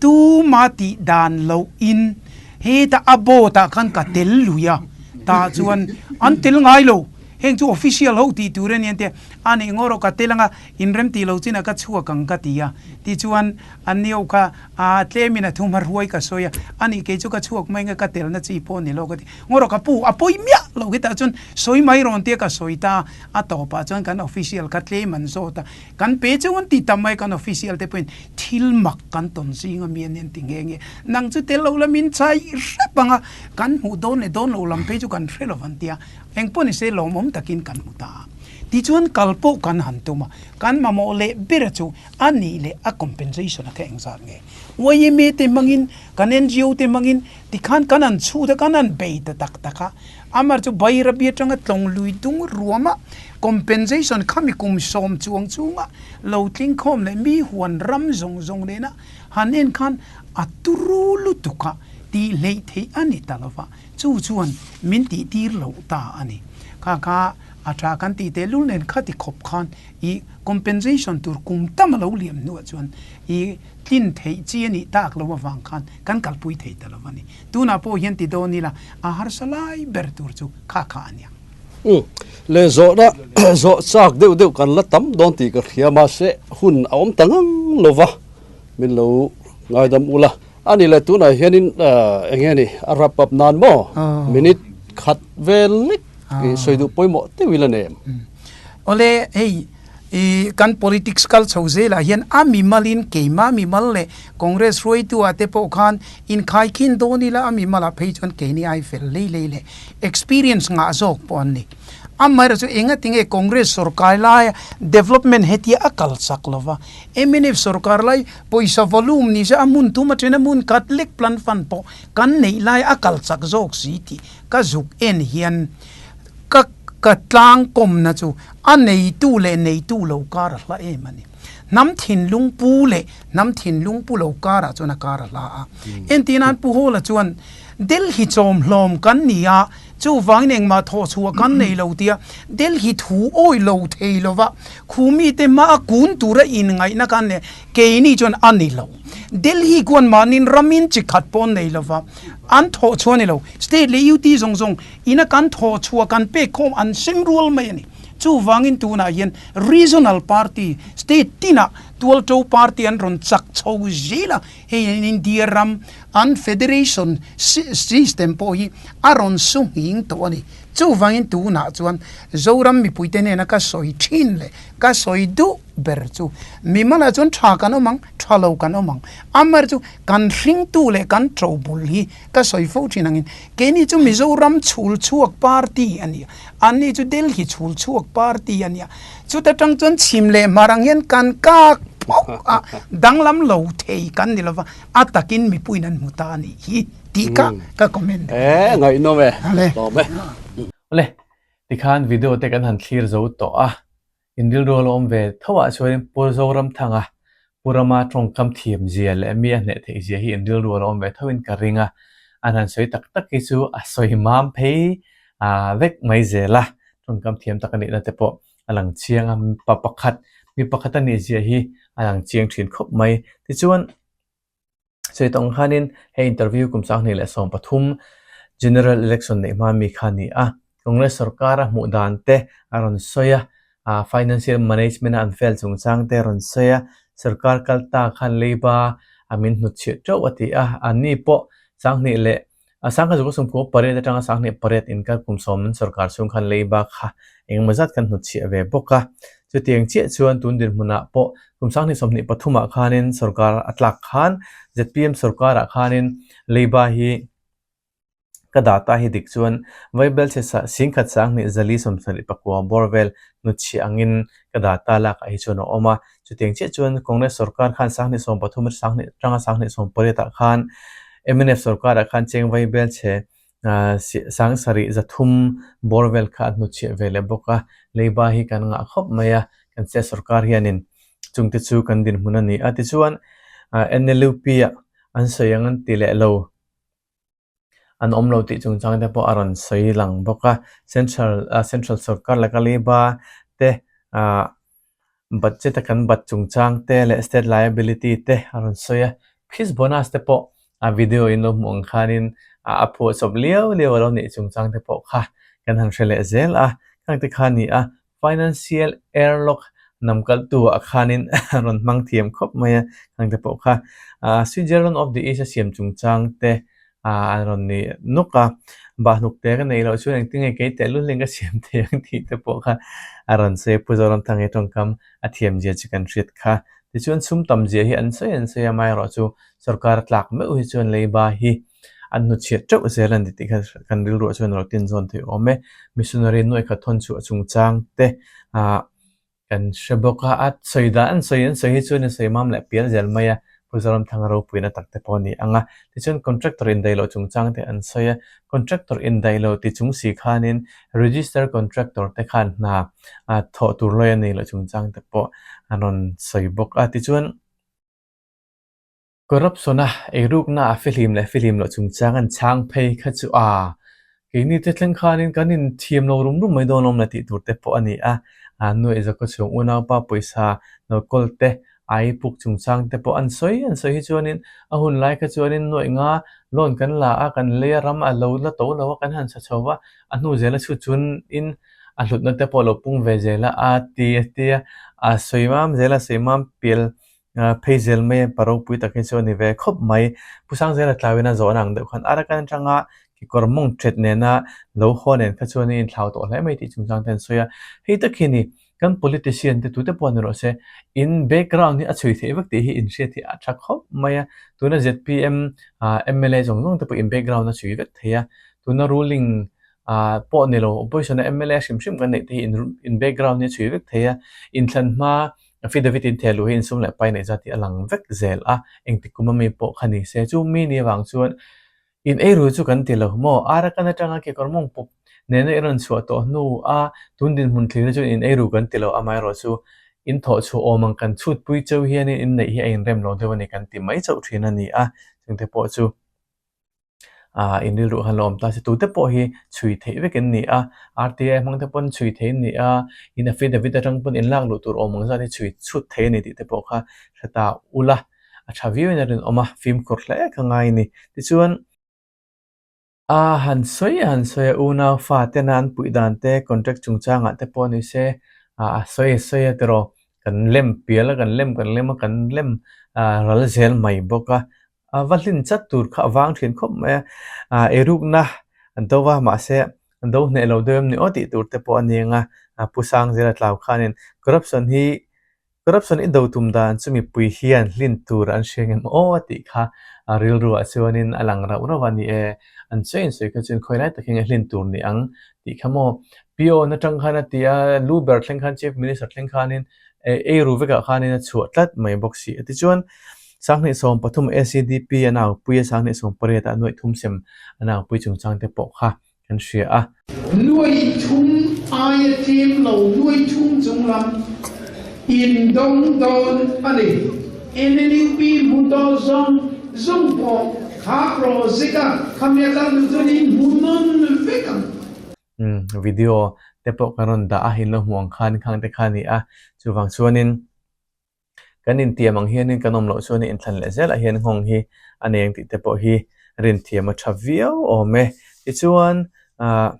C: tuma tih dan loh in heta a board ah khan ka tel lui a, tah chuan an tel ngai lo, heng chu official ho tih tur a ni an ti a, a nih ngaw rawh ka tel ang a, inrem tih loh chin ah ka chhuak ang ka ti a, tichuan an ni ho kha a tlem in a thu hma hruai ka sawi a, a nih kei chu ka chhuak mai ang a, ka telna chi pawh a ni lo ka ti. Ngaw rawh ka pu, a pawi miah lo hetah chuan sawi mai rawn tia ka sawi ta a, a tawpah chuan kan official kha tlem an zawt a, kan pe cheu an ti tam mai kan official te pawhin thil mak kan tawn zing a mi an ti nghe nghe, nang chu tel lo la min chai hrep ang a, kan hmuh dawn leh dawn lo lam phei chu kan hre lo an ti a, engpawh ni se lawmawm takin kan hmu ta a. Tichuan kal pawh kan han tum a, kan mamawh leh bera chu a nih leh a compensation a kha engzat nge? Yma te hmangin kan ngo te hmangin Tikhan kan han chhut a, kan han bei ta tak tak a. Amar chu Bairabi atanga tlawng lui dung ruama compensation khami kum sawm chuang chunga lo tling khawm leh mi huan ram zawng zawng nena han en khan a turu lutuk a tih hleih theih a ni ta lova, chu chuan min tih tir loh ta a ni. Kha kha a tha kan tih tehlul nen khati khawp khan i compensation tur kum tam a lo liam hnuah chuan i tlin theih chi a nih tak lo avang khan kan kalpui thei ta lo a ni. Tunah pawh hian ti dawn ila a harsa lai ber tur chu kha kha a nia.
B: Umm le zawhna zawh chak deuh deuh kan la tam dawn tih ka hria mahse hun a awm ta ngang lo va min lo ngaidam ula. A ni le tunah hianin eng nge ni a wrap up nan maw minute khat vel lek sawi duh pawimawh deuh ila nem.
C: Awle hei. I kan politics kal chho zelah hian a mimalin keimah mimal leh Congress hruaitu ah te pawh khan inkhaikhin dawn ila a mimalah phei chuan keini ai fel lei lei leh experience ngah zawk pawh an ni. Amaherawh chu engatinge Congress sorkar laia development hetia a kal chak lova, mnf sorkar lai pawisa volume ni se a hmun thum athen a hmun khat lek plan fund pawh kan neih lai a kal chak zawk si tih ka zuk en hian ka ka tlang kawmna chu a neitu leh neitu lo kar a hla em a ni. Hnam thinlung pu leh hnam thinlung pu lo karah chuan a kar a hla a. Entirnan Pu Hawla chuan Delhi chawmhlawm kan ni a, chuvangin engmah thawh chhuah kan nei lo tia Delhi thu awi lo thei lova khumite hma a kun tura inngaihna khan leh keini chuan a ni lo. Delhi kuan mahnin ramin chi khat pawh an nei lova, an thawh chhuah a ni lo. State leh UT zawng zawng ina kan thawh chhuah kan pek khawm an sem rual mai a ni. Chuvangin tunah hian Regional Party, State tinah Tualto Party an rawn chak chho zel a, hei hian India ram an Federation system pawh hi a rawn su nghing tawh a ni. Chuvangin tunah chuan Zoram mipuite hnena ka sawi thin leh ka sawi duh ber chu mimalah chuan tha kan awm ang, tha lo kan awm ang. Amaherawhchu chu kan hringtu leh kan to bul hi ka sawi fo thin angin keini chu Mizoram chhul chhuak party a ni a, anni chu Delhi chhul chhuak party a ni a. Chuta tang chuan chhim leh hmar ang hian kan kak phawk a, danglam lo thei kan ni lova, a takin mipuiin an hmu ta a nih hi tih kha ka comment duh.
B: E, ngaihnawm e, hlawm e.
A: Awle, tikhan video te kan han thlir zo tawh a, In rilru a lo awm ve tho ah chuanin Pu Zoramthanga, Pu Rama tawngkam thiam zia leh mi a hneh theih zia hi in rilru a lo awm ve tho in ka ring a, an han sawi tak tak hi chu a sawi mam phei vek mai zel a, tawngkam thiam tak a nihna te pawh a lang chiang a, mipa pakhat, mi pakhat a nih zia hi a lang chiang thin khawp mai. Tichuan. Sawi tawng khanin he interview kum 2013 General Election neih hma mi kha a ni a, Congress sorkara hmuh dan te a rawn sawi a, financial management a an fail chungchang te a rawn sawi a, sorkar kal ta khan leiba a min hnutchhiah teuh a ti a, anni pawh 2000 leh A 1998 atanga 28 inkar kum sawm sorkar chhung khan leiba kha engemaw zat kan hnutchhiah ve bawk a. Chutiang chiah chuan tun dinhmunah pawh kum 2023 ah khanin sorkar a tlak khan zpm sorkarah khanin leiba hi ka data hi dik chuan Vaibelchhe singkhat 20 479 bawr vel hnutchhiah angin ka data lakah hi chuan a awm a. Chutiang chiah chuan Congress sorkar khan 2013 atanga 2018 ah khan mnf sorkarah khan Chengvai Belchhe 7300 bawr vel kha a hnuchhiah ve leh bawk a, leiba hi kan ngah khawp mai a, kan state sorkar hianin chungte chu kan dinhmun a ni a. Tichuan NLUP ah an sawi ang an ti leh lo. an awm lo tih chungchang te pawh a rawn sawi lang bawk a central ah central sorkar laka leiba te ah budget a kan bat chungchang te leh state liability te a rawn sawi a fees bonus te pawh a video in lo hmuh ang khanin a phuahchawp liau liau a lo nih chungchang te pawh kha kan han hre leh zel a khang te kha a ni a. Financial airlock nam kaltu ah khanin a rawn hmang thiam khawp mai a, khang te pawh kha Switzerland of the East a siam chungchang te an rawn ni nuk a, bahhnuk te ka neih loh chuan engtin nge kei tehlul hian ka siam thei ang tih te pawh kha a rawn sawi a, Pu Zoramthanga hi tawngkam a thiam zia chu kan hriat kha. Tichuan sum tam zia hi an sawi an sawi a, amaherawh chu sorkar a tlak meuh hi chuan leiba hi An hnuchhiat teuh zel a ni tih kha kan rilruah chuan a lo tin zawn thei awm e. Missionary nuai khat thawn chhuah chungchang te ah kan hre bawk a, a sawi dan an sawi an sawi hi chuan a sawi mam leh pial zel mai a, Pu Zoramthanga ropuina tak te pawh a ni ang a. Tichuan contractor indaih loh chungchang te an sawi a, contractor indaih loh ti chung si khanin register contractor te khan hna ah thawh tur lawi a nei loh chungchang te pawh an rawn sawi bawk a. Tichuan. Corruption-a eirukna a fihlim leh fihlim loh chungchang an chhang phei kha chu a, keini te thleng khanin kan inthiam lo rum rum mai dawn awm la tih tur te pawh a ni a, a nuaih zawk a chhung unaupa pawisa lo kawl te ai puk chungchang te pawh an sawi an sawi hi chuanin a hun lai kha chuanin nuaih nga loan kan la a, kan lei a ram a lo la to lo a, kan han sa chho va, a hnu zela chhut chuanin a hlutna te pawh a lo pung ve zel a, a ti a tia, a sawi mam zel a sawi mam pial Phei zel mai a pa ropui tak hi chu a ni ve khawp mai. Pu Sangzela tlauin a zawhna ang deuh khan Arakan atanga kekawr mawng thet nena lo haw nen kha chuan a inthlau tawh hle mai tih chungchang te an sawi a. Hei tak hi ni. Kan politician te tute pawh ni rawh se, in background hi a chhui theih vek tih hi in hriat hi a tha khawp mai a. Tuna zpm mla zawng zawng te pawh in background a chhui vek thei a. Tuna ruling pawh ni lo opposition a mla hrim hrim kan neih te hi in background hi a chhui vek thei a. Inthlan hma affidavit in thehluh hi insum leh pai neih zat hi a lang vek zel a. Engtik kum ami pawh kha ni se chu mi ni avang chuan In ei ru chu kan ti lo maw? Arakan atanga kekawr mawng pawp nena i rawn chhuah tawh hnu a tun dinhmun thlirna chuan in ei ru kan ti lo, amaherawh chu in thawh chhuah awm ang kan chhut pui cheu hianin in neih hi a inrem lo deuh a ni kan ti mai chauh thin a ni a, chungte pawh chu ah in rilru han la awm ta se tute pawh hi chhui theih vek in ni a, RTI hmang te pawn chhui theih in ni a, in affidavit atang pawn in lak luh tur awm ang zat hi chhui chhut theih a ni tih te pawh kha hre ta ula. a tha viau in a rinawm a, fimkhur hle ka ngai a ni. Tichuan, a han sawi a han sawi a, unau fa tena an puih dan te, contract chungchangah te pawh ni se, a sawi a sawi a tiraw, kan lem pial a, kan lem kan lem a, kan lem ral zel mai bawk a, a va hlin chat tur kha a vang thin khawp mai a, eirukna an do va, mahse an do hneh lo deuh em ni aw tih tur te pawh a ni ang a, Pu Sangzela tlau khanin corruption hi Corruption i do tum dan chu mipui hian hlin tur an hria ngem aw a tih kha rilru ah chuanin a lang rauh rauh a ni e. An sawi an sawi kha chuan khawi lai tak hi nge hlin tur ni ang tih kha maw. PO na tang khan a ti a, lu ber thleng khan Chief Minister thleng khanin ei ru vekah khanin a chhuah tlat mai bawk si a. Tichuan 2013 ACDP a naupui a 2018 ah nuaih thum sem a naupui chungchang te pawh kha kan hria a.
F: Nuai thum aia tlem lo nuai thum chung lam in dawng dawn a ni. NLUP hmu tawh zawng zawng pawh kha project a khami a kal duh chuan in hmu nawn vek ang.
A: Umm video te pawh kan rawn dah a, in lo hmuh ang khan khang te kha a ni a, chuvang chuanin Kan intiam ang hianin kan awm loh chuan inthlan leh zelah hian nghawng hi a nei ang tih te pawh hi rinthiam a tha viau awm e. Tichuan ah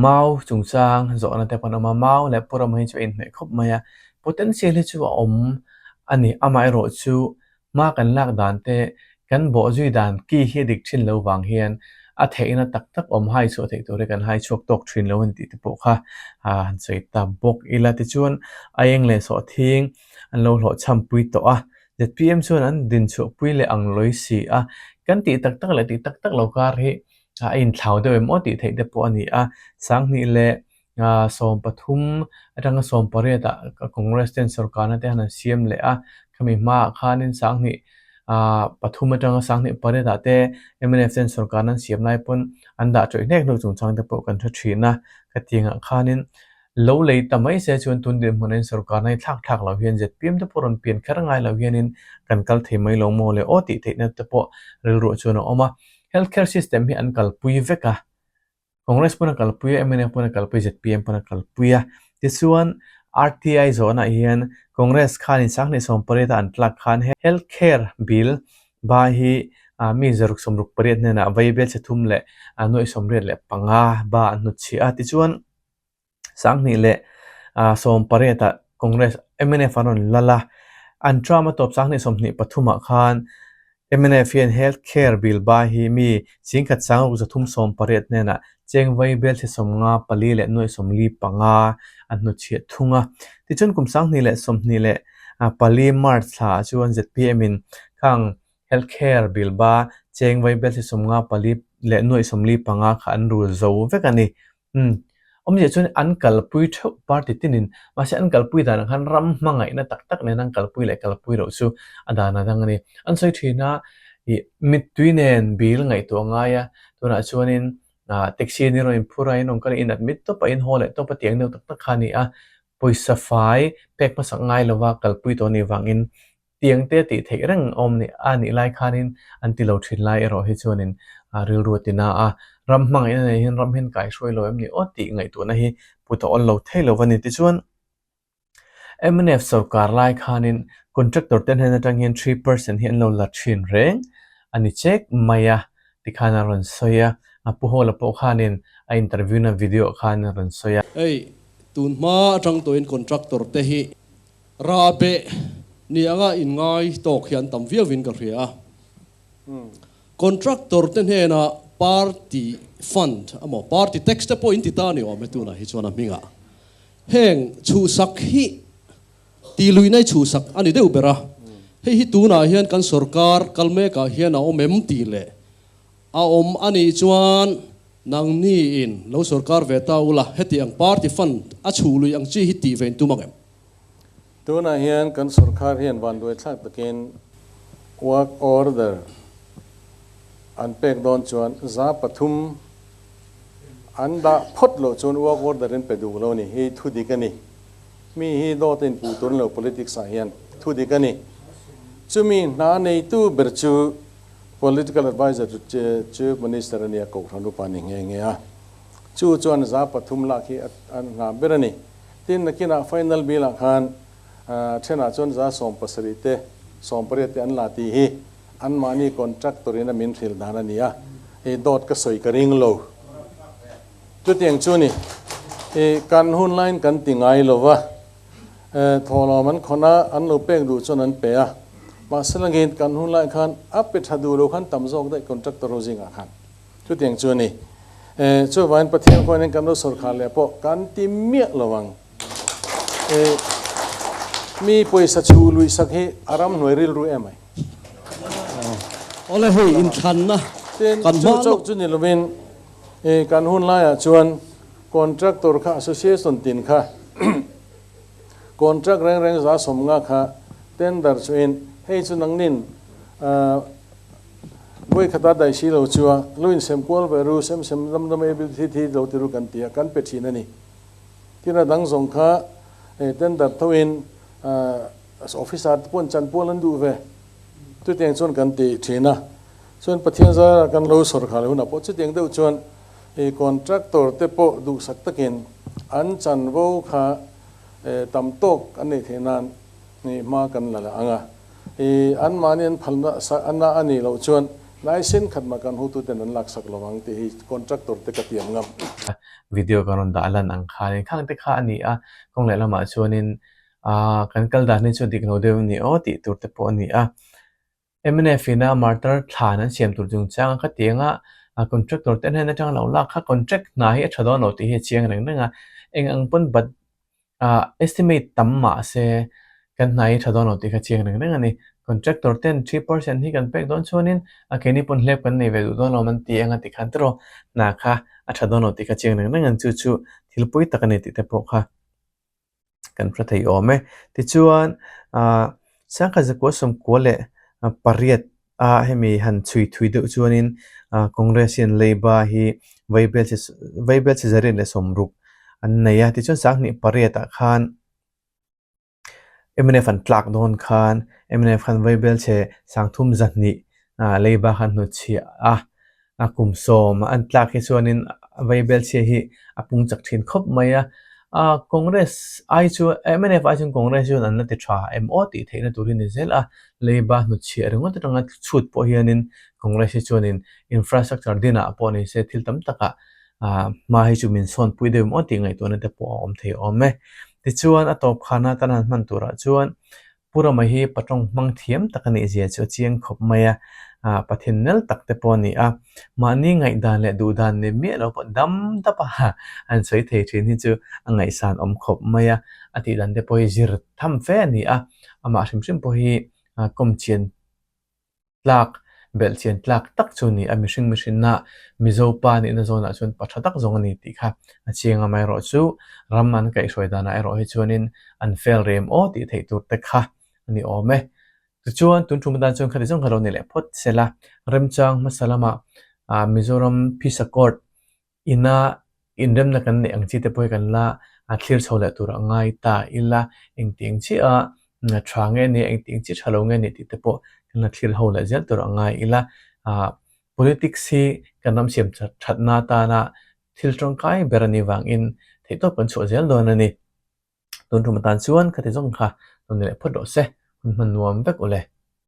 A: mau chungchang zawhna te pawh an awm a, mau leh pawh ram hi chu a inhmeh khawp mai a, potential hi chu a awm a ni. Amaherawhchu Hma kan lak dan te, kan bawh zui dan ki hi a dik thin lo vang hian a theihna tak tak awm hai chhuah theih tur hi kan hai chhuak tawk thin lo a ni tih te pawh kha han sawi ta bawk ila. Tichuan, Aieng leh Sawhthing an lo hlawhchham pui tawh a, zpm chuan an din chhuah pui leh ang lawi si a, kan tih tak tak leh tih tak tak lo kar hi a inthlau deuh em aw tih theih te pawh a ni a, 2000 leh 13 atanga 18 ah Congress ten sorkarna te han an siam leh a, khami hmaah khanin 20 pathum atanga 28 ah te mnf ten sorkarna an siam lai pawn an dah tawih hnek hnuk chungchang te pawh kan hre thin a, khatiangah khanin lo lei ta mai se chuan tun dinhmun in sorkarna hi thlak thlak lo hian zpm te pawh rawn pian kher ngai lo hianin kan kal thei mai lo maw le aw tih theihna te pawh rilruah chuan a awm a, health care system hi an kalpui vek a. Congress pawn a kalpui a, mnf pawn a kalpui a, zpm pawn a kalpui a. Tichuan, RTI zawhnaah hian Congress khanin 2018 a an tlak khan Health Care Bill ba hi mi 168 hnenah vaibel chhe thum leh nuaih 85 ba an hnutchhiah a. Tichuan, 2018 ah Congress, mnf an rawn lal a, an term a tawp 2023 ah khan mnf hian Health Care Bill ba hi mi 10,000 sangruk 380 hnenah cheng vai bel chhe 54 leh nuaih 45 an hnutchhiah thung a. Tichuan kum 2024 March thla ah chuan zpm in khang Health Care Bill ba cheng vai bel chhe 54 leh nuaih 45 kha an rul zo vek a ni. Umm. Awmzia chuan an kalpui theuh party tinin, mahse an kalpui danah khan ram hmangaihna tak tak nen an kalpui leh kalpui loh chu a dan a dang a ni. An sawi thin a, ih mittui nen bill ngaihtuah ngai a, tunah chuanin ah taxi an rawn inphur a, in rawn kal a, in admit tawp a, in haw leh tawp a tih ang deuh tak tak kha a ni a, pawisa fai pek hmasak ngai lova kalpui tawh a nih vangin Tiang te tih theih reng awm ni a nih lai khanin an ti lo thin lai erawh hi chuanin rilru a ti na a, ram hmangaihna nei hian ram hian kaihruai lo em ni aw tih ngaihtuahna hi put a awl lo thei lo a ni. Tichuan, mnf sorkar lai khanin contractor te hnen atang hian 3% hi an lo la thin reng a ni chek mai a tikhan a rawn sawi a, Pu Hawla pawh khanin a interview na video khan a rawn sawi a.
B: Hei, tun hma atang tawhin contractor te hi Rahbeh ni anga inngai tawk hi an tam viauin ka hria a. Contractor te hnenah party fund emaw party tax te pawh in ti ta a ni awm e tunah hi chuan a hmingah. Heng chhuhsak hi tih luihna i chhuhsak a ni deuh ber a, hei hi tunah hian kan sorkar kal mekah hian a awm em tih leh a awm a nih chuan nangni in lo sorkar ve ta ula heti ang party fund a chhuh luih ang chi hi tih ve in tum ang em?
M: Tunah hian kan sorkar hian vanduaithlak takin work order an pek dawn chuan 300 an dah phawt loh chuan work order in pe duh lo a ni. Hei thu dik a ni. Mi hi dawt a inpuh tur lo politics ah hian thu dik a ni. Chumi hna neitu ber chu political adviser chu Chief Minister a nia Kohhran upa ni nghe nghe a. Chu chuan 300 lak hi a hna ber a ni. Tin, nakinah final bill ah khan thenah chuan 17% te 18 te an la tih hi anmahni contractor in a min hrilh dan a ni a, hei dawt ka sawi ka ring lo. Chutiang chu ni, i kan hun laiin kan ti ngai lo va, thawhlawm an khawn a, an lo pek duh chuan an pe a, mahse langin kan hun lai khan a pe tha duh lo khan tam zawk daih contractor ho zingah khan. Chutiang chu a ni. Chuvangin Pathian khuanin kan lo sawrkhar leh pawh kan ti miah lo ang. Mi pawisa chhu luih sak hi a ram hnuai rilru em ai.
B: Awle hei inthlanna
M: Tin,
B: kan
M: chu
B: hma
M: chauh
B: lawk.
M: chu ni lovin kan hun laiah chuan contractor kha association tin kha contract reng reng 150 kha tender chuin hei chu nangnin Vawi khata daih si lo chua lu insem kual ve ru, sem sem dam dam ei bil thi thi lo ti ru kan ti a, kan pe thin a ni. Tin a dang zawng kha tender thoin officer te pawhin chan pual an duh ve. Chutiang chuan kan ti thin a. Chuan Pathian zara kan lo sawrkhar leh hunah pawh chutiang deuh chuan contractor te pawh duhsak takin an chanvo kha tam tawk an neih theih nan hma kan la leh ang a. I anmahni an phalna ana a nih loh chuan licence khat mah kan hotuten an laksak lo ang tih hi contractor te ka tiam ngam.
A: Video kan rawn dah lan ang khanin khang te kha a ni a, kawng leh lamah chuanin aaa kan kal dan hi chu dik lo deuh a ni aw tih tur te pawh a ni a. Mnf ina martar thlan an siam tur chungchang a khatiang a, contractor te hnen atanga lo lak kha contract hna hi a tha dawn lo tih hi a chiang reng reng a, eng ang pawn bat Estimate tam mah se kan hna hi tha dawn lo tih kha chiang reng reng a ni. Contractor ten 3% hi kan pek dawn chuanin a keini pawn hlep kan nei ve duh dawn lo an ti anga tikhan tiraw hna kha a tha dawn lo tih kha chiang reng reng an chu chu thil pui tak a ni tih te pawh kha kan hre thei awm e. Tichuan sangkhat zakua 98 a hemi han chhui thui deuh chuanin Congress hian Leiba hi Vaibel chi 160 an nei a, tichuan 2008 ah khan mnf an tlak dawn khan mnf khan Vaibel chhe 3,200 Leiba khan hnutchhiah a, A kum 10 an tlak hi chuanin Vaibel chhia hi a pung chak thin khawp mai a. Congress ai chu mnf ai chuan Congress chuan an la ti tha em aw tih theihna tur hi ni zel a. Leiba hnutchhiah ringawt atanga chhut pawh hianin Congress hi chuanin infrastructure dinah pawh ni se thil tam takah hma hi chu min sawnpui deuh em aw tih ngaihtuahna te pawh a awm thei awm e. Tichuan a tawp khana tan han hman turah chuan Pu Rama hi patawng hmang thiam tak a nih zia chu a chiang khawp mai a, Pathian nel tak te pawh a ni a. Mahni ngaihdan leh duhdan ni miah lo pawh dam dap a an sawi thei thin hi chu a ngaihsan awm khawp mai a, a tihdan te pawh hi zir tham fe a ni a, amah hrim hrim pawh hi kawm chian tlak, belhchian tlak tak chu a ni a, mihring mihrinna Mizo pa nihna zawnah chuan pa tha tak zawng a ni tih kha a chiang a, amaherawhchu ram an kaihhruai danah erawh hi chuanin an fel rem aw tih theih tur te kha a ni awm e. Tichuan tun tum atan chuan khati zawng kha lo ni leh phawt sela, remchang hmasa lama Mizoram Peace Accord Ina inremna kan neih ang chi te pawh hi kan la thlir chho leh tur a ngai ta ila, engtiang chiah a tha nge ni, engtiang chiah tha lo nge ni tih te pawh kan la thlir ho leh zel tur a ngai ila. Politics hi kan ram siam thatna atana thil tangkai ber a nih vangin theihtawp kan chhuah zel dawn a ni. Tun tum atan chuan khati zawng kha lo ni leh phawt rawh se, hun hman nuam vek u le.